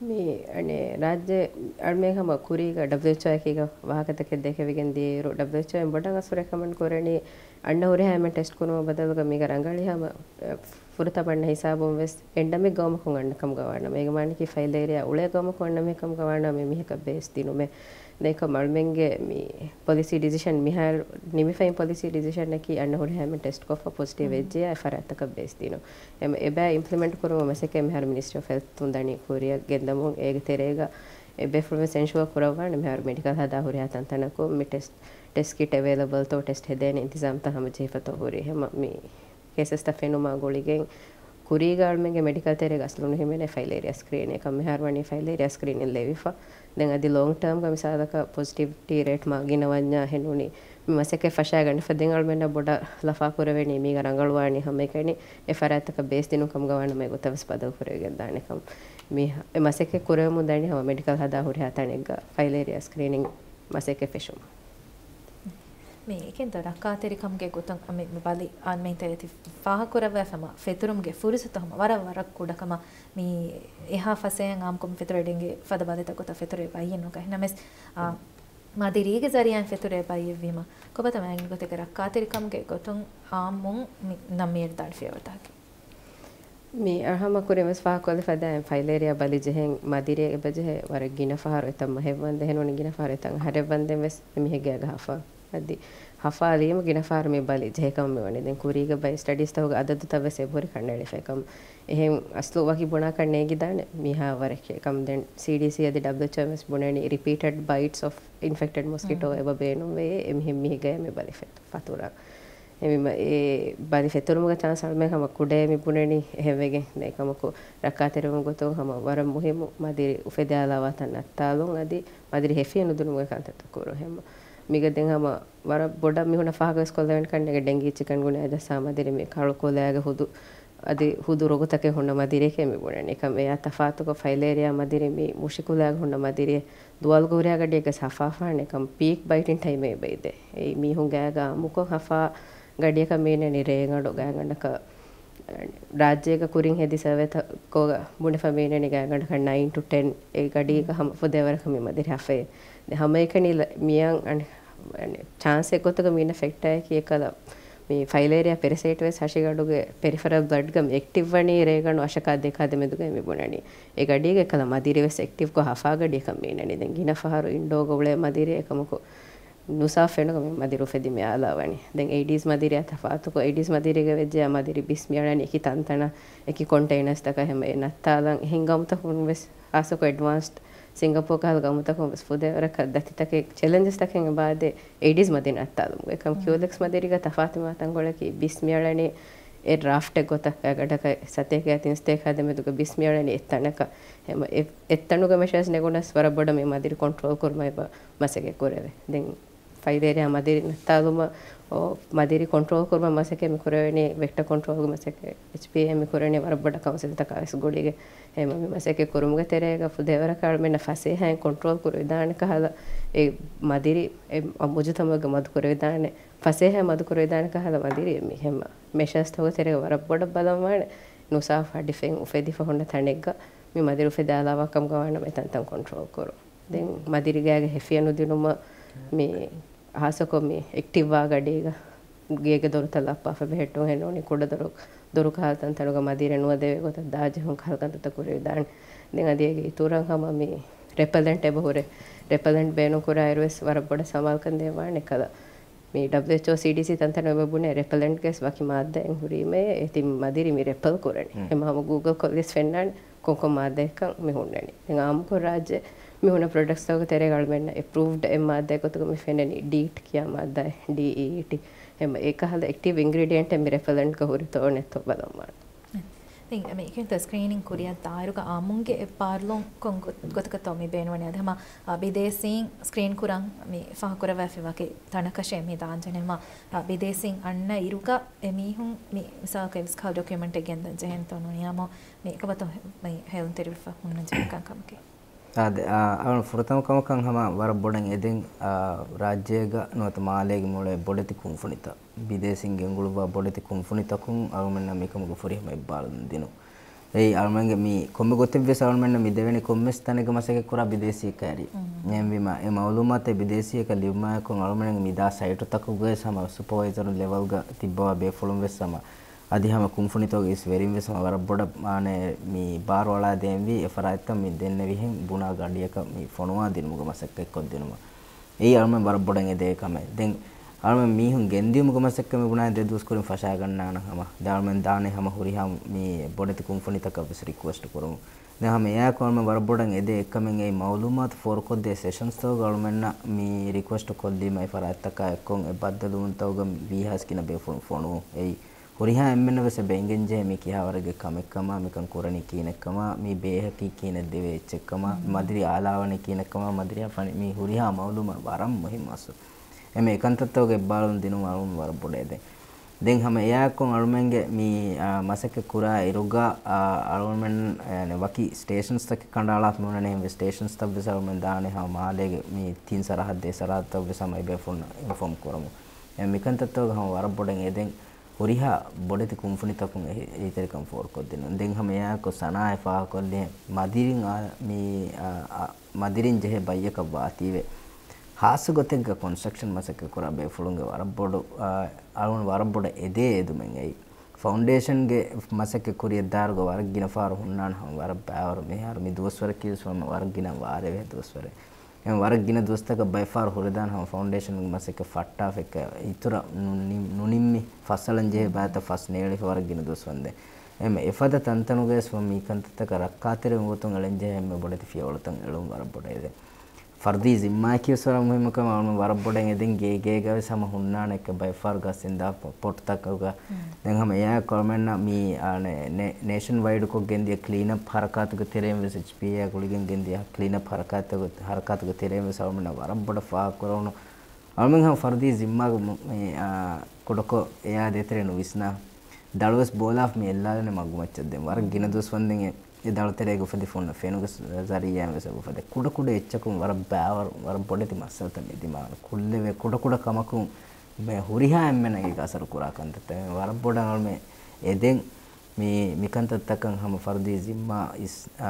މި އަނެއް ރާއްޖެ އަޅުމެން ހަމަ ކުރީގަ ޑަބްލިއުއެޗްއޯއަކީގަ ވާހަކަތަކެއް ދެކެވިގެން ދިޔައިރު، ޑަބްލިއުއެޗްއޯއިން ބޮޑަށް އަސްލު ރެކަމެންޑް ކުރަނީ އަންނަ ހުރިހާ އެންމެން ޓެސްޓް ކުރުމަށް ބަދަލުގަ މީގަ ރަނގަޅީ ހަމަ، އެ، ފުރަތަމަ އަންނަ ހިސާބުން ވެސް އެންޑަމިކް ގައުމަކުން އަންނަ ކަމުގަ ވާނަމަ، އޭގެ މާނައަކީ ފައިލޭރިއާ އުޅޭ ގައުމަކުން އަންނަ މި ކަމުގަ ވާނަމަ މީހަކަށް ބޭސް ދިނުމޭ. ދެން އެކަމް އަޅުމެންގެ މި ޕޮލިސީ ޑިސިޝަން މިހާރު ނިމިފައި ޕޮލިސީ ޑިސިޝަނަކީ އަންނަ ހުރިހާ އެންމެން ޓެސްޓް ކޮށްފަ ޕޮޒިޓިވް ވެއްޖެޔާ އެ ފަރާތްތަކަށް ބޭސް ދިނުން. އެމަ-، އެބައި އިމްޕްލިމެންޓް ކުރުމަށް މަސައްކަތް މިހާރު މިނިސްޓްރީ އޮފް ހެލްތުން ދަނީ ކުރިއަށް ގެންދަމުން އޭގެ ތެރޭގަ އެ ބޭފުޅުން ވެސް އެންޝުއަ ކުރައްވާނެ މިހާރު މެޑިކަލް ހަދާ ހުރިހާ ތަންތަނަކުން މި ޓެސްޓް، ޓެސްޓް ކިޓް އެވޭލަބަލްތޯ ޓެސްޓް ހެދޭނެ އިންތިޒާމްތައް ހަމަޖެހިފަތޯ ހުރީ. ހަމަ މި ކޭސަސްތައް ފެނުމާ ގުޅިގެން ކުރީގަ އަޅުމެންގެ މެޑިކަލް ތެރޭގަ އަސްލު ނުހިމެނޭ ފައިލޭރިއާ ސްކްރީން. އެކަމް މިހާރު ވަނީ ފައިލޭރިއާ ސްކްރީނިން ލެވިފަ. ދެން އަދި ލޯންގް ޓާމްގަ މިސާލަކަށް ޕޮޒިޓިވިޓީ ރޭޓް މާ ގިނަ ވަންޏާ އެހެންނޫނީ މި މަސައްކަތް ފަށާގަނެފަ. ދެން އަޅުމެންނަށް ބޮޑަށް ލަފާ ކުރެވެނީ މީގަ ރަނގަޅުވާނީ ހަމައެކަނި އެ ފަރާތްތަކަށް ބޭސް ދިނުން ކަމުގަ ވާނަމަ އެގޮތަށް ވެސް ބަދަލު ކުރެވިގެން ދާނެކަން. މި އެ މަސައްކަތް ކުރެވެމުން ދަނީ ހަމަ މެޑިކަލް ހަދާ ހުރިހާ ތަނެއްގަ ފައިލޭރިއާ ސްކްރީނިން މަސައްކަތް ފެށުމަށް. މި އެކެންތޯ ރައްކާތެރިކަމުގެ ގޮތުން މި، މި ބަލި އަންމެން ތެރޭ ތި ފާހަގަކުރައްވާފަ ހަމަ ފެތުރުމުގެ ފުރުސަތު ހަމަ ވަރަށް ވަރަށް ކުޑަކަމަށް މި އެހާ ފަސޭހައިން އާއްމުކޮށް މި ފެތުރެވިގެން ފަދަ ބަލިތައް ގޮތަށް ފެތުރޭ ބައްޔެއް ނުކަ. އެހެންނަމަވެސް، އާ، މަދިރީގެ ޒަރީއާއިން ފެތުރޭ ބައްޔެއްވީމަ ކޮބާތަ މާތް ގޮތެއްގެ ރައްކާތެރިކަމުގެ ގޮތުން އާއްމުން މި ނަން މިއަދު ދާން ފިޔަވަޅުތަކެއް؟ މި އަހަމަ ކުރިން ވެސް ފާހަގަކޮށްލި ފަދައިން ފައިލޭރިއާ ބަލި ޖެހެން މަދިރޭ އެބަޖެހޭ ވަރަށް ގިނަ ފަހަރު އެތައް މަހެއް ވަންދެން އެހެންނޫނީ ގިނަ ފަހަރު އެތައް އަހަރެއް ވަންދެން ވެސް އެމީހެއްގެ ގަހަފަ. އަދި ހަފާލީމަ ގިނަ ފަހަރު މި ބަލި ޖެހޭ ކަމަށް މި ވަނީ. ދެން ކުރީގަ ބައި ސްޓަޑީސްތަކުގެ އަދަދުތައް ވެސް އެބަހުރި ކަންނޭޅިފައި ކަމަށް. އެހެން އަސްލު ވަކި ބުނާކަށް ނޭނގިދާނެ މިހާ ވަރެއް ކަމަށް. ދެން ސީޑީސީ އަދި ޑަބްލިއުއެޗްއޯ ވެސް ބުނަނީ ރިޕީޓެޑް ބައިޓްސް އޮފް އިންފެކްޓެޑް މޮސްކިޓޯ އެބަ ބޭނުންވޭ އެ މިހެން މިހިގައި މި ބަލި ފެ-، ފަތުރަށް. އެ މި މަ-، އެ ބަލި ފެތުރުމުގެ ޗާންސް އަޅުމެން ހަމަ ކުޑައޭ މި ބުނަނީ އެހެންވެގެން. އެކަމަކު ރައްކާތެރިވުމުގެ ގޮތުން ހަމަ ވަރަށް މުހިއްމު މަދިރި އުފެދި އަލާވާތައް ނައްތާލުން އަދި މަދިރި ހެފިޔަ ނުދިނުމުގެ ކަންތައްތައް ކުރުން ހެމަ. މީގަ ދެން ހަމަ ވަރަށް ބޮޑަށް މި ހުންނަ ފާހަގަވެސް ކޮށްލެވޭނެ ކަންނޭނގެ ޑެންގީ ޗިކަންގުނިޔާ ޖައްސާ މަދިރި މި ކަޅު ކުލައިގެ ހުދު އަދި ހުދު ރޮގުތަކެއް ހުންނަ މަދިރިއެކޭ މި ބުނަނީ. އެކަމް އެއާ ތަފާތުކޮށް ފައިލޭރިއާ މަދިރި މި މުށި ކުލައިގެ ހުންނަ މަދިރިއެއް ދުވާލުގަ ހުރިހާ ގަޑިއެއްގަސް ހަފާފާނެ ކަމް ޕީކް ބައިޓިން ޓައިމޭ ބައިދޭ. އެއީ މީހުން ގާގަ އާއްމުކޮށް ހަފާ ގަޑިއަކަށް މީނަނީ ރޭގަނޑު ގާގަނޑަކަށް ރާއްޖޭގަ ކުރިން ހެދި ސަރވޭތަކުގަ ބުނެފަ މީނަނީ ގާގަނޑަކަށް ނައިން ޓު ޓެން އެ ގަޑީގަ ހަމަ ފުދޭވަރަކަށް މި މަދިރި ހަފައޭ. ދެ ހަމައެކަނި ލަ-، މިޔަން އަނެ އަނެ ޗާންސް އެއްގޮތުގަ މީނަ ފެކްޓާއަކީ އެކަލަ މި ފައިލޭރިއާ ޕެރެސައިޓް ވެސް ހަށިގަނޑުގެ ޕެރިފަރަލް ބްލަޑްގަ މި އެކްޓިވް ވަނީ ރޭގަނޑު އަށަކާ ދެއަކާ ދެމެދުގައި މި ބުނަނީ. އެ ގަޑީގަ އެކަލަ މަދިރި ވެސް އެކްޓިވްކޮށް ހަފާ ގަޑިއަކަށް މީނަނީ. ދެން ގިނަ ފަހަރު އިންޑޯގަ އުޅޭ މަދިރި އެކަމަކު ނުސާފް ފެނުގަ މި މަދިރި އުފެދި މި އާލާވަނީ. ދެން އެއިޑީސް މަދިރިއާ ތަފާތުކޮށް، އެއިޑީސް މަދިރީގަ ވެއްޖެޔާ މަދިރި ބިސް މިއަޅަނީ އެކި ތަންތަނަށް، އެކި ކޮންޓެއިނަރސްތަކަށް ހަމަ އެ ނައްތާލަން. އެހެން ގައުމުތަކުން ވެސް ޚާއްޞަކޮށް އެޑްވާންސްޑް ސިންގަޕޯ ކަހަލަ ގައުމުތަކުން ވެސް ފުދޭވަރަކަށް ދަތިތަކެއް ޗެލެންޖަސްތަކެއް އެބައާދޭ އެއިޑީސް މަދިރި ނައްތާލުމުގެ. އެކަމް ކިއުލެކްސް މަދިރީގަ ތަފާތު މާ ތަންކޮޅަކީ ބިސް މިއަޅަނީ އެ ރާފްޓެއް ގޮތަށް ގަޑަކަށް ސަތޭކައާ ތިން ސަތޭކައާ ދެމެދުގަ ބިސް މިއަޅަނީ އެއްތަނަކަށް. ހަމަ އެ އެއްތަނުގެ މެޝާސް ނެގުނަސް ވަރަށް ބޮޑަށް މި މަދިރި ކޮންޓްރޯލް ކުރުމަށް އެބަ މަސައްކަތް ކުރެވޭ. ދެން ފައިލޭރިއާ މަދިރި ނައްތާލުމަށް މަދިރި ކޮންޓްރޯލް ކުރުމަށް މަސައްކަތް މި ކުރެވެނީ ވެކްޓަ ކޮންޓްރޯލްގެ މަސައްކަތް، އެޗްޕީއޭ މި ކުރެވެނީ ވަރަށް ބޮޑަށް ކައުންސިލްތަކާ ވެސް ގުޅިގެން. އެހެންވެ މި މަސައްކަތް ކުރުމުގެ ތެރޭގަ ފުދޭވަރަކަށް އަޅުމެންނަށް ފަސޭހައިން ކޮންޓްރޯލް ކުރެވިދާނެ ކަހަލަ، އެ މަދިރި އެ މުޖުތަމަޢުގެ މަދު ކުރެވިދާނެ، ފަސޭހައިން މަދު ކުރެވިދާނެ ކަހަލަ މަދިރި މި ހަމަ މެޝާސްތަކުގެ ތެރޭގަ ވަރަށް ބޮޑަށް ބަލަންވާނެ. ނުސާފް އަޑިފެން އުފެދިފަ ހުންނަ ތަނެއްގަ މި މަދިރި އުފެދި އާލާވާ ކަމުގަ ވާނަމަ އެތަންތަން ކޮންޓްރޯލް ކުރުން. ދެން މަދިރި ގާގެ ހެފިޔަ ނުދިނުމަށް މި ޚާއްޞަކޮށް މި އެކްޓިވްވާ ގަޑީގަ ގޭގެ ދޮރުތައް ލައްޕާފަ ބެހެއްޓުން ހެންނޫނީ ކުޑަ ދޮރު، ދޮރު ކަހަލަ ތަންތަނުގަ މަދިރި ނުވަދެވޭ ގޮތަށް ދާޖެހުން ކަހަލަ ކަންތައްތައް ކުރެވިދާނެ. ދެން އަދި އޭގެ އިތުރަށް ހަމަ މި ރެޕެލެންޓް އެބަ ހުރޭ. ރެޕެލެންޓް ބޭނުން ކުރާއިރު ވެސް ވަރަށް ބޮޑަށް ސަމާލުކަން ދޭން ވާނެ ކަލަ. މި ޑަބްލިއުއެޗްއޯ ސީޑީސީ ތަންތަނުން އެބަ ބުނޭ ރެޕެލެންޓްގެ ވެސް ވަކި މާއްދާއެއް ހުރީމޭ އޭތި މަދިރި މި ރެޕެލް ކުރަނީ. ހަމަ ހަމަ ގޫގަލް ކޮށްލިޔަސް ފެންނާނެ ކޮންކޮން މާއްދާއެއްކަން މި ހުންނަނީ. ދެން އާއްމުކޮށް ރާއްޖެ މި ހުންނަ ޕްރޮޑަކްޓްސްތަކުގެ ތެރޭގަ އަޅުމެންނަށް އެޕްރޫވްޑް އެއް މާއްދާއެއް ގޮތުގަ މި ފެންނަނީ ޑީޓް ކިޔާ މާއްދާއެއް، ޑީއީޓީ. ހަމަ އެ ކަހަލަ އެކްޓިވް އިންގްރީޑިއެންޓެއް މި ރެޕެލެންޓްގަ ހުރިތޯ ނެތްތޯ ބަލަންވާނެ. ދެން މި ކިންތަ ސްކްރީނިން ކުރިއަށް ދާއިރުގަ އާއްމުންގެ އެއްބާރުލުން ކޮން ގޮ-، ގޮތަކަށްތޯ މި ބޭނުންވަނީ؟ އަދި ހަމަ، އާ، ބިދޭސީން ސްކްރީން ކުރަން މި ފާހަގަކުރައްވާފައި ވަކި ތަނަކަށޭ މި ދާންޖެހެނީ. ހަމަ، އާ، ބިދޭސީން އަންނަ އިރުގަ އެމީހުން މި މިސާލަކަށް އެވެސް ކަހަލަ ޑޮކިއުމެންޓެއް ގެންދަން ޖެހެންތޯ ނޫނީ ހަމަ މި އެކަބަތޯ މި ހޭލުންތެރިވެފަ ހުންނަން ޖެހޭ ކަންކަމަކީ. އާދެ، އާ، އަޅުން ފުރަތަމަ ކަމަކަށް ހަމަ ވަރަށް ބޮޑަށް އެދެން، އާ، ރާއްޖޭގަ ނުވަތަ މާލޭގެ މުޅޭ ބޮޑެތި ކުންފުނިތައް، ބިދޭސީން ގެންގުޅުއްވާ ބޮޑެތި ކުންފުނިތަކުން އަޅުމެންނަށް މިކަމުގެ ފުރިހަމަ އެއްބާރުލުން ދިނުން. އެއީ އަޅުމެންގެ މި ކޮންމެ ގޮތެއްވެސް އަޅުމެންނަށް މި ދެވެނީ ކޮންމެސް ތަނެއްގަ މަސައްކަތް ކުރާ ބިދޭސީއަކާއިރީ. އެހެންވީމަ، އެ މައުލޫމާތު އެ ބިދޭސީއަކަށް ލިބުމާއެކު އަޅުމެންގެ މި ދާ ސައިޓުތަކުގަވެސް ހަމަ ސުޕަވައިޒަރު ލެވެލްގަ ތިއްބަވާ ބޭފުޅުން ވެސް ހަމަ އަދި ހަމަ ކުންފުނިތަކުގެ އިސް ވެރިން ވެސް ހަމަ ވަރަށް ބޮޑަށް މާނައެއް މި ބާރު އަޅާ ދޭންވީ އެ ފަރާތްތައް މި ދެންނެވިހެން ބުނާ ގަޑިއަކަށް މި ފޮނުވާ ދިނުމުގެ މަސައްކަތް ކޮށްދިނުމަށް. އެއީ އަޅުމެން ވަރަށް ބޮޑަށް އެދޭ ކަމެއް. ދެން އަޅުމެން މީހުން ގެންދިޔުމުގެ މަސައްކަތް މި ބުނާ ދެ ދުވަސް ކުރިން ފަށާގަންނާނަން ހަމަ. ދެން އަޅުމެން ދާނެ ހަމަ ހުރިހާ މި ބޮޑެތި ކުންފުނިތަކަށް ވެސް ރިކުއެސްޓް ކުރަމުން. ދެން ހަމަ އެއާއެކު އަޅުމެން ވަރަށް ބޮޑަށް އެދޭ އެއްކަމެއް އެއީ މައުލޫމާތު ފޯރުކޮށްދޭ ސެޝަންސްތަކުގަ އަޅުމެންނަށް މި ރިކުއެސްޓް ކޮށްލީމަ އެ ފަރާތްތަކާ އެއްކޮށް އެ ބައްދަލުވުންތަކުގަ ވީހާވެސް ގިނަ ބޭފުޅުން ފޮނުވުން. އެއީ ހުރިހާ އެންމެންނަށް ވެސް އެބަ އެނގެންޖެހޭ މީ ކިހާވަރެއްގެ ކަމެއްކަމާ، މިކަން ކުރަނީ ކިހިނެއްކަމާ، މީ ބޭހަކީ ކިހިނެއް ދެވޭ އެއްޗެއްކަމާ، މަދިރި އާލާވަނީ ކިހިނެއްކަމާ، މަދިރިއަށް ފަނި މީ ހުރިހާ މައުލޫމާތު ވަރަށް މުހިއްމު އަސްލު. އެމެ އެކަންތައްތަކުގެ އެއްބާރުލުން ދިނުމަށް އަޅުގަނޑު ވަރަށް ބޮޑަށް އެދެން. ދެން ހަމަ އެއާއެކު އަޅުމެންގެ މި، އާ، މަސައްކަތް ކުރާ އިރުގަ، އާ، އަޅުމެން، އާ، ވަކި ސްޓޭޝަންސްތަކެއް ކަނޑައަޅާފަ މި އޮންނަނީ އެހެންވެ ސްޓޭޝަންސްތައް ވެސް އަޅުމެން ދާނެ ހަމަ މާލޭގެ މި ތިން ސަރަހައްދު ސަރަހައްދުތައް ވެސް ހަމަ އެބޭފުޅުންނަށް އިންފޯމް ކުރަމު. އެ މިކަންތައްތަކުގަ ހަމަ ވަރަށް ބޮޑަށް އެދެން ހުރިހާ ބޮޑެތި ކުންފުނިތަކުން އެ އެހީތެރިކަން ފޯރުކޮށްދިނުން. ދެން ހަމަ އެއާއެކު ސަނާއަތް ފާހަގަކޮށްލިހެން މަދިރިން އާ، މި، އާ، އާ، މަދިރިން ޖެހޭ ބައްޔަކަށް ވާތީވެ، ހާއްސަ ގޮތެއްގަ ކޮންސްޓްރަކްޝަން މަސައްކަތް ކުރާ ބޭފުޅުންގެ ވަރަށް ބޮޑު، އާ، އަޅުގަނޑު ވަރަށް ބޮޑަށް އެދޭ އެދުމެއް އެއީ. ފައުންޑޭޝަންގެ މަސައްކަތް ކުރި އެއްދާއިރުގަ ވަރަށް ގިނަ ފަހަރު ހުންނާނެ ހަމަ ވަރަށް ބައިވަރު މިހާރު މި ދުވަސްވަރަކީ ވެސް ހަމަ ވަރަށް ގިނަ ވާރޭވޭ ދުވަސްވަރެއް. އެ ވަރަށް ގިނަ ދުވަސްތަކަށް ބައެއް ފަހަރު ހުރެދާނެ ހަމަ ފައުންޑޭޝަންގެ މަސައްކަތް ފައްޓާފަ އެއްކަ އިތުރަށް ނު-، ނި-، ނުނިންމި ފަސްއަޅަން ޖެހޭ ބައިތައް ފަސް ނޭޅިފަ ވަރަށް ގިނަ ދުވަސް ވަންދެން. އެ އެފަދަ ތަންތަނުގައި ވެސް މި ކަންތައްތަކަށް ރައްކާތެރި އޮނގޯތުން އެޅެން ޖެހޭ އެންމެ ބޮޑެތި ފިޔަވަޅުތައް އެޅުން ވަރަށް ބޮޑަށް އެދެން. ފަރުދީ ޒިންމާއަކީ ވެސް ވަރަށް މުހިއްމު ކަމެއް. އަޅުގަނޑު ވަރަށް ބޮޑަށް އެދެން ގޭ ގޭގަ ވެސް ހަމަ ހުންނާނެ އެކަ ބައެއް ފަހަރު ގަސް އިންދާ ޕޮ-، ޕޮޓްތަކުގަ. މް. ދެން ހަމަ އެއާ ކޮޅުމެންނަށް މީ، އާނެ، ނޭ-، ނޭޝަން ވައިޑް ކޮށް ގެންދިޔަ ކްލީން އަޕް ހަރަކާތުގެ ތެރެއިން ވެސް އެޗްޕީއޭ ގުޅިގެން ގެންދިޔަ ކްލީން އަޕް ހަރަކާތުގެ، ހަރަކާތުގެ ތެރެއިން ވެސް އަޅުމެންނަށް ވަރަށް ބޮޑަށް ފާހަގަކުރެވުނު. އަޅުމެން ހަމަ ފަރުދީ ޒިންމާގެ މު-، މި، އާ، ކުޑަކޮށް އެއާ ދޭތެރޭ ނުވިސްނާ. ދަޅުވެސް ބޯލާފަ މި އެއްލާލަނީ މަގުމައްޗަށް ދެން. ވަރަށް ގިނަ ދުވަސް ވަންދެން އެ އެ ދަޅުތެރޭގަ އުފެދިފަ ހުންނަ ފެނުގެ ޒަރީއާއިން ވެސް އެބަ އުފެދޭ. ކުޑަކުޑަ އެއްޗަކުން ވަރަށް ބާވަރު، ވަރަށް ބޮޑެތި މައްސަލަތައް މި ދިމާވަން. ކުއްލެވޭ ކުޑަކުޑަ ކަމަކުން މި ހުރިހާ އެންމެންނަށް އެ އަސަރު ކުރާ ކަންތައްތައް. ވަރަށް ބޮޑަށް އަޅުމެން އެދެން މި، މި ކަންތައްތަކަށް ހަމަ ފަރުދީ ޒިންމާ އިސް-، އާ،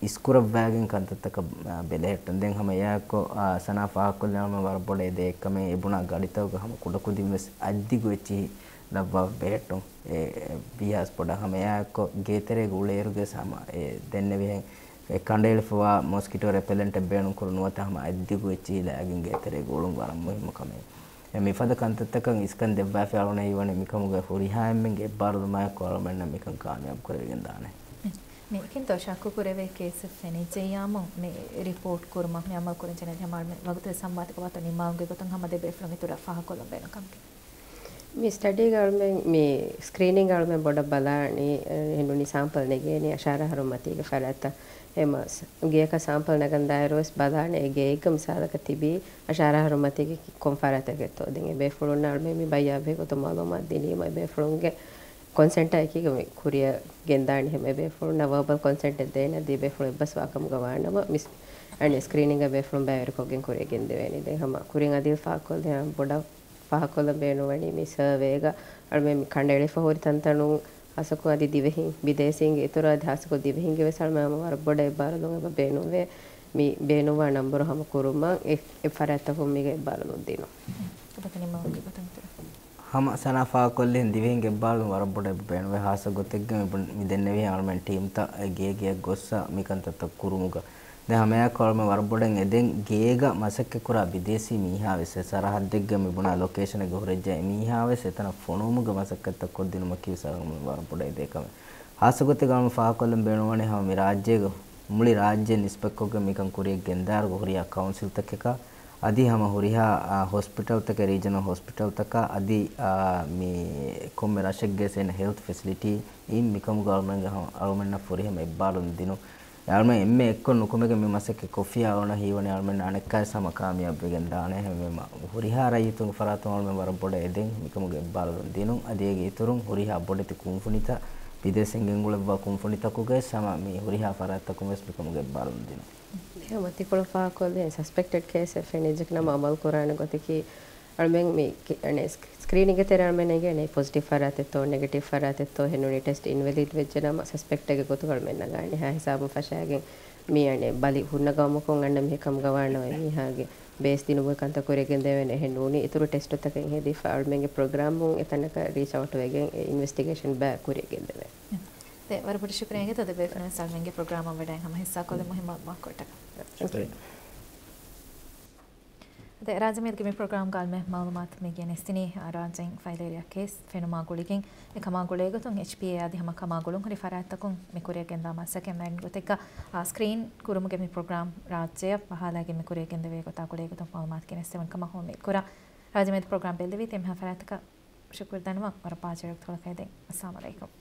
އިސްކުރައްވާގެން ކަންތައްތަކަށް، އާ، ބެލެހެއްޓުން. ދެން ހަމަ އެއާއެއްކޮށް، އާ، ސަނާ ފާހަގަކޮށްލި އަޅުމެން ވަރަށް ބޮޑަށް އެދޭ އެއްކަމެއް އެ ބުނާ ގަޑިތަކުގަ ހަމަ ކުޑަކުދިން ވެސް އަތްދިގު އެއްޗިހި ލައްވާފަ ބެހެއްޓުން. އެ، އެ، ވީހާވެސް ބޮޑަށް ހަމަ އެއާއެއްކޮށް ގޭތެރޭގަ އުޅޭއިރުގެ ހަމަ އެ ދެންނެވިހެން އެ ކަނޑައެޅިފަވާ މޮސްކިޓޯ ރެޕެލެންޓެއް ބޭނުންކުރު ނުވަތަ ހަމަ އަތްދިގު އެއްޗިހި ލައިގެން ގޭތެރޭގަ އުޅުން ވަރަށް މުހިއްމު ކަމެއް. އެ މިފަދަ ކަންތައްތަކަށް އިސްކަން ދެއްވާފަ އަޅުނެ ހީވަނީ މިކަމުގެ ހުރިހާ އެންމެންގެ އެއްބާރުލުމާއެކު އަޅުމެންނަށް މިކަން ކާމިޔާބު ކުރެވިގެން ދާނެ. މި ކިންތޯ ޝައްކު ކުރެވޭ ކޭސްއެއް ފެނިއްޖެއްޔާމު މި ރިޕޯޓް ކުރުމަށް މި އަމަލު ކުރަން ޖެހޭ ހަމަ ވަގުތު ސަމްވާތަކަށް ވާތޯ ނިންމާލުމުގެ ގޮތުން ހަމަ ދެ ބޭފުޅުން އިތުރަށް ފާހަގަކޮށްލަން ބޭނުން ކަމަކީ. މި ސްޓަޑީގަ އަޅުމެން، މި ސްކްރީނިންގ އަޅުމެން ބޮޑަށް ބަލާނީ، އެ، ހެންނޫނީ ސާމްޕަލް ނެގޭނީ އަށާރަ އަހަރު މަތީގެ ފަރާތްތައް. އެމަ ސް-، ގެޔަކަށް ސާމްޕަލް ނަގަން ދާއިރު ވެސް ބަލާނެ އެ ގެއެއްގަ މިސާލަކަށް ތިބީ އަށާރަ އަހަރު މަތީގެ ކޮން ފަރާތެއްގެތޯ. ދެން އެ ބޭފުޅުންނަށް އަޅުމެން މި ބައްޔާ ބެހޭ ގޮތަށް މައުލޫމާތު ދިނީމަ އެ ބޭފުޅުންގެ ކޮންސެންޓާ އެކީގަ މި ކުރިއަށް ގެންދާނީ. އެހެން އެ ބޭފުޅުންނަށް ވާބަލް ކޮންސެންޓެއް ދޭނެ އަދި އެ ބޭފުޅު އެއްބަސްވާ ކަމުގަ ވާނަމަ މި ސް-، އަނެއް ސްކްރީނިންގ ބޭފުޅުން ބައިވެރިކޮށްގެން ކުރިއަށް ގެންދެވޭނީ. ދެން ހަމަ ކުރިން އަދިލް ފާހަގަކޮށްލި ބޮޑަށް ފާހަގަކޮށްލަން ބޭނުންވަނީ މި ސަރވޭގަ އަޅުމެން މި ކަނޑައެޅިފަ ހުރި ތަންތަނުން ހާއްސަކޮށް އަދި ދިވެހިން ބިދޭސީންގެ އިތުރަށް އަދި ހާއްސަކޮށް ދިވެހިންގެ ވެސް އަޅުމެން ހަމަ ވަރަށް ބޮޑަށް އެއްބާރުލުން އެބަ ބޭނުންވޭ. މި ބޭނުންވާ ނަންބަރު ހަމަ ކުރުމަށް އެ، އެ ފަރާތްތަކުން މީގެ އެއްބާރުލުން ދިނުން. އެކަމަކު ނިމާވުމުގެ ގޮތުން އިތުރަށް. ހަމަ ސަނާ ފާހަގަކޮށްލިހެން ދިވެހިންގެ އެއްބާރުލުން ވަރަށް ބޮޑަށް އެބަ ބޭނުންވޭ. ހާއްސަ ގޮތެއްގަ މި ބުން-، މި ދެންނެވިހެން އަޅުމެން ޓީމްތައް އެ ގޭގެއަށް ގޮއްސަ މި ކަންތައްތައް ކުރުމުގަ ދެން ހަމައެއާއެކު އަޅުމެން ވަރަށް ބޮޑަށް އެދެން ގޭގަ މަސައްކަތްކުރާ ބިދޭސީ މީހާވެސް އެ ސަރަހައްދެއްގަ މި ބުނާ ލޮކޭޝަނެއްގަ ހުރެއްޖެ އެ މީހާވެސް އެތަނަށް ފޮނުވުމުގެ މަސައްކަތްތައް ކޮށްދިނުމަކީވެސް އަޅުގަނޑު ވަރަށް ބޮޑަށް އެދޭ ކަމެއް. ހާއްސަ ގޮތެއްގަ އަޅުގަނޑު ފާހަގަކޮށްލަން ބޭނުންވަނީ ހަމަ މި ރާއްޖޭގަ މުޅި ރާއްޖެ ނިސްބަތްކޮށްގެން މިކަން ކުރިއަށް ގެންދާއިރުގަ ހުރިހާ ކައުންސިލްތަކަކާ އަދި ހަމަ ހުރިހާ، އާ، ހޮސްޕިޓަލްތަކެއް ރީޖަނަލް ހޮސްޕިޓަލްތަކާ އަދި، އާ، މި ކޮންމެ ރަށެއްގެ ސޭން ހެލްތް ފެސިލިޓީ އިން މިކަމުގަ އަޅުމެންގެ ހަމަ އަޅުމެންނަށް ފުރިހަމަ އެއްބާރުލުން ދިނުން. އަޅުމެން އެންމެ އެއްކޮށް ނުކުމެގެން މި މަސައްކަތް ކޮށްފިއްޔާ އޮންނަ ހީވަނީ އަޅުމެން އަނެއްކާވެސް ހަމަ ކާމިޔާބުވެގެން ދާނެ. ހަމަ ހުރިހާ ރައްޔިތުންގެ ފަރާތުން އަޅުމެން ވަރަށް ބޮޑަށް އެދެން މިކަމުގެ އެއްބާރުލުން ދިނުން. އަދި އޭގެ އިތުރުން ހުރިހާ ބޮޑެތި ކުންފުނިތައް ބިދޭސީން ގެންގުޅެއްވާ ކުންފުނިތަކުގައި ހަމަ މި ހުރިހާ ފަރާތްތަކުން ވެސް މިކަމުގެ އެއްބާރުލުން ދިނުން. ހަމަ ތިކޮޅު ފާހަގަކޮށްލި ސަސްޕެކްޓެޑް ކޭސްއެއް ފެނިއްޖެ ނަމަ އަމަލު ކުރާނެ ގޮތަކީ އަޅުމެން މި ކި-، އަނެ ސް-، ސްކްރީނިންގެ ތެރޭ އަޅުމެން ނެގޭނެ ޕޮޒިޓިވް ފަރާތެއްތޯ، ނެގެޓިވް ފަރާތެއްތޯ، ހެންނޫނީ ޓެސްޓް އިންވެލިޑް ވެއްޖެ ނަމަ ސަސްޕެކްޓެއްގެ ގޮތުގަ އަޅުމެން ނަގާނެ. ހާ ހިސާބުން ފަށާގެން މި އަނެ ބަލި ހުންނަ ގައުމަކުން އަންނަ މީހެއް ކަމުގަ ވާނަމަ އެ މީހާގެ ބޭސް ދިނުމުގެ ކަންތައް ކުރިއަށް ގެންދެވޭނެ. ހެންނޫނީ އިތުރު ޓެސްޓުތަކެއް ހެދިފަ އަޅުމެންގެ ޕްރޮގްރާމުން އެތަނަކަށް ރީޗް އައުޓް ވެގެން އެ އިންވެސްޓިގޭޝަން ބައި ކުރިއަށް ގެންދެވޭ. ދެ، ވަރަށް ބޮޑަށް ޝުކުރިއްޔާ ދެ ބޭފުޅުން ސަލްމެންގެ ޕްރޮގްރާމަށް ވެޑައިން ހަމަ ހިއްސާކޮށްލި މުހިއްމު މައްކޮށްޓަކަށް. ޝުކުރިއްޔާ. ދެ، ރާއްޖެ މީހުންގެ މި ޕްރޮގްރާމްގަ އަޅުމެން މައުލޫމާތު މި ގެނެސްދިނީ، އާ، ރާއްޖެއިން ފައިލް އެރިއާ ކޭސް ފެނުމާ ގުޅިގެން، އެ ކަމާ ގުޅޭގޮތުން އެޗްޕީއޭ އަދި ހަމަ ކަމާ ގުޅުން ހުރި ފަރާތްތަކުން މި ކުރިއަށް ގެންދާ މަސައްކަތް މައިގަނޑު ގޮތެއްގަ، އާ، ސްކްރީން ކުރުމުގެ މި ޕްރޮގްރާމް ރާއްޖެއަށް ބަހާލައިގެން މި ކުރިއަށް ގެންދެވޭ ގޮތާ ގުޅޭގޮތުން މައުލޫމާތު ގެނެސްދެވުން ކަމަށް އުއްމީދު ކުރާ. ރާއްޖެ މިއަދު ޕްރޮގްރާމް ބެއްލެވީތީ އެންމެހާ ފަރާތަކަށް ޝުކުރު ދަންނަވަން. ވަރަށް ބާ ޖަރުގެ ތޮޅަކަށް އެދެން. އައްސަލާމު ޢަލައިކުމް.